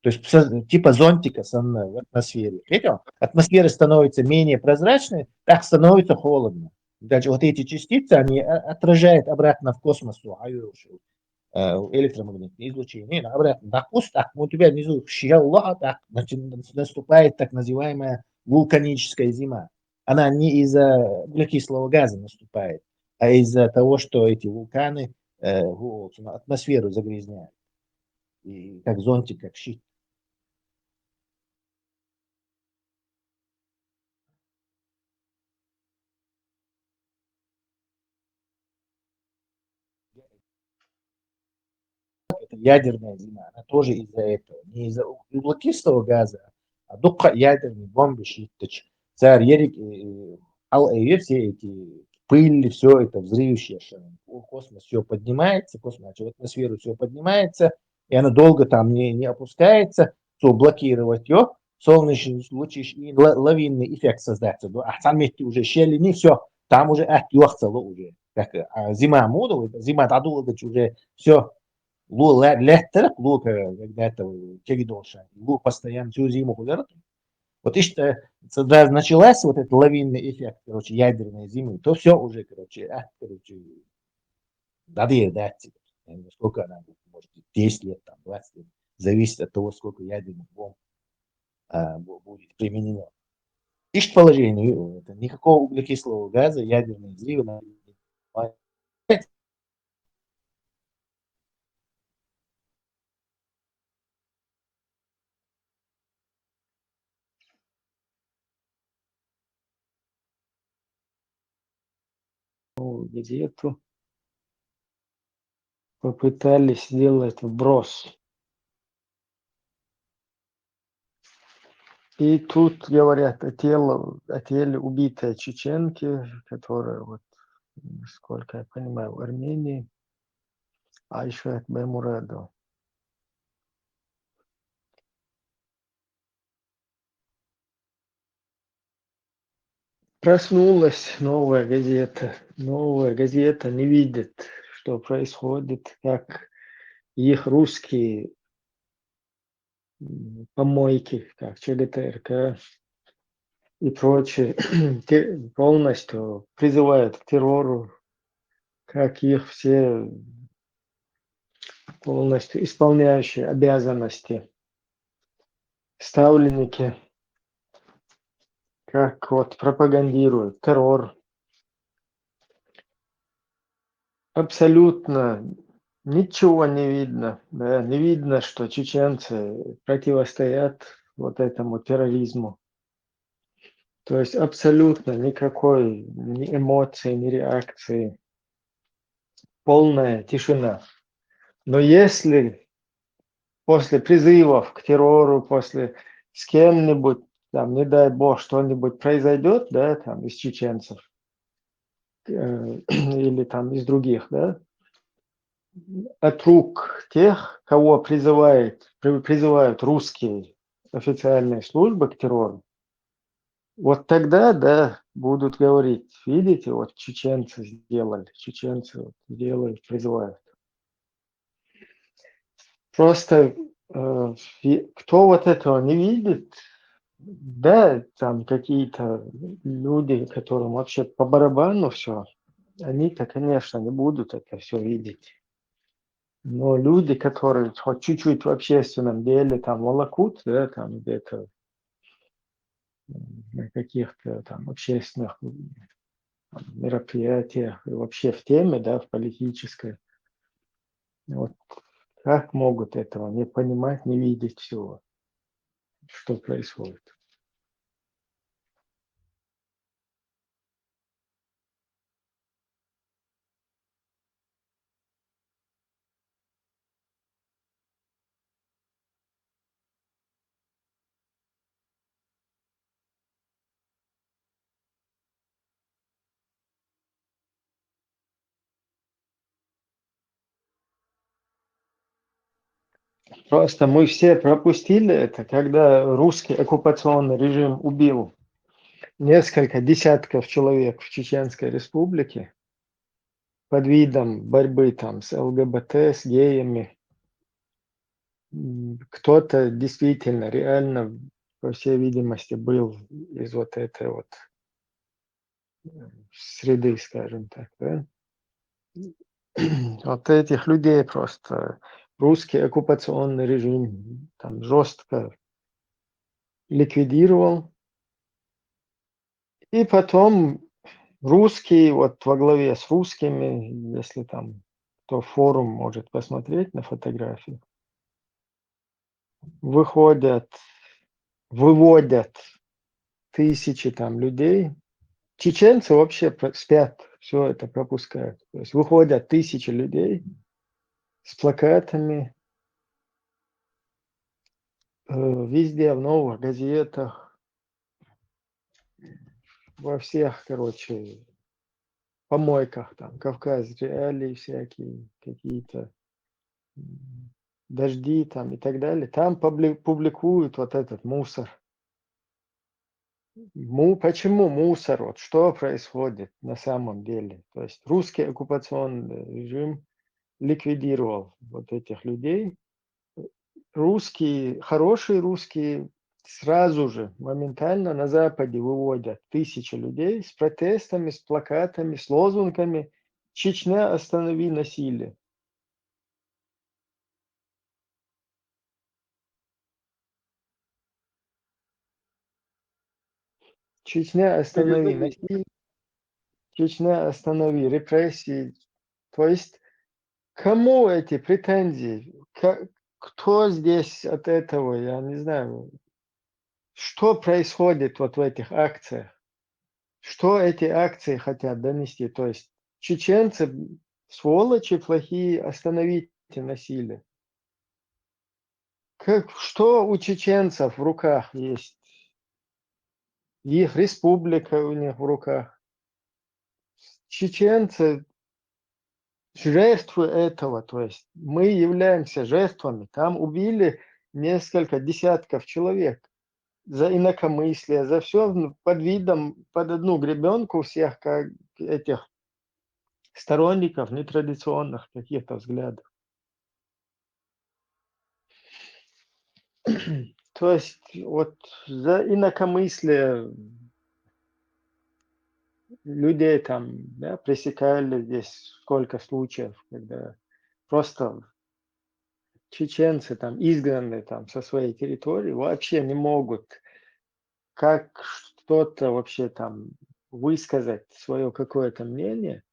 То есть со- типа зонтика в атмосфере. Видел? Атмосфера становится менее прозрачной, так становится холодно. Даже вот эти частицы, они отражают обратно в космос. э, электромагнитное излучение, обратно, так пусть так, у тебя внизу шиялло, а так, значит, наступает так называемая вулканическая зима. Она не из-за углекислого газа наступает, а из-за того, что эти вулканы э, в- атмосферу загрязняют. И как зонтик, как щит. Это ядерная зима, она тоже из-за этого. Не из-за углекислого газа, а дукха ядерный бомбы шииттача. Цар ерик, э, э, ал э, все эти пыль, все это взрывающее, что космос все поднимается, космос, в атмосферу все поднимается, и оно долго там не, не опускается, то блокировать ее, солнечный лучи и ла- лавинный эффект создаться. Ну, а там ведь уже щели, не все, там уже от уже. Как а, зима мудовая, зима дадулгач уже все, лу ле- леттер, лу, э, когда это кегидолша, лу постоянно всю зиму кулер. Вот и что, когда началась вот этот лавинный эффект, короче, ядерной зимы, то все уже, короче, а, короче, надоедает тебе. Я не знаю, сколько она будет, может быть, десять лет, там, двадцать лет. Зависит от того, сколько ядерных бомб а, бу- будет применено. Ищет положение, это никакого углекислого газа, ядерные взрывы, надо не Где-то попытались сделать вброс. И тут говорят о теле, о теле убитой чеченки, которая вот, насколько я понимаю, в Армении, Айшат Баймурадова. Проснулась новая газета. Новая газета не видит, что происходит, как их русские помойки, как ЧГТРК и прочие, полностью призывают к террору, как их все полностью исполняющие обязанности, ставленники, как вот пропагандируют террор. Абсолютно ничего не видно, да, не видно, что чеченцы противостоят вот этому терроризму. То есть абсолютно никакой ни эмоции, ни реакции. Полная тишина. Но если после призывов к террору, после с кем-нибудь, там, не дай бог, что-нибудь произойдет, да, там, из чеченцев, э, или там из других, да, от рук тех, кого призывает, при- призывают русские официальные службы к террору, вот тогда, да, будут говорить: «Видите, вот чеченцы сделали, чеченцы вот делают, призывают». Просто э, и кто вот этого не видит, да, там какие-то люди, которым вообще по барабану все, они-то, конечно, не будут это все видеть. Но люди, которые хоть чуть-чуть в общественном деле там волокут, да, там где-то на каких-то там общественных м, мероприятиях и вообще в теме, да, в политической. Вот как могут этого не понимать, не видеть всего, что происходит? Просто мы все пропустили это, когда русский оккупационный режим убил несколько десятков человек в Чеченской Республике под видом борьбы там с ЛГБТ, с геями. Кто-то действительно реально, по всей видимости, был из вот этой вот среды, скажем так, да? Вот этих людей просто русский оккупационный режим там жестко ликвидировал. И потом русские, вот во главе с русскими, если там кто форум может посмотреть на фотографии, выходят, выводят тысячи там людей. Чеченцы вообще про- спят, все это пропускают. То есть выходят тысячи людей с плакатами э, везде, в новых газетах, во всех, короче, помойках, там, Кавказ, реалии всякие, какие-то м, дожди там и так далее. Там публи- публикуют вот этот мусор. Му, почему мусор? Вот что происходит на самом деле? То есть русский оккупационный режим ликвидировал вот этих людей. Русские, хорошие русские сразу же, моментально на Западе выводят тысячи людей с протестами, с плакатами, с лозунгами «Чечня, останови насилие». Чечня, останови насилие. Чечня, останови репрессии. То есть, кому эти претензии? Ка- кто здесь от этого? Я не знаю. Что происходит вот в этих акциях? Что эти акции хотят донести? То есть, чеченцы, сволочи плохие, остановите насилие. Как, что у чеченцев в руках есть? Их республика у них в руках. Чеченцы жертвы этого, то есть мы являемся жертвами. Там убили несколько десятков человек за инакомыслие, за все под видом, под одну гребенку всех как этих сторонников нетрадиционных каких-то взглядов. То есть вот за инакомыслие людей там, да, пресекали здесь сколько случаев, когда просто чеченцы там изгнаны там со своей территории, вообще не могут как что-то вообще там высказать свое какое-то мнение.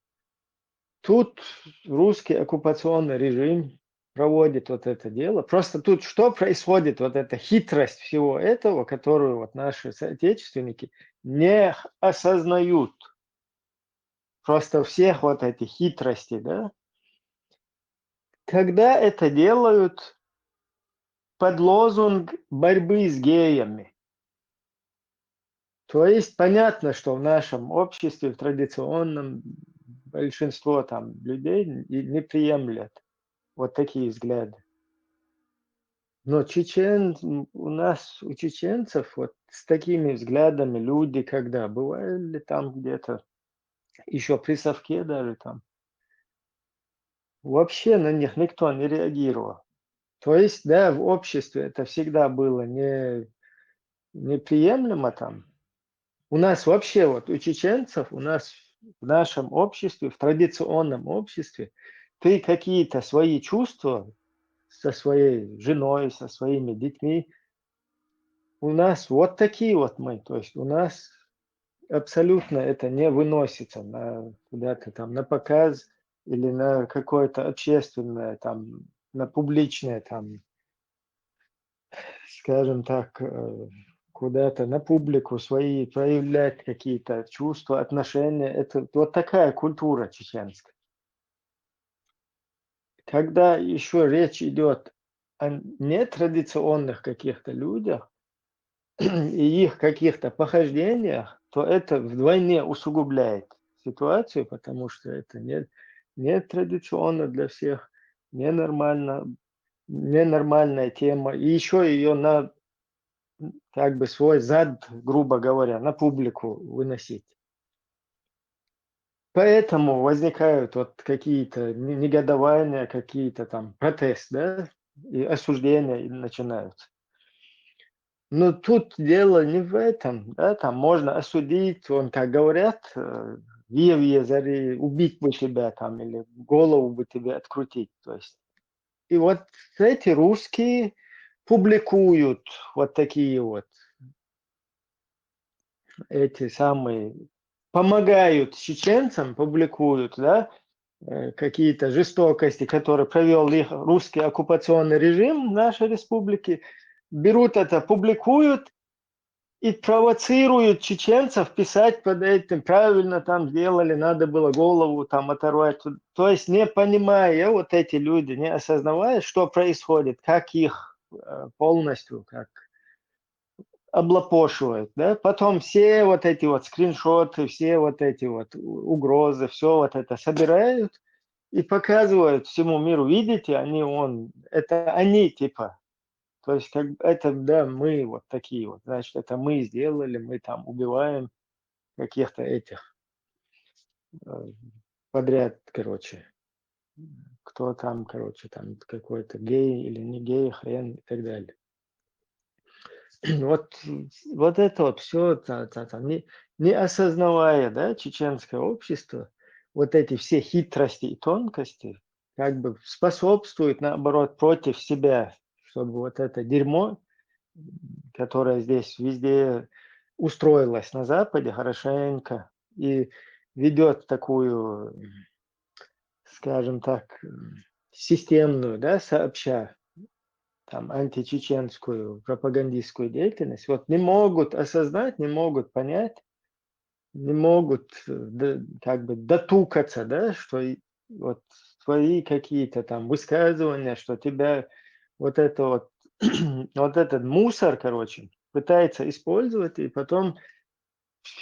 Тут русский оккупационный режим проводит вот это дело. Просто тут что происходит, вот эта хитрость всего этого, которую вот наши соотечественники не осознают. Просто всех вот этих хитростей, да? Когда это делают под лозунг борьбы с геями. То есть понятно, что в нашем обществе, в традиционном, большинство там людей не приемлят вот такие взгляды. Но чечен, у нас, у чеченцев вот с такими взглядами люди, когда бывали там где-то, еще при совке даже там, вообще на них никто не реагировал. То есть, да, в обществе это всегда было не, неприемлемо там. У нас вообще, вот у чеченцев, у нас в нашем обществе, в традиционном обществе, ты какие-то свои чувства со своей женой, со своими детьми, у нас вот такие вот мы. То есть у нас абсолютно это не выносится на куда-то там, на показ или на какое-то общественное там, на публичное там, скажем так, э, куда-то на публику свои проявлять какие-то чувства, отношения. Это вот такая культура чеченская. Когда еще речь идет о нетрадиционных каких-то людях и их каких-то похождениях, то это вдвойне усугубляет ситуацию, потому что это не, нетрадиционно для всех, ненормально, ненормальная тема. И еще ее на как бы свой зад, грубо говоря, на публику выносить. Поэтому возникают вот какие-то не- негодования, какие-то там протесты, да, и осуждения и начинаются. Но тут дело не в этом, да, там можно осудить, он, как говорят, э, вие-вие зари, убить бы тебя там или голову бы тебе открутить. То есть и вот эти русские публикуют вот такие вот, эти самые, помогают чеченцам, публикуют, да, э, какие-то жестокости, которые провел их русский оккупационный режим нашей республики, берут это, публикуют и провоцируют чеченцев писать под этим: «Правильно там сделали, надо было голову там оторвать». То есть не понимая, вот эти люди, не осознавая, что происходит, как их э, полностью как облапошивают, да, потом все вот эти вот скриншоты, все вот эти вот угрозы, все вот это собирают и показывают всему миру: «Видите, они, он, это они, типа». То есть как бы это, да, мы вот такие вот, значит, это мы сделали, мы там убиваем каких-то этих э, подряд, короче, кто там, короче, там какой-то гей или не гей, хрен и так далее. Вот, вот это вот все, не, не осознавая, да, чеченское общество, вот эти все хитрости и тонкости, как бы способствует, наоборот, против себя, чтобы вот это дерьмо, которое здесь везде устроилось на Западе хорошенько и ведет такую, скажем так, системную, да, сообща, там, античеченскую пропагандистскую деятельность, вот не могут осознать, не могут понять, не могут э, д- как бы дотукаться, да, что и- вот твои какие-то там высказывания, что тебя вот это вот, вот этот мусор, короче, пытается использовать, и потом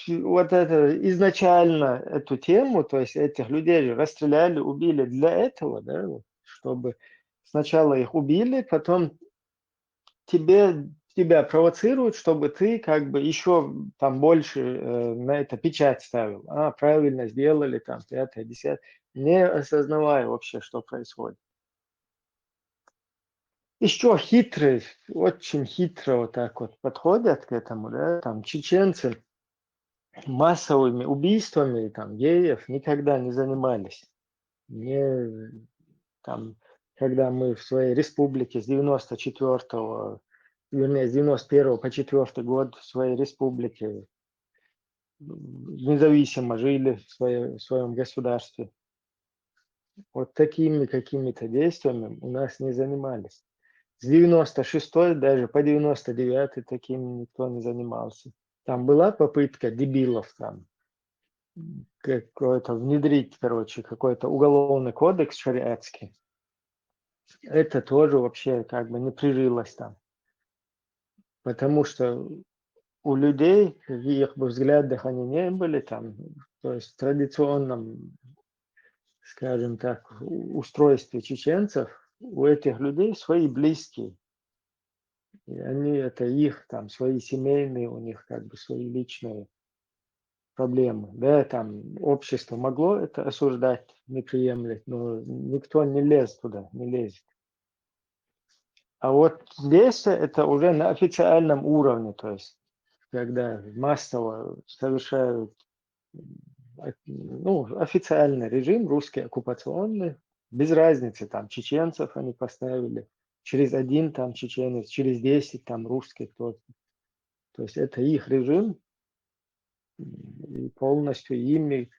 вот это изначально эту тему, то есть этих людей же расстреляли, убили для этого, да, вот, чтобы сначала их убили, потом тебе, тебя провоцируют, чтобы ты как бы еще там больше э, на это печать ставил. А, правильно сделали, там, пятое, десятое, не осознавая вообще, что происходит. Еще хитрый, очень хитро вот так вот подходят к этому, да, там чеченцы массовыми убийствами там геев никогда не занимались. Не, там, когда мы в своей республике с девяносто четвёртого, вернее, с девяносто первого по четвёртый год в своей республике независимо жили в, своей, в своем государстве, вот такими какими-то действиями у нас не занимались. С девяносто шестой даже по девяносто девятый таким никто не занимался. Там была попытка дебилов там какой-то внедрить, короче, какой-то уголовный кодекс шариатский. Это тоже вообще как бы не прижилось там. Потому что у людей, в их бы взглядах они не были там, то есть в традиционном, скажем так, устройстве чеченцев, у этих людей свои близкие. И они, это их там, свои семейные, у них как бы свои личные проблемы. Да, там общество могло это осуждать, не приемлет, но никто не лез туда, не лезет. А вот здесь это уже на официальном уровне, то есть когда массово совершают ну, официальный режим, русский оккупационный, без разницы, там, чеченцев они поставили, через один там чеченец, через десять там русских. То, то есть это их режим, и полностью ими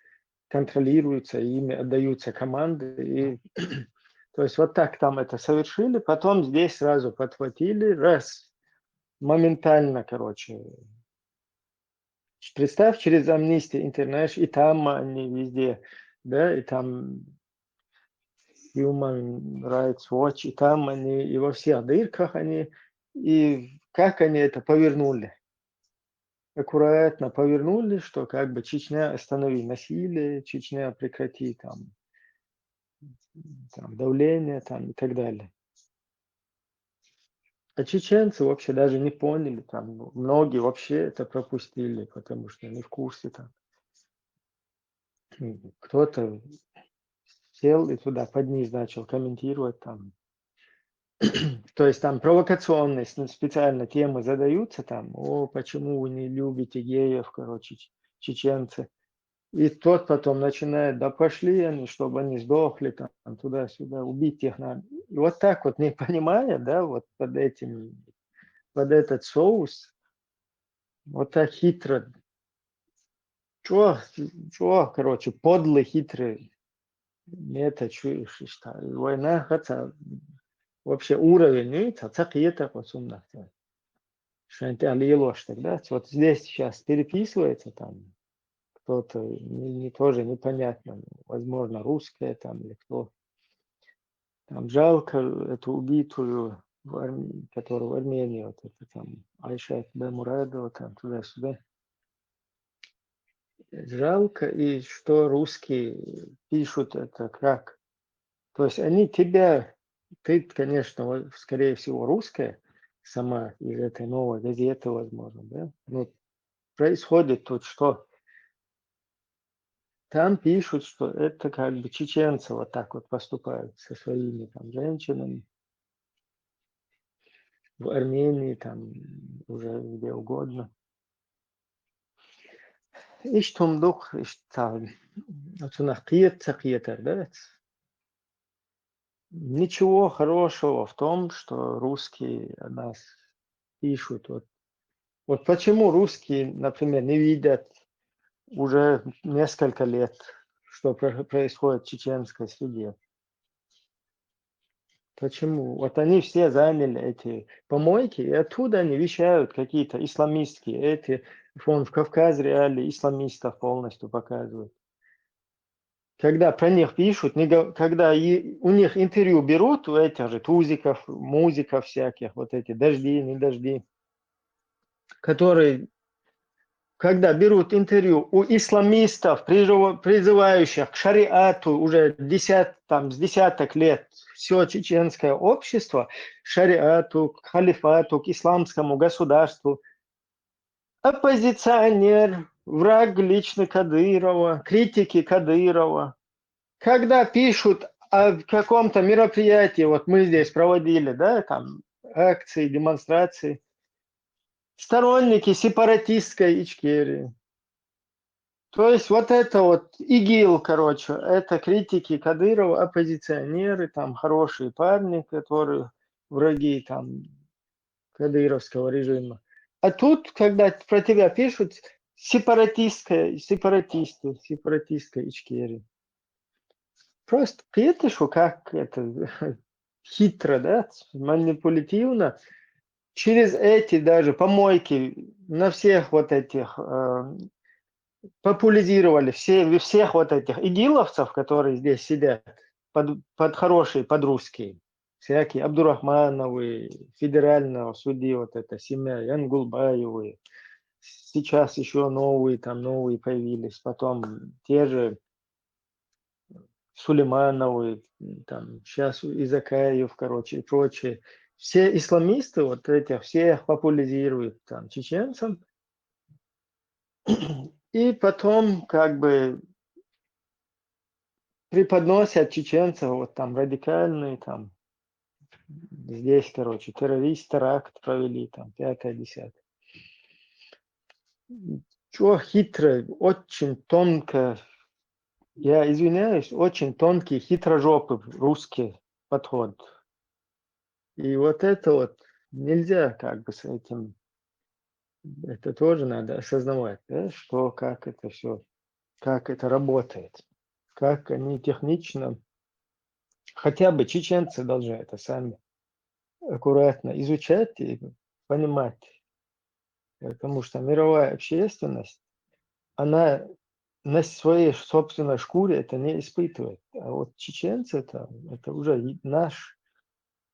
контролируется, ими отдаются команды. И, то есть вот так там это совершили, потом здесь сразу подхватили, раз, моментально, короче, представь, через Amnesty International, и там они везде, да, и там Human Rights Watch, и там они, и во всех дырках они, и как они это повернули? Аккуратно повернули, что как бы Чечня, останови насилие, Чечня, прекрати там, там давление там и так далее. А чеченцы вообще даже не поняли, там многие вообще это пропустили, потому что не в курсе там. Кто-то сел и туда под низ начал комментировать там. То есть там провокационные специально темы задаются, там, о, почему вы не любите геев, короче, чеченцы. И тот потом начинает: «Да пошли они, чтобы они сдохли там, туда-сюда, убить их надо». И вот так вот, не понимая, да, вот под этим, под этот соус, вот так хитро. Чё, чё, короче, подлый, хитрый. Мне это чуешь, что война, хотя вообще уровень, ну, это так и это вот сумна. Что они там лелош тогда. Вот здесь сейчас переписывается там кто-то, не, не- тоже непонятно, возможно, русская там или кто. Там жалко эту убитую, в Арм- которую в Армении, вот это там Айшат Бемурадова, там туда-сюда. Жалко, и что русские пишут это как? То есть они тебя, ты, конечно, вот, скорее всего, русская, сама из этой Новой газеты, возможно, да? Ну, происходит тут что? Там пишут, что это как бы чеченцы вот так вот поступают со своими там женщинами в Армении, там уже где угодно. Иш тумдук, иш та, оцунах кьиет ца кьиетар, да? Ничего хорошего в том, что русские о нас пишут. Вот, вот почему русские, например, не видят уже несколько лет, что про- происходит в чеченской среде? Почему? Вот они все заняли эти помойки, и оттуда они вещают какие-то исламистские, эти, вон в Кавказ Реалии исламистов полностью показывают. Когда про них пишут, не го- когда и- у них интервью берут, у этих же Тузиков, Музиков всяких, вот эти дожди, не дожди, которые, когда берут интервью у исламистов, призыва- призывающих к шариату уже десят, там, с десяток лет все чеченское общество, к шариату, к халифату, к исламскому государству, оппозиционер, враг лично Кадырова, критики Кадырова, когда пишут о каком-то мероприятии, вот мы здесь проводили, да, там акции, демонстрации, сторонники сепаратистской Ичкерии. То есть вот это вот ИГИЛ, короче, это критики Кадырова, оппозиционеры, там хорошие парни, которые враги там кадыровского режима. А тут, когда про тебя пишут, сепаратистская, сепаратисты, сепаратистская Ичкерия. Просто это что, как это хитро, да, манипулятивно, через эти даже помойки на всех вот этих э, популяризировали все, всех вот этих игиловцев, которые здесь сидят под, под хорошие, под русские. Всякие Абдурахмановы, федерального судьи, вот это семья Янгулбаевы. Сейчас еще новые, там новые появились. Потом те же Сулеймановы, там сейчас Изакаев, короче, и прочие. Все исламисты, вот эти, все их популяризируют там чеченцам. И потом как бы преподносят чеченцев, вот там радикальные, там здесь, короче, террорист, теракт провели, там пятое, десятое. Чё хитро, очень тонко, я извиняюсь, очень тонкий, хитрожопый русский подход. И вот это вот нельзя как бы с этим, это тоже надо осознавать, да, что как это все, как это работает, как они технично, хотя бы чеченцы должны это сами аккуратно изучать и понимать, потому что мировая общественность, она на своей собственной шкуре это не испытывает. А вот чеченцы это, это уже и наш,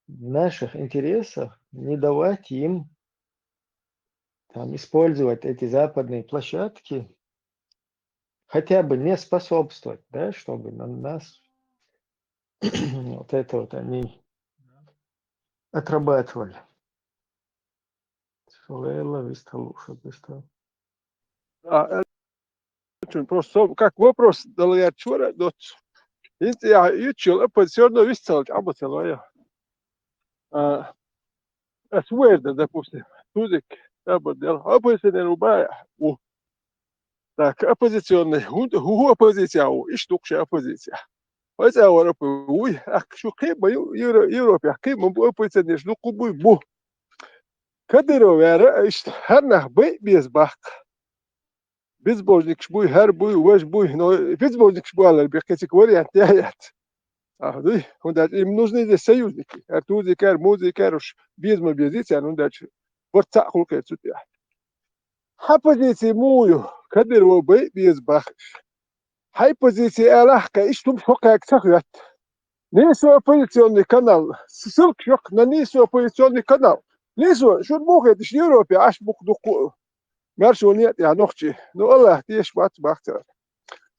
в наших интересах не давать им там использовать эти западные площадки, хотя бы не способствовать, да, чтобы на нас вот это вот они отрабатывали. Лейла вистал, ушел вистал. А, э, очень просто, как вопрос дал я вчера, но это я ючил, а все равно вистал, а вот я. А, а суэрда, допустим, тузик, я бы дал, а бы если не рубая, у. Так, оппозиционный, хӀун, хӀу, хӀу оппозиция ву, иштта ду-кх шайн оппозиция. Вай цӀа вара оппо-, вуй, аьхка шу кхин а ма ю, Евро-, Европехь кхин а ма бу, оппозиционерш дуккха буй, бу. Кадыров вара, иштта хӀара нах байа беза баккха. Безбожникаш буй, хӀара буй, важа буй, но безбожникаш бу алар бен кхин цига вариант яц. Ахьа дуй, хӀунда аьлча им нужны здесь союзники. ХӀара тузикара, музикара уж беза ма безий царна, хӀунда аьлча барт цхьаъ хул кхеран цу тӀехь. Хьан позици муха ю? Кадырова байа беза бахаш. Хьайн позици алахь-кх, иштта хӀумаш хӀокхаьрга ца хоьтту. Нийсо оппозиционный канал. Ссылкаш йоккху на Нийсо оппозиционный канал. Нийсо, шуна муха хеташ, Европе Ӏаш бу-кх дуккха а маьршонан некъа тӀехь нохчий. Ну, АллахӀ тешаш вац бах цара.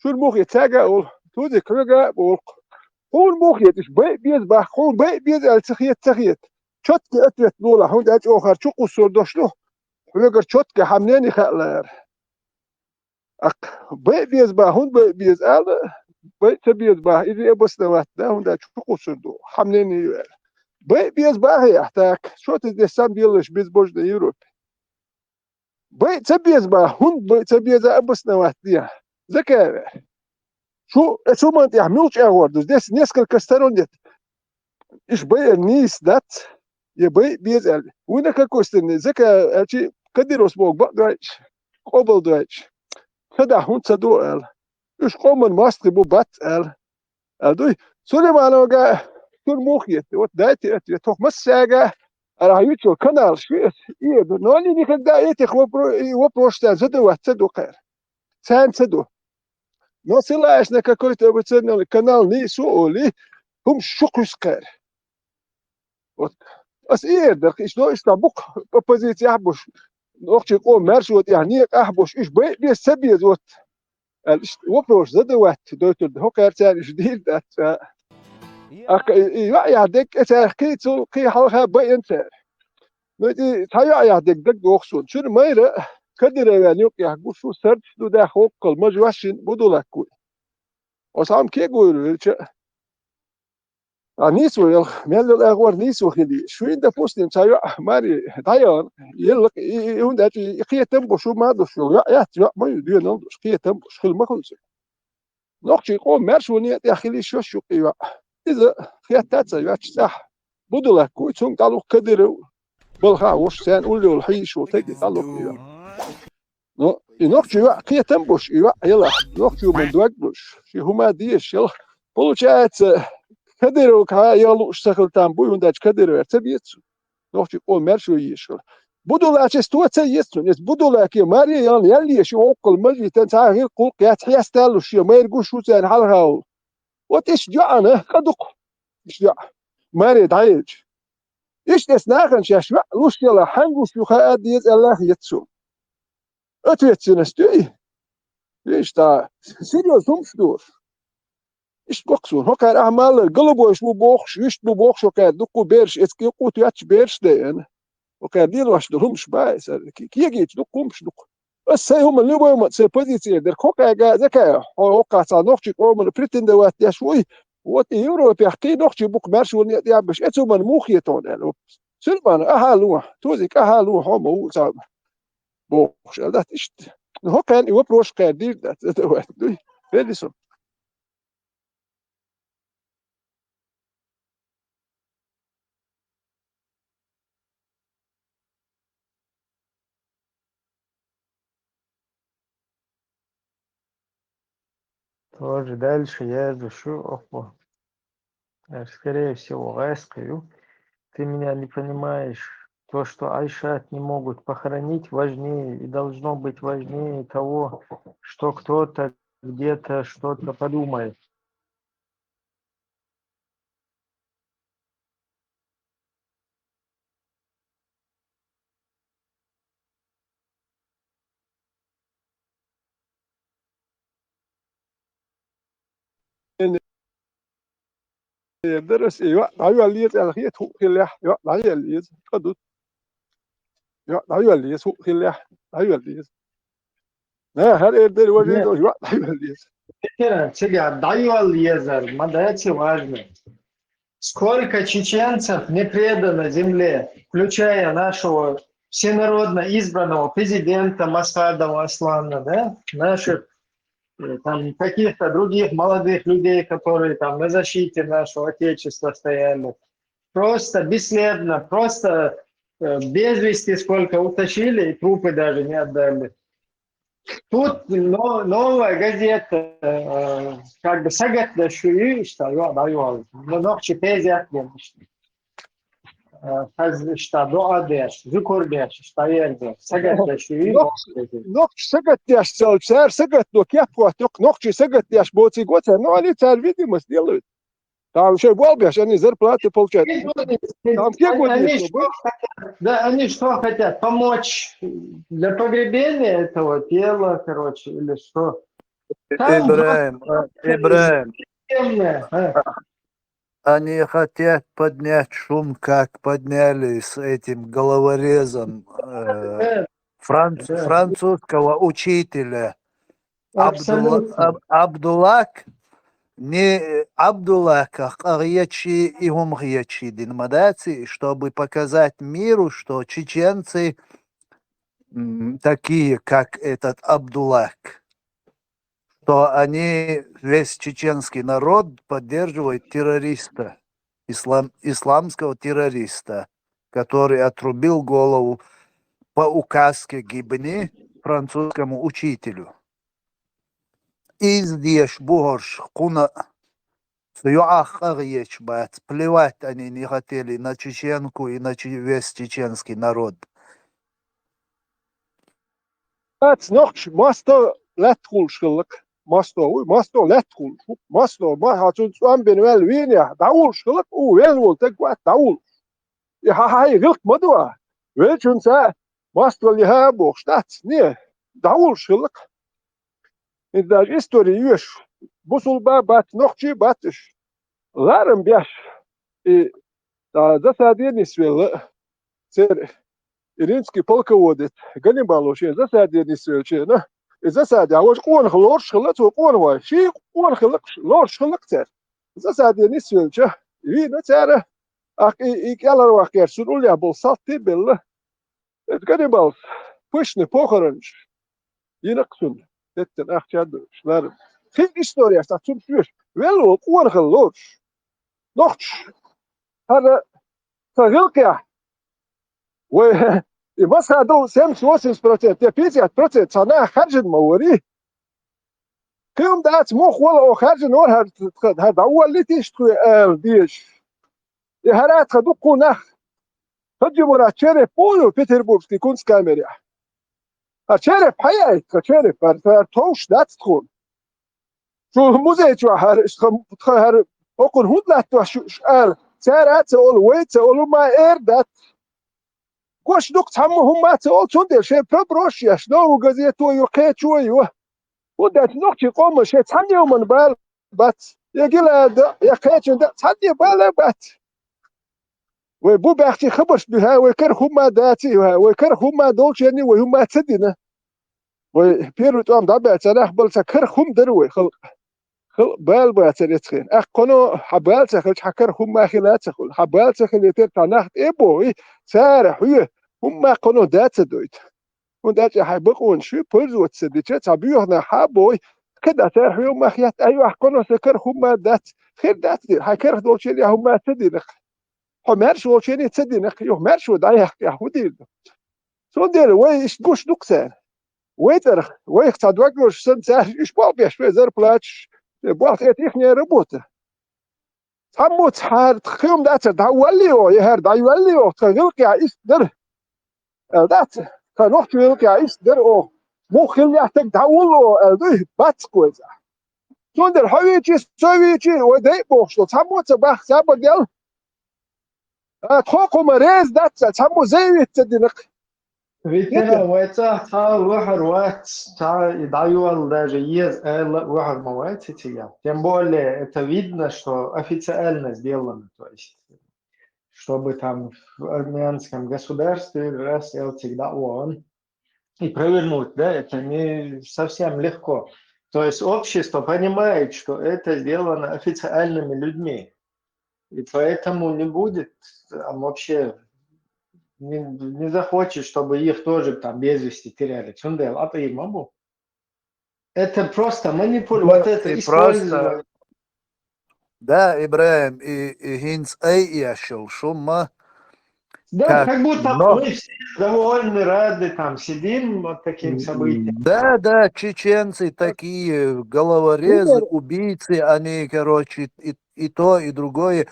Шуна муха хета, цаьрга а олу, тузик хьоьга а олу-кх. Хьуна муха хета, иштта байа беза бах, хьуна байа беза аьлла ца хета, ца хета. Чёткий ответ лолахь, хӀунда аьлча оха хӀара чукхуссур долуш ду, хьоьгара чёткий хьан мнение хаалара. Аккха, байа беза бах, хӀунда байа беза ала, байа ца беза бах, иза и обосновать да, хӀунда аьлча чукхуссур ду, хьан мнение ю аьлла. Байа беза бах ахь, так, что ты здесь сам делаешь, безбожная Европа? Байа ца беза бах, хӀунда байа ца беза обосновать де. Закаеве. Шу, э, цу ман тӀехь муьлхачу агӀор ду? Здесь несколько сторон нет. Иштта байар нийса дац, я байа беза аьлла. Вуй на какой стороне? Закаев аьлча, Кадыровс боху бакъдойтуш, къобалдойтуш. Ца дахь хӀунда ца до аьлла. Уьш къоман мостагӀий бу бац аьлла. Аьлла дуй? Сулеймановга шуна муха хета? Вот дайте ответ. ХӀокху массаьрга, ара хьан юьтучу каналаш ю эца, и ду. Но они никогда этих вопро-, и вопросов царна задавать ца до кхара. Царна ца до. Но ссылаясь на какой-то оппозиционный канал Нийсо олий, хӀумаш шу кхуьссу кхара. Вот. Ас и эр дара, иштта, иштта бу-кх оппозицехь а болуш, нохчийн къоман маьршонан тӀехь некъахь а болуш, уьш байа беза ца беза, вот. Аьлла, иштта вопросаш задавать дойтур ду, хӀокхара царна уьш дийр дац, а. Аккха и, и йоӀ яхь дерг а цаьрга кхин а цул, кхин а хьалха байина цара. Ну, и цхьа йоӀ яхь дерг дагадогӀу суна. Цуьнан майра Кадыровн юкъехь гуш ву, сардаш ду даьхна воккхал, мажош шина Будулак вуй. Оцу хьан кегойр велча а. А нийсо ялх, мел йолу агӀор нийсо хилий. Шуьйна, допустим, цхьа йоӀ маре дӀаяхана, елла, и, и, и, хӀунда аьлча и кхетам а бу, шу ма а ду, шу йоӀ яц, йоӀ ма ю, доьналла долуш, кхетам а бу, шу хила ма хуьлу цуьнан. Нохчийн къоман маьршонан некъа тӀехь хила йиш йолуш ю-кх и йоӀ. Иза хетта а ца йоьттуш цӀахь, Будулак вуй, цунга тӀалух Кадыров балха а вуш, царна улло йолу хьийзаш волу стаге тӀалух и йоӀ. Ну, и нохчо йоӀ кхетам а беш, и йоӀ елахь, нохчо ма дог а беш, шен хӀума дезаш елахь. Получается, Кадыровга хьан яла лууш ца хила там буй, хӀунда аьлча Кадыровера ца беза цунна. Нохчийн къоман маьршо езаш хила. Будулачес то ца еза цунна. Эс Будулаке маре яхна, ял езаш, и хӀоккхул мажитан цхьа гӀиллакх-гӀуллакх яц хьесталуш, шен майра гуш ву царна хьалха волу. Вот иштта йоӀана къа ду-кх. Иштта йоӀ. Маре дӀаелча. Иштта эс нахана шаьш йоӀ луш елахь, хьаьнга луш ю хаа деза аьлла хета суна. Ответственность дуй? Вешта, серьёзно хӀумаш ду. Иштта боккха суна. ХӀокхара ахьа маллара голубойш бу бохуш, вуьшта бу бохуш, хӀокхара дуккха бераш, эцу кӀиркъу тоьттуш бераш дайна. ХӀокхара лелош долу хӀумаш баьи сара. Ки-, кегийча дуккха хӀумаш ду-кх. Ас сайн хӀума любой ма сайн позици дерг хӀокхаьрга а закай, хьо хӀокхаца нохчийн къомана претендовать деш вуй. Вот и Европехь кхин нохчий бу-кх маьршонан некъа тӀехь беш, эцу хӀуманна муха хета хьуна аьлла. Сулейман, ахьа а ло, Тузик, ахьа а ло, хьо ма ву цхьа бохуш аьлла дац иштта. Ну, хӀокхарна и вопрос кхара дийр дац, это вац, дуй? Велли со. Тоже дальше я дышу, охо. Э, скорее всего, гӀаскхи ю. Ты меня не понимаешь. То, что Айшат не могут похоронить, важнее и должно быть важнее того, что кто-то где-то что-то подумает. Эр дара ас, и йоӀ дӀайоьлла еза аьлла хета, хӀуъа хиллехь, йоӀ дӀайоьлла еза, кӀа ду. ЙоӀ дӀайоьлла еза, хӀуъа хиллехь, дӀайоьлла еза. На, хӀара эр дара важа, йоӀ дӀайоьлла еза. Цигахь дӀайоьлла езар, ма дац и важно. Сколько чеченцев не предано земле, включая нашего всенародно избранного президента Масхадова Аслана, да, наших э, там каких-то других молодых людей, которые там на защите нашего Отечества стояли. Просто бесследно, просто э, без вести сколько утащили, и трупы даже не отдали. Тут но, новая газета, э, как бы сагат да шуи, что я даю, но ногчи пезят, конечно. Хаз иштта дуӀа деш, зукур деш, иштта ер деш, сагат деш, и Нокш-, нокш сагат деш, цар, цар сагат до кеп хват, нок-, нокчи сагат деш, боци го цар, но они цар видимость делают. Там ещё болбеш, они зарплаты получают. Там ке они, они что хотят? Да, они что хотят? Помочь для погребения этого тела, короче, или что? Там Ибраим, а, Ибраим. Они хотят поднять шум, как подняли с этим головорезом, э, франц-, французского учителя. Абдулла-, Аб-, Абдуллак, не, э, Абдуллака къагъечи и гьум гъечи дин мадаци, чтобы показать миру, что чеченцы, м, такие, как этот Абдуллак. Что они, весь чеченский народ поддерживает террориста, ислам-, исламского террориста, который отрубил голову по указке Гибни французскому учителю. Издеш бухарш куна цу юахъа гъечи бац, плевать они не хотели на чеченку и на че-, весь чеченский народ. Бац нохч масто латтхулш хиллак. Масто, уй, масто латтхулш. Масто, ма хацун цуам бен вел виня, даулш хиллак, у вел вол тег ват даулш. И ха-, ха-, и гилк мадуа. Вел чун са масто лиха бохш дац. Не, даулш хиллак. И даже история юш. Бусул ба бат, нохчи батыш. Ларам бяш. И да, засаде нисвелла. Цер и римский полководец Ганнибал вообще засаде нисвелчена. И засаде, а вот къон хлорш хлац, вот къон вай. Ши къон хлак, лорш хлак цер. Засаде нисвелча. Вина цера. Ах, и, и кялар вахер, сун улля бол салты белла. Эт Ганнибал, пышный похоронш. Йинакъ сун, эттен ахча дурш, лар. Хин история са цун шуш. Вел вол къоргъал лош. Нохч. Хара са гилкъя. Вай, и масха дол семьдесят-восемьдесят процент, я пятьдесят процент, са на харжин ма вари. Кым дац мух вала о харжин вар хар, хар, хар да валли тиш тхуй эр диш. И хара тха дукку нах. Хаджи Мурат Череп пулю Петербургский кунсткамере. А Череп хаяй, тха Череп, пар, пар товш дац тхун. Шу музей чуа хар, ш-, тха, тха хар, окун худ лат туа шу, ш-, ар, цара ца ол, вай ца ол, ма эр дат. Гош дук цхьамма хумма ца ол, цундел шей проброш яш, нову газету ю, кхечу ю. Ху дац нохчи къома шей цхьанне уман бал бац. Я гила да, я кхечун да, цхьанне бала бац. Вай бу бахчи хабарш биха, вай кар хумма даци, вай кар хумма долчени, вай хумма цадина. Вай первый тӀом да бац, анах балца кар хум дар вай халкъ. Халкъ бал бац рецхин. Ах коно ха бал ца халч ха кар хумма хила ца хул. Ха бал ца хилетер танах эбо, и цара хуя хумма коно даца дойт. Хун дача хай бакъун ши пользоваться дича, ца буйохна ха бой, када цар хуя мах ят, ай вах коно се кар хумма дац, хир дац дир, хай кар долчели хумма ца динах. Хо мерш волчени ца динах, юх мерш во дай хак я худир. Сондер, вай иш гуш дуксен. Вай тарх, вай ца два грош сан цар, иш бал беш, вай зарплатш, бал это ихняя работа. Цхьаммо цхьар тхым даца дӀаваллио, яхӀар дӀайваллио, тха гӀилкъя ист дыр. Эл дац, тха нохчу гӀилкъя ист дыр о. Мух хилла таг дӀавулло, эл дуй, бац кхойца. Цундер хьо вичи, со вичи, вай дай бохуш ду, цхьаммо ца бах, ца багел. А тхо кхума рез дац, цхьаммо зай виц ца динакх. Ветеран, вай цӀа цхьа вахар вац, цхьа и дӀайолла даже еза аьлла вахар ма вац и цига. Тем более, это видно, что официально сделано, то есть, чтобы там в армянском государстве раз эл цига дӀаоан и провернуть, да, это не совсем легко. То есть общество понимает, что это сделано официальными людьми. И поэтому не будет там вообще не, не захочет, чтобы их тоже там без вести теряли. Цундел, а ты могу? Это просто манипуляция, вот это И просто использование. Да, Ибрагим, и, и хинц ай яшел шума. Да, Так, как будто но- мы все довольны, рады, там сидим вот таким событием. Да, да, чеченцы такие головорезы, Игорь. Убийцы, они, короче, и, и то, и другое.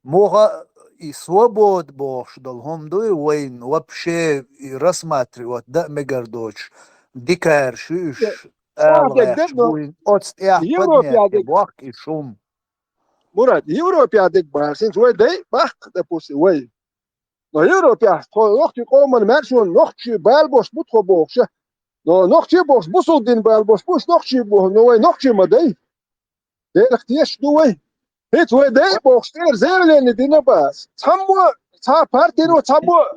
Муха и свобод бохш дал хомдуй войн вообще и рассматривать, да, мегардоч. Дикарь, шуш, Слава, да, да, но буин, от стяг Европе поднять, адик. Бах и шум. Мурат, Европе адик бар, син вай дай, бах, допустим, вай. Но Европе, то нохчи коман мэршон, нохчи бал бош бут хо бохша. Но нохчи бош, бусул дин бал бош, бус нохчи бо, но вай нохчи ма дай. Делах теш ду вай. Хит вай дай бохш, тер заявление дина бас. Цаммо, ца партиро, цаммо.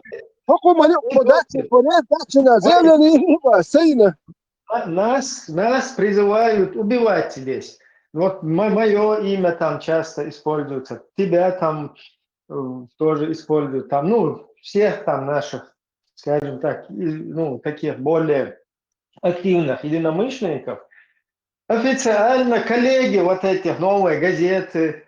Хокумани подачи, подачи на заявление дина бас, сейна. А, Нас, нас призывают убивать здесь. Вот мое имя там часто используется, тебя там э, тоже используют, там, ну, всех там наших, скажем так, и, ну, таких более активных единомышленников. Официально коллеги вот этих «Новой газеты»,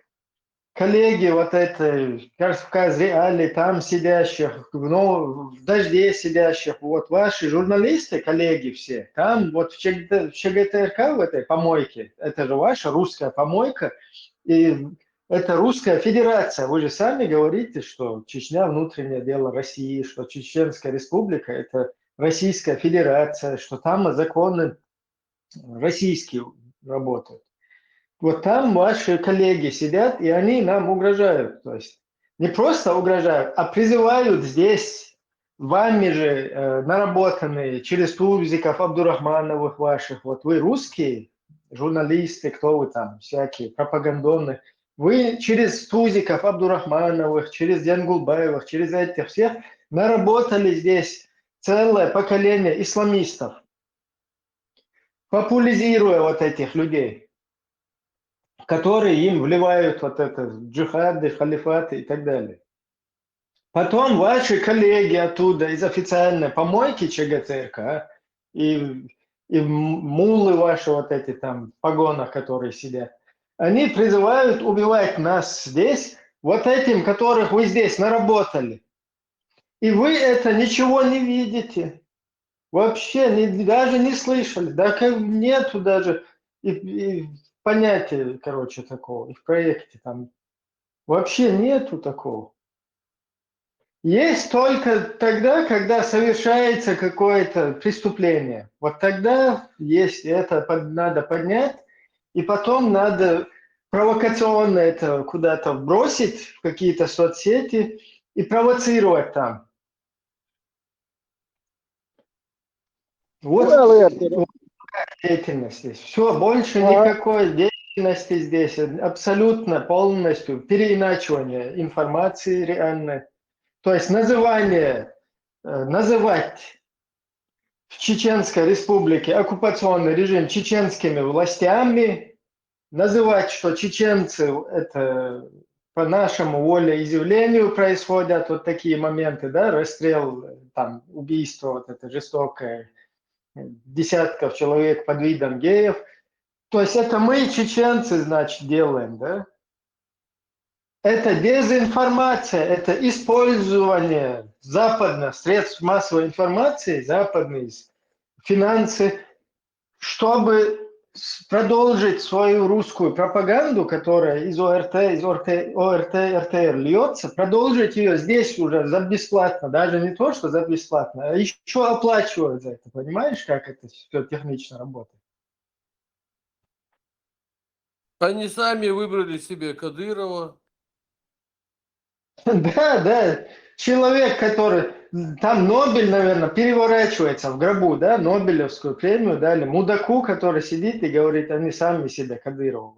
коллеги вот этой Кавказ Реалии, там сидящих, в, нов- в «Дожде» сидящих, вот ваши журналисты, коллеги все, там вот в ЧГТ, в ЧГТРК, в этой помойке, это же ваша русская помойка, и это Русская Федерация. Вы же сами говорите, что Чечня — внутреннее дело России, что Чеченская Республика — это Российская Федерация, что там законы российские работают. Вот там ваши коллеги сидят, и они нам угрожают. То есть не просто угрожают, а призывают здесь вами же э, наработанные через Тузиков, Абдурахмановых ваших. Вот вы русские, журналисты, кто вы там, всякие пропагандоны. Вы через Тузиков, Абдурахмановых, через Янгулбаевых, через этих всех наработали здесь целое поколение исламистов, популяризируя вот этих людей, которые им вливают вот это джихады, халифаты и так далее. Потом ваши коллеги оттуда из официальной помойки ЧГТРК и, и мулы ваши вот эти там в погонах, которые сидят, они призывают убивать нас здесь, вот этим, которых вы здесь наработали. И вы это ничего не видите. Вообще не, даже не слышали. Да как нету даже и, и понятия, короче, такого. И в проекте там вообще нету такого. Есть только тогда, когда совершается какое-то преступление. Вот тогда есть это под- надо поднять, и потом надо провокационно это куда-то вбросить в какие-то соцсети и провоцировать там. Вот Well, yeah, деятельность здесь. Все, больше Ага. Никакой деятельности здесь. Абсолютно, полностью переиначивание информации реальной. То есть называние, э, называть в Чеченской Республике оккупационный режим чеченскими властями, называть, что чеченцы это по нашему волеизъявлению происходят вот такие моменты, да, расстрел, там, убийство вот это жестокое, десятков человек под видом геев. То есть это мы, чеченцы, значит, делаем, да? Это дезинформация, это использование западных средств массовой информации, западные финансы, чтобы продолжить свою русскую пропаганду, которая из ОРТ, из ОРТ, ОРТ, РТР льется, продолжить ее здесь уже за бесплатно, даже не то, что за бесплатно, а еще оплачивают за это. Понимаешь, как это все технично работает? Они сами выбрали себе Кадырова. Да, да. Человек, который там Нобель, наверное, переворачивается в гробу, да, Нобелевскую премию дали мудаку, который сидит и говорит, они сами себе Кадырова.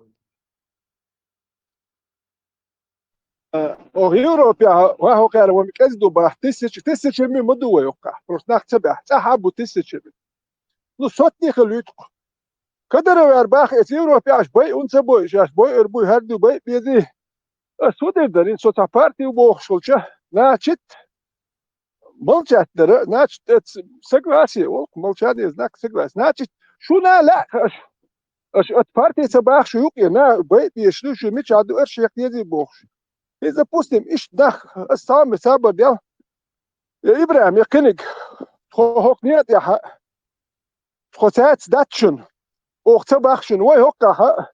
О Европе ва хокар ва микез дуба тысячи тысячи ми муду ва юка. Просто нахца ба. Ца хабу тысячи. Ну сотни хлют. Кадыров ар бах эс Европе аш бай унца бой, аш бой эр бой хар ду бай бези. Суды дарин соца партию бохшулча. Значит, молчать дара, значит, это согласие, олу, молчание — знак согласия. Значит, шуна лаьа аша, аша от партии ца баха шу юкъе, на, бай дезаш ду шу, мичахь ду, аша хьекхазе бохуш. И, допустим, иштта нах, аса цхьа а ма сабар дел. Я ИбрахӀим, я кхиниг, тхо хӀокху некъа тӀехь, тхо цаьрца дац шуна, оха ца баха шуна, вай хӀокхахь,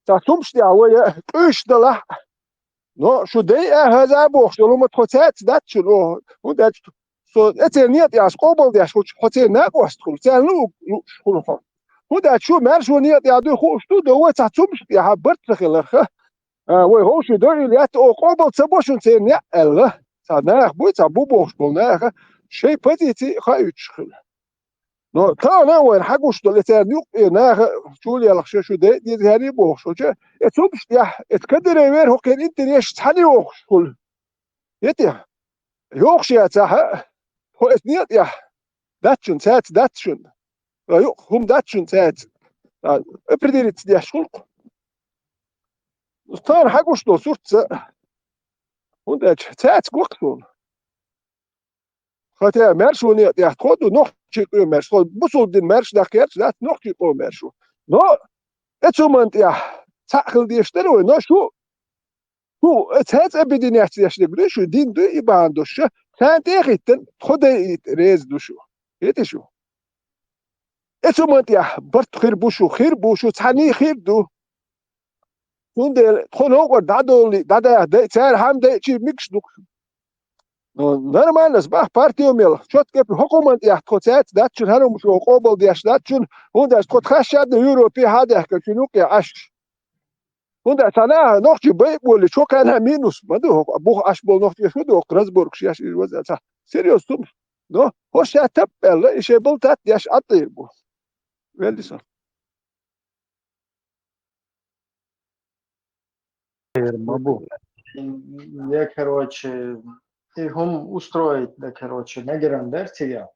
цхьа цумпаш тӀехь вай къуьйсуш далахь а. Но шу дайа а хаза а бохуш долу, ма тхо цаьрца дац шуна оха, хӀунда аьлча со эцеран некъа тӀехь ас къобалдеш хуьлча, хьо церан накъост хуьлу, царна лу-, лууш хуьлу хьо. ХӀунда аьлча шу маьршо некъа тӀехь дуй хууш ду, до вай цхьа цумпаш тӀехь барт ца хиларх. А, вай хӀовший дойуьйту лаьтта, оха къобал ца бо шуна церан неӀ аьлла. Цхьа нах буй, цхьа бу бохуш болу наха шайн позици хаийтуш хила. Но тахана вайна хьан гуш долу, и царна юкъе наха чулелхаш шу дайа деза хӀара бохуш, хӀунда аьлча и цумпаш тӀехь, и Кадыров вер хӀокхеран интерес цхьаьна йохуш хуьлу. ХӀетий? Йохуш яцахь а, хьо эцу некъа тӀехь дац шуна, цаьрца дац шуна. Ткъа юкъа хӀума дац шуна цаьрца. А, определиться деш хуьлу-кх. Тахана хьан гуш долу сурт ца. ХӀунда аьлча цаьрца го-кх суна. Хотя маьршо некъа тӀехь тхо ду, нохчий къоман маьрша, тхо бусулба дин маьрша даккхерча дац, нохчий къоман маьршо. Но эцу хӀуманна тӀехь цхьаъ хила дезаш дара вай, но шу Ху, цаьрца объединяться деш дерг дуй шу, дин дуй и бахьана долуш, царна тӀе а хӀиттина, тхо дайийта реза ду шу. ХӀетий шу? Эцу хӀуманна тӀехь барт хир бу шу, хир бу шу, цхьаьний хир ду. Цундела тхо новкъара дӀадолале, дӀадаха дайа, цара хьан дайчий мегаш ду-кх. Ну, нормально, ас боху, партио мел, чётко, хӀокху хӀуманна тӀехь тхо цаьрца дац шуна, хӀара хӀума шу къобал деш дац шуна, хӀунда аьлча тхо тхаьш шадна Европе хьан а даьхкина шуна юкъе Ӏаш. ХӀунда аьлча цхьа наха нохчий бай а болий, чо кхаьрна минус ма ду хӀокху, буха Ӏаш болу нохчий шу ду хӀокху разборкаш еш, иза ваза цхьа серьёзно хӀумаш. Но хӀорш ша тап аьлла, и шайн балтат деш Ӏад дийр бу. Велли со. Эр ма бу. Я, короче, и хӀума устроить да, короче, мегар дара цига.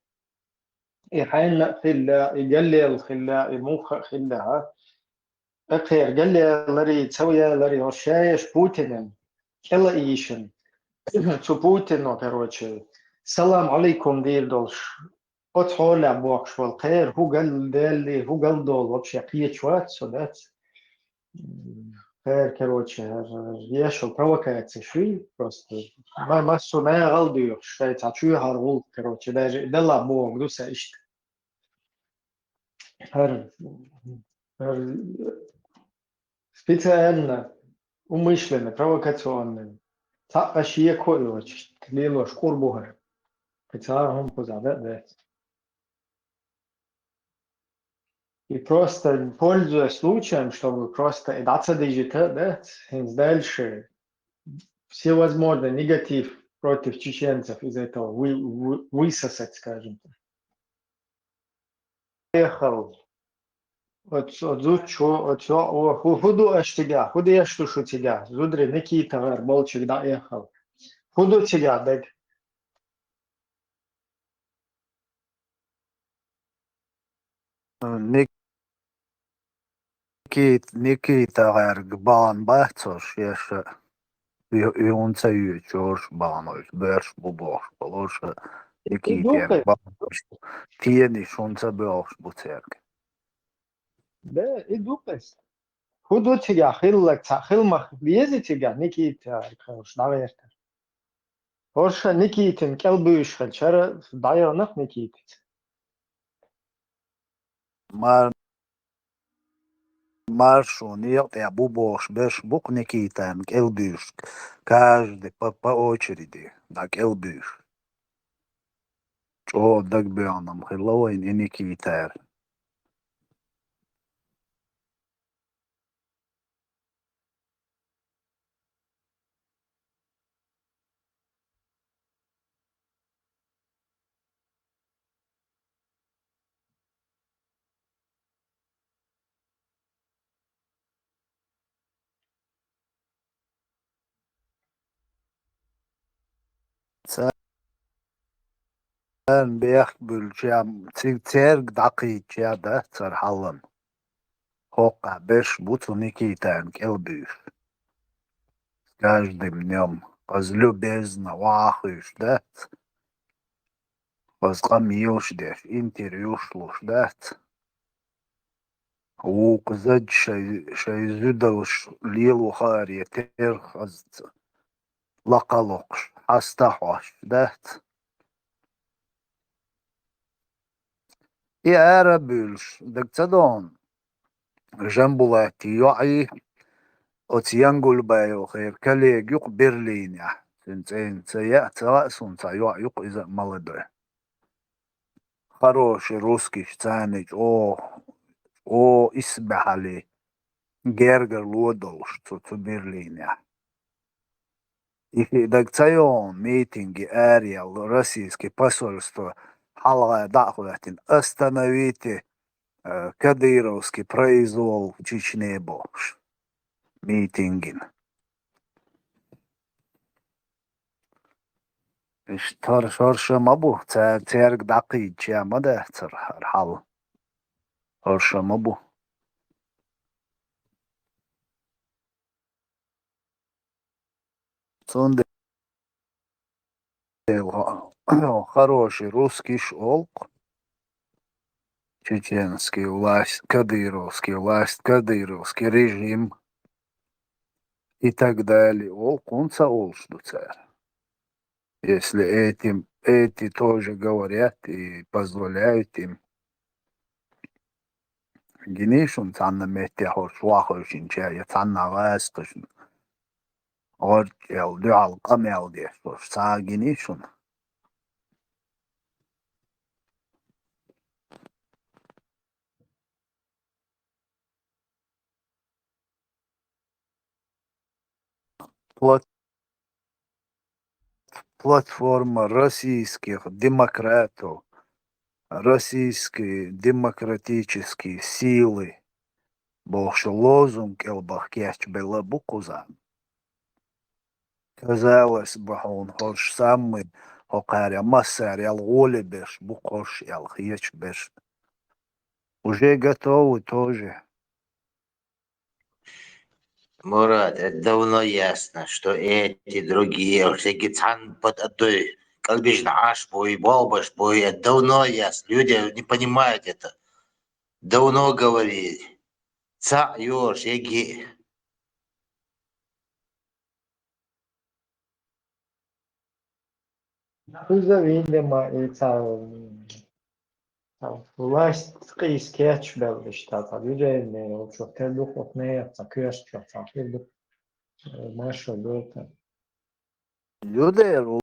И хьайна а хилла, и галлел хилла, и муха а хилла, а? Акхер галлелари, ца ялари, хӀорш ша еш Путинан кӀела ийшина. Цу Путино, короче, салам алейкум дийр долуш, оцу хьолехь бохуш волу кхера, хӀун галдаьлли, хӀун галдолу вообще кхеташ вац со, дац? Кхера, короче, еш йолу провокаци шуьй, просто ма-, массо а мегӀал доьхуш, шайн цхьа чоьхьара гӀуллакх, короче, даже и далла бохург ду сан иштта. ХӀара, хӀара специально, умышленно, провокационно. Цхьаъ шеко а йоцуш, лелош къур бу хӀара. Кхин цара хӀума кхузахь дан а дац. И просто, пользуясь случаем, чтобы просто и дӀа ца дижита, да, хӀинца дальше всевозможный негатив против чеченцев из этого вы-, вы-, высосать, скажем так. Эхал. Оцу, оцу зудчо, оцу йоӀо, хӀу-, хӀун ду аша цигахь? ХӀун деш ду шу цигахь? Зударий, Никита гӀар болчуьнга дӀаэхал. ХӀун ду цигахь дерг? Ник-, Никит-, Никита гӀаьрга бахана бац хӀорш, еш а, и, и хӀунда ца йоьдуш, хӀорш бахана, боьрша бу бохуш болу хӀорш, Никитенга бахана, тенаш хӀунда ца боьлхуш бу цаьрга. Да, и ду-кх ас. ХӀун ду цигахь хилларг, цхьа хила ма веза цигахь Никита гӀаьрга хӀорш дӀагӀертар. ХӀорш Никитина кӀелбуьйш хилчара, дӀайигӀнарх Никитица. Мар-, маршо некъа тӀехь бу бохуш берш бу-кх Никитана кӀелбуьйш, каждый по, по очереди дӀакӀелбуьйш. ЧӀогӀа дагабоьгӀна-м хилла вайна и Никитара. Царна бехк буьллучу, цига церга дӀакхийдачу а дац цара хьалан. ХӀокхахь берш бу цу Никитана кӀелбуьйш. С каждым днём, ас любезно вахуьйш дац. Аз къам йолуш деш, интервьюш луш дац. Вукхуза шай, шай зудалш лело хааре терха аз лакха локхуш, хьаста хьош дац. И ара буьйлуш, даг ца догӀу, Жамбулатти йоӀи, оцу Янгульбаев хер коллеги юкъа Берлинехь. Цуьнан цӀена ца яа, ца лаьа суна цхьа йоӀ юкъа иза а молодой. Хороший русскиш царна чӀогӀа, чӀогӀа исбаьхьалли, гергарло долуш цу, цу Берлинехь. И шиъ даг ца йогӀу митинге араяьлла российский посольство хьалха дӀа а хӀоьттина: «Остановите, э, кадыровский произвол в Чечне», бохуш, митингина. Иштта хӀорш-, хӀорша ма бу, цаьрга дӀакхийдача ма дацара хӀара хьал. ХӀорша ма бу. Цундела хороший русскиш олу-кх, чеченский власть, кадыровский власть, кадыровский режим и так далее олу-кх, хӀунда ца олуш ду цара? Если эти, эти тоже говорят и позволяют им. Гиний шуна цхьанна метте хӀорш вахойшинча я цхьанна гӀазкхашна гӀорчӀел дуьхьал къамел деш хӀорш цхьа а гиний шуна? Плат-, платформа российских демократов, российские демократические силы бохуш лозунг кӀел баха кечбелла бу кхузахь. Казалось бы, хьуна хӀорш саммы хӀокхарех массарех гӀоле берш бу кху хӀорш аьлла хеташ берш. Уже готовы тоже. Мурат, это давно ясно, что эти, другие, уж цхьана под одной кӀалбижна Ӏаш буй, болбаш буй, это давно ясно. Люди не понимают это. Давно говорили. Цхьаъ йош, еги. Иза, видимо, и цхьа, цхьа власть къийса кечбелла иштта, цхьа движение йолчух тера ду-кх оцу нехан цхьа коьртачух цхьа хир ду, э, маршо йолчу. Юдеру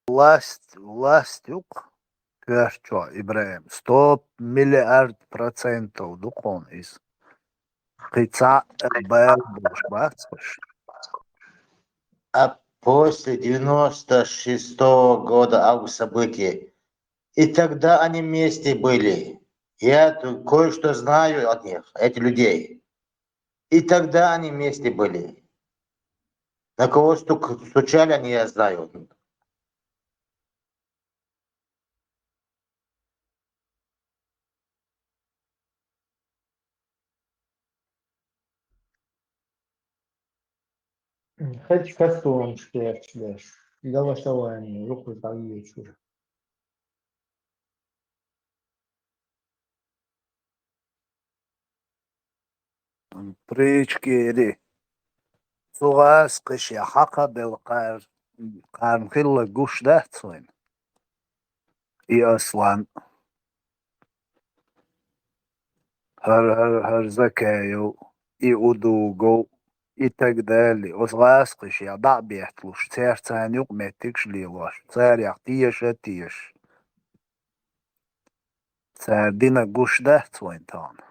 власть, власть ю-кх коьртачохь, Ибрахим. Сто миллиард процентов ду кхунна иза. Кхин цхьаъ бала болуш бац уьш. А после девяносто шестого года август события, и тогда они вместе были. Я тут кое-что знаю от них, этих людей. И тогда они вместе были. На кого стук-, стучали они, я знаю. Хьечу кастонаш кечдеш, голосование, юхуш дӀавоьдуш. Причкери. Цу гӀазкхаша хьакхабелла кхар-, кхарна хилла гуш дац вайна? И Аслан, хӀара, хӀара, хӀара Закаев, и Удугов, и так далее. Оцу гӀазкхаша дӀа а бетталуш, цаьрца цхьана юкъаметтигаш лелош, царех теша а теша. Цара дина гуш дац вайн тахана.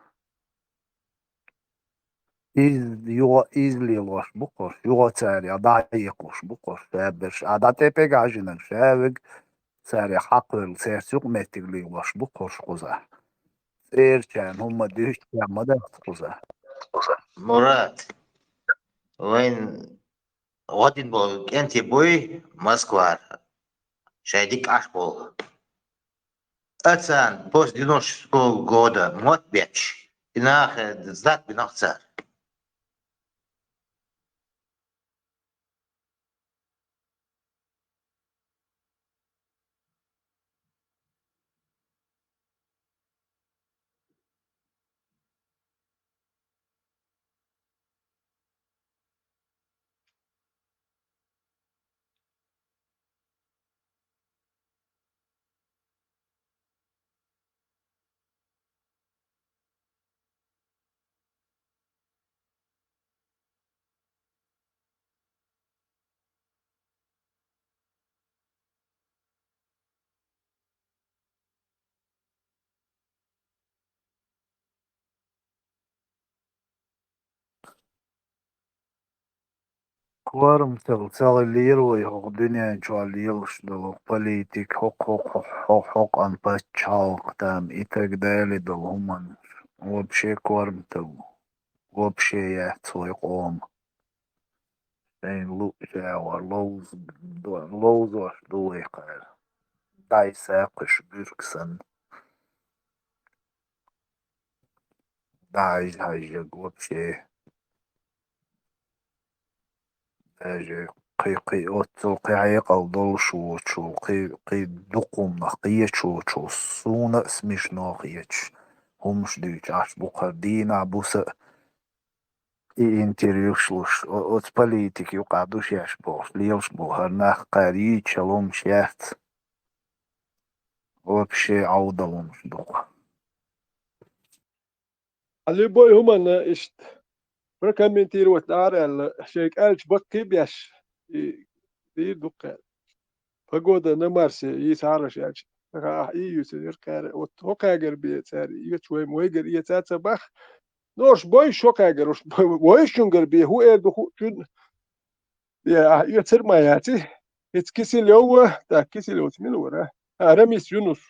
Иза юха, иза лелош бу кхуш, юха царех дӀа а йикхуш бу кхуш, шаберш а дӀа тӀе пегахьажинарг шавиг, царех хьакхоьру, цаьрца юкъаметтиг лелош бу кхуш кхуза. ЦӀерачарна хӀумма дуьйцучарна ма дац кхуза. Мурат, вайн гӀо дина болу кӀентий буй Москвара, шайн дика Ӏаш болу. Ацан после девяносто шестого года мотт бетташ, и нахе зат бинах цара. Корматалла ца хилира вай хӀокху дуьнен чохь лелаш долу политика, хӀокху, хӀокху, хӀокху, хӀокху, хӀокху пачхьалкх там и так далее долу хӀуманаш. Вообще корматалла. Вообще яц вай къоман. Шайна луъучу агӀор ловз-, ловзош ду вай кхара. ДӀасакхуьш буьрг санна. ДӀахьажа-хьажжаг вообще. Даже кхин, кхин оццул кхин хьекъал долуш воцуш волу, кхин, кхин дукха хӀуманах кхеташ воцуш волу, суна а смешно хеташ хӀуманаш дуьйцуш Ӏаш бу кхара дийнахь, буса а и интервьюш луш, о-, оцу политика юкъахь ду шаьш бохуш, лелаш болу хӀара нах кхара йийцуш хӀуманаш яц. Вообще Ӏовдал хӀуманаш ду кху. А любой хӀуманна иштта прокомментировать дара аьлла, шайга аьллачу баккхий беш, и дийр ду кхаьра. Погода на Марсе, йийца хьараш аьлча, ахьа и юьсу йира кхаьра. Вот хӀокхаьгара бен цара, йоьцу вай, вайгара эца ца бах. Норш бойш хӀокхаьгара, уьш бойшунгара бен, хӀу эр ду хӀу чун. Я, ахьа оьцур ма яци. Ица Киселёва, так, Киселёвца мила вара? А, Рамис Юнус.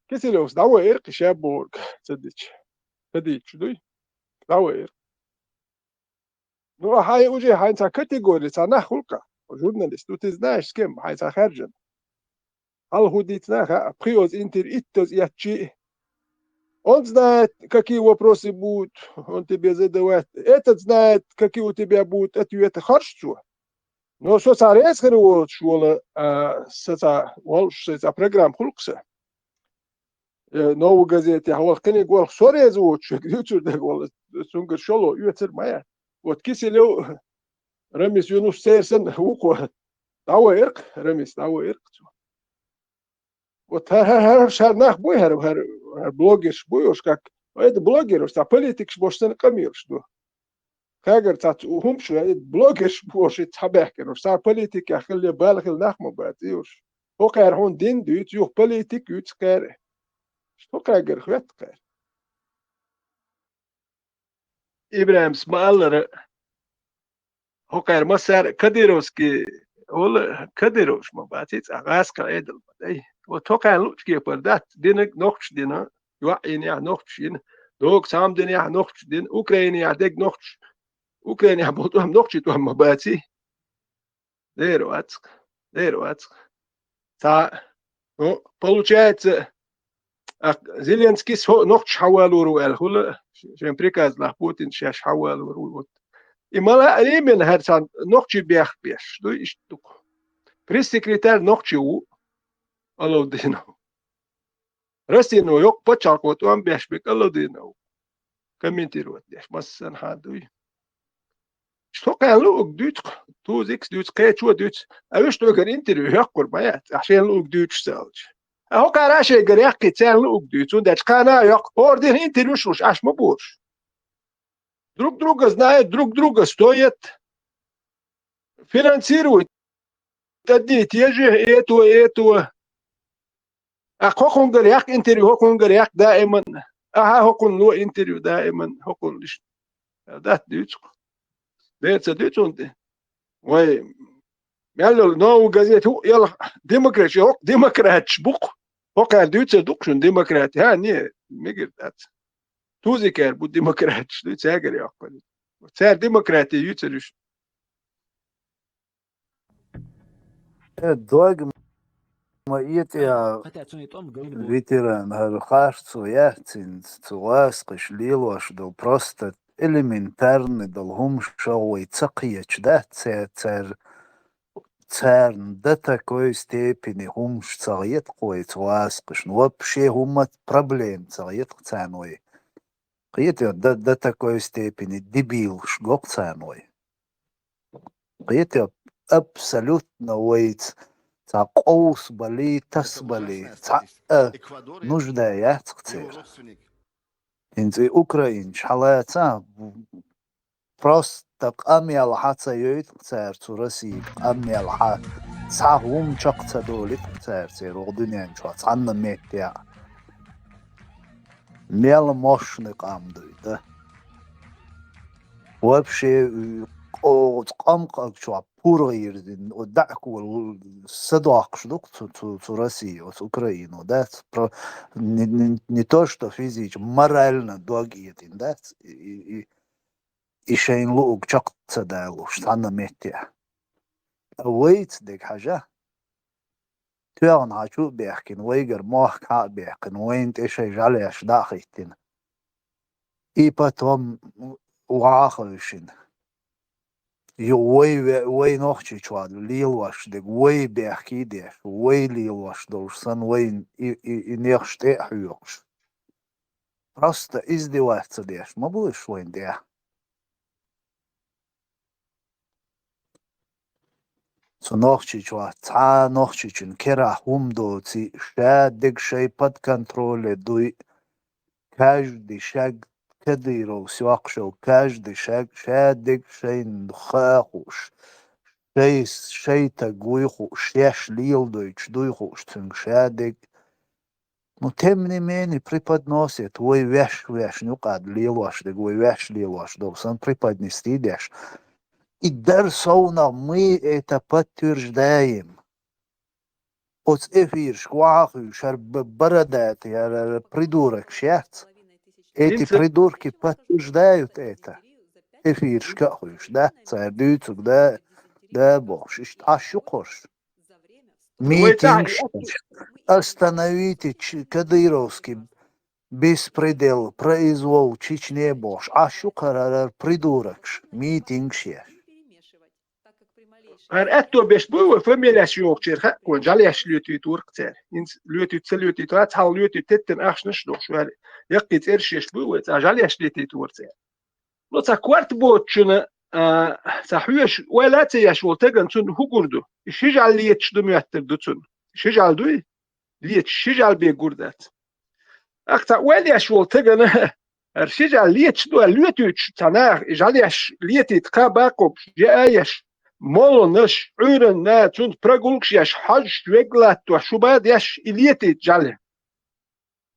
Киселёвс дӀаваийра кхин шаб бохург ца дича. Ца дийцча дуй? ДӀаваийра. Ну, а хьайн уже хьайн цхьа категори, цхьа нах хуьлу-кх, журналист, ну, ты знаешь, с кем, хьайн цхьа хаьржина. Хьала хӀун дийцина а хаьа, пхи оцу интервью, итт оцу эцчи. Он знает, какие вопросы будут он тебе задавать. Этот знает, какие у тебя будут ответы. Харш цо. Но со цхьа реза хир воцуш волу, а, са цхьа волуш, сайн цхьа программа хуьлу-кх сан. Э, Новой газетехь волу кхиниг волу со реза воцуш, шуьга дуьйцур дерг волу, цуьнгара шоло оьцур ма яц. Вот Киселёв, Рамис Юнус церан санна вукхо. ДӀаваийра-кх, Рамис, дӀаваийра-кх цо. Вот хӀара, хӀара, хӀара, хӀара нах буй, хӀара, хӀара, хӀара блогерш буй, уьш как, это блогерш, цхьа политикаш бохуш санна къамелаш ду. Кхаьгара цхьацца хӀумаш вай, блогерш бохуш, и цхьа баьхкина, уьш цхьа политикехь хилла, бала хилла нах ма бац, и уьш. ХӀокхара хьуна дин дуьйцу, юха политик юьйцу кхара. ХӀокхаьгара хӀоьтту кхара. ИбрахӀимс ма-аллара, хӀокхара массара а кадыровский, вала кадыровш ма бац, и цӀа гӀаскхи Ӏедал ма дай. Вот хӀокхарна луъучу кепара дац, динаг нохчаш дина, йоӀ йинехь нохчаш йина, дога цхьамма динехь нохчаш дина, Украинехь дерг нохчаш, Украинехь болу тӀом нохчийн тӀом ма баций. Дера вац-кх, дера вац-кх. Цхьа, ну, получается, а, Зеленскийс хӀо-, нохчаш хьавалор ву аьлла хуьлу, шен приказ нах Путин шаьш хьавалор ву. Вот. И мала а именно хӀара цхьа нохчий бехк беш, ду иштта ду-кх. Пресс-секретарь нохчи ву, Алавдинов. Россино йоккха пачхьалкхо тӀом беш берг Алавдинов. Комментировать деш, массанхьа дуй. Шо кхаьн луъург дуьйцу-кх, Тузикс дуьйцу, кхечо дуьйцу. А уьш тӀогара интервью хӀоьккхур ма яц, ахь шен луъург дуьйцуш ца аьлча. А хӀокхара а шайгара яьккхи, царна луъург дуьйцу, хӀунда аьлча кхана а йоккху, орден интервьюш луш, Ӏаш ма бохуш. Друг друга знают, друг друга стоят. Финансируют одни и те же, и это, и это. А хӀокхунгара яккха интервью, хӀокхунгара яккха даиман. Ахьа хӀокхунна ло интервью даиман, хӀокхунна лиш. Дат дуьйцу-кх. Дера ца дуьйцу хӀунда? Вай, мел йолу нову газета хӀу, яла демократия, хӀокху демократаш бу-кх. ХӀокхара дуьйцур ду-кх шуна демократия. ХӀа, не, мегар дац. Тузикера бу демократаш, дуьйцу, цаьргара йоккхур. Цара демократия юьйцур ю шу. Э, дог ма этӀа, ветеран, хӀара харцо яц хӀинца, цу гӀаскхаша лелош долу, просто элементарный долу хӀумаш вай ца кхеташ дац, ца-, цара, царна до такой степени хӀумаш ца хета-кх вай цу гӀаскхашна, вообще хӀумма проблема ца хета-кх царна вай. Кхетий, до, до такой степени дебилаш го-кх царна вай. Кхетий, абсолютно вайца цхьа къовсабалий, тасабалий, цхьа а нужда яц-кх церан. ХӀинца и украинцаш хьалаца, просто къамел хьа ца йойту-кх цара цу Россига, къамел хьа, цхьа хӀума чекх ца долуьйту-кх цара церан вокху дуьнен чохь цхьанна меттехь. Мел мощный къам дуй, да? Вообще, оцу къамкъаг чохь пургӀа йирзина, о даьӀахкаш садоккхуш ду-кх цу, цу, цу России, оцу Украино, дац? Про-, не, не, не то, что физически, морально дог этӀина, дац? И, и, и, и шайна луург чекх ца далуш, цхьана метте. Ткъа вайца дерг хьажа. ТоьгӀна хьачу а баьхкина, вайгара мохк хьа а баьккхина, вайна тӀе шайн жӀаьлеш дӀа а хӀиттина. И потом ваха а хевшина. Ю-, вай ве-, вай Нохчийчохь лелош дерг, вай бехке деш, вай лелош долуш санна, вайна и, и, и нехаш тӀе а хьоькхуш. Просто издеваться деш ма бу уьш вайна тӀехь. Цу Нохчийчохь цхьа а нохчичун керахь хӀума доций, ша дерг шайн под контроле дуй, каждый шаг Кадыровс йоккхуш йолу, каждый шаг ша дерг шайна хаа хууш, шай, шай таг вуй хууш, шаьш леладойтуш дуй хууш цуьнга ша дерг. Ну, тем не менее, преподносит, вай ваьш-ваьшна юкъа лелош дерг, вай ваьш лелош долу санна преподнести деш. И дар совнах мы это подтверждаем. Оцу эфирашка ваха а хуьйш, хӀара б-, бородатый, хӀара, хӀара придурок шец. Эти придурки подтверждают это. Эфирашка а хуьйш, да? Цара дуьйцург да, да бохуш. Иштта Ӏаш ю кхуьш. Митингаш, остановите ч-, кадыровский беспредел, произвол в Чечне бохуш. Ӏаш ю кхара хӀара придурокаш, митингаш еш. ХӀара аьтто беш буй вай фамилеш йохучеран хаьа, кхуьнан жӀаьлеш лоьтуьйтура-кх цара. ХӀинца лоьтуьйту, ца лоьтуьйту, цхьалха лоьтуьйту, теттина ахчанаш а дохуш ваьлла, яккхий цӀераш еш буй вай, цхьа жӀаьлеш летийтора цара. Ну, цхьа корта боцучунна, а, цхьа хьоьжуш ойла а ца еш волу тагана цунна хӀун гур ду? И ши жӀаьла леташ ду моьттур ду цунна. Ши жӀаьла дуй? Леташ ши жӀаьла бен гур дац. Аккха цхьа ойла еш волу тагана, хӀара ши жӀаьла леташ ду аьлла лоьтуьйтуш цхьа наха, и жӀаьлеш летийта кхаба а кхобуш, яа а еш, молланаш, Ӏуьйранна цунца прогулкаш еш, хьожуш, вегга латтош, шу бан деш, и летийта жӀаьла.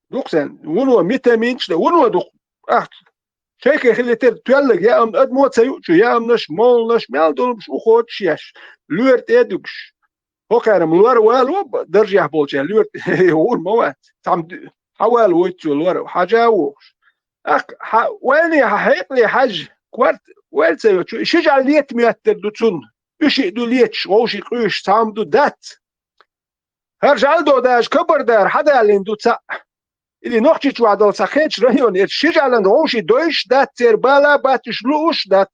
Ду-кх сан, вуно митаминчу дан, вуно ду-кх. Ахча шайке хилийтар тоьлларг яа амма адамо а ца юу чу, яа амманаш, молланаш, мел долуш ухочуш еш, лоьра тӀе а дуьгуш. ХӀокхара-м лор вало, даржехь болчара лоьра тӀе гӀур ма вац. Цхьамма ду-, хьан вало войту цо лор, хьажа а вохуш. Аккха, хьан ойла, хьан хьекъале хьажа, корта ойла ца йоцуш, ши жӀаьла лета моьттур ду цунна. Уьш а ду леташ, вовшийн къуьйсуш цхьамма ду дац. ХӀара жӀаьла доху даже кабардара хьадалийна ду цхьаъ. Или Нохчийчохь долу цхьа кхечу районе, эцу ши жӀаьлан вовшийн дойуш дац, церан бала а бац, уьш лууш а дац.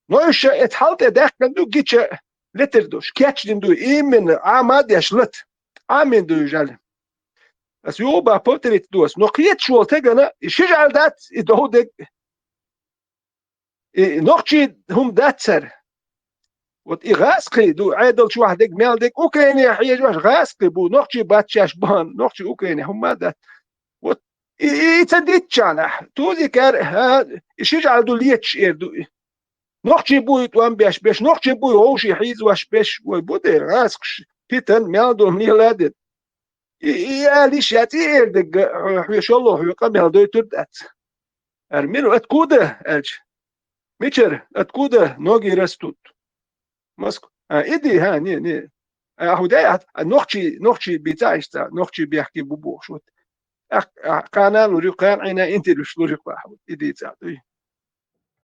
Но уьш эцу хьал тӀе даьккхина ду гича летар долуш, кечдина ду, именно Ӏама а деш лата. Ӏамийна ду и жӀаьла. Ас юха а боху, повторить досу. Но кхеташ волу тагана, и ши жӀаьла дац, и дов дерг. И нохчий хӀума дац хӀара. Вот и гӀазкхий ду, Ӏедал чохь дерг, мел дерг, Украине хьежош гӀазкхий бу, нохчий бац шаьш бахана, нохчий Украине хӀума а дац. Вот и, и, и ца дитчахьана, тузикар, а, и ши жӀаьла ду леташ эр ду и. Нохчий буй тӀом беш, беш, нохчий буй вовший хьийзош беш, вай бу дера, гӀазкхаш, питан, мел ду, мела а дина. И, и ала йиш яц, и эр дерг, хьо, хьоьшалло хьоьга къамел дойтур дац. Ара, мила, откуда? Аьлча. Мичара? Откуда ноги растут? Москва. А, иди, хӀа, не, не. А, хӀу дай, а, а, нохчий, нохчий бийца иштта, нохчий бехке бу бохуш, вот. А, а, кхана лур ю, кхана Ӏина интервьюш лур ю, кхаха, вот. Иди цӀа, дуй.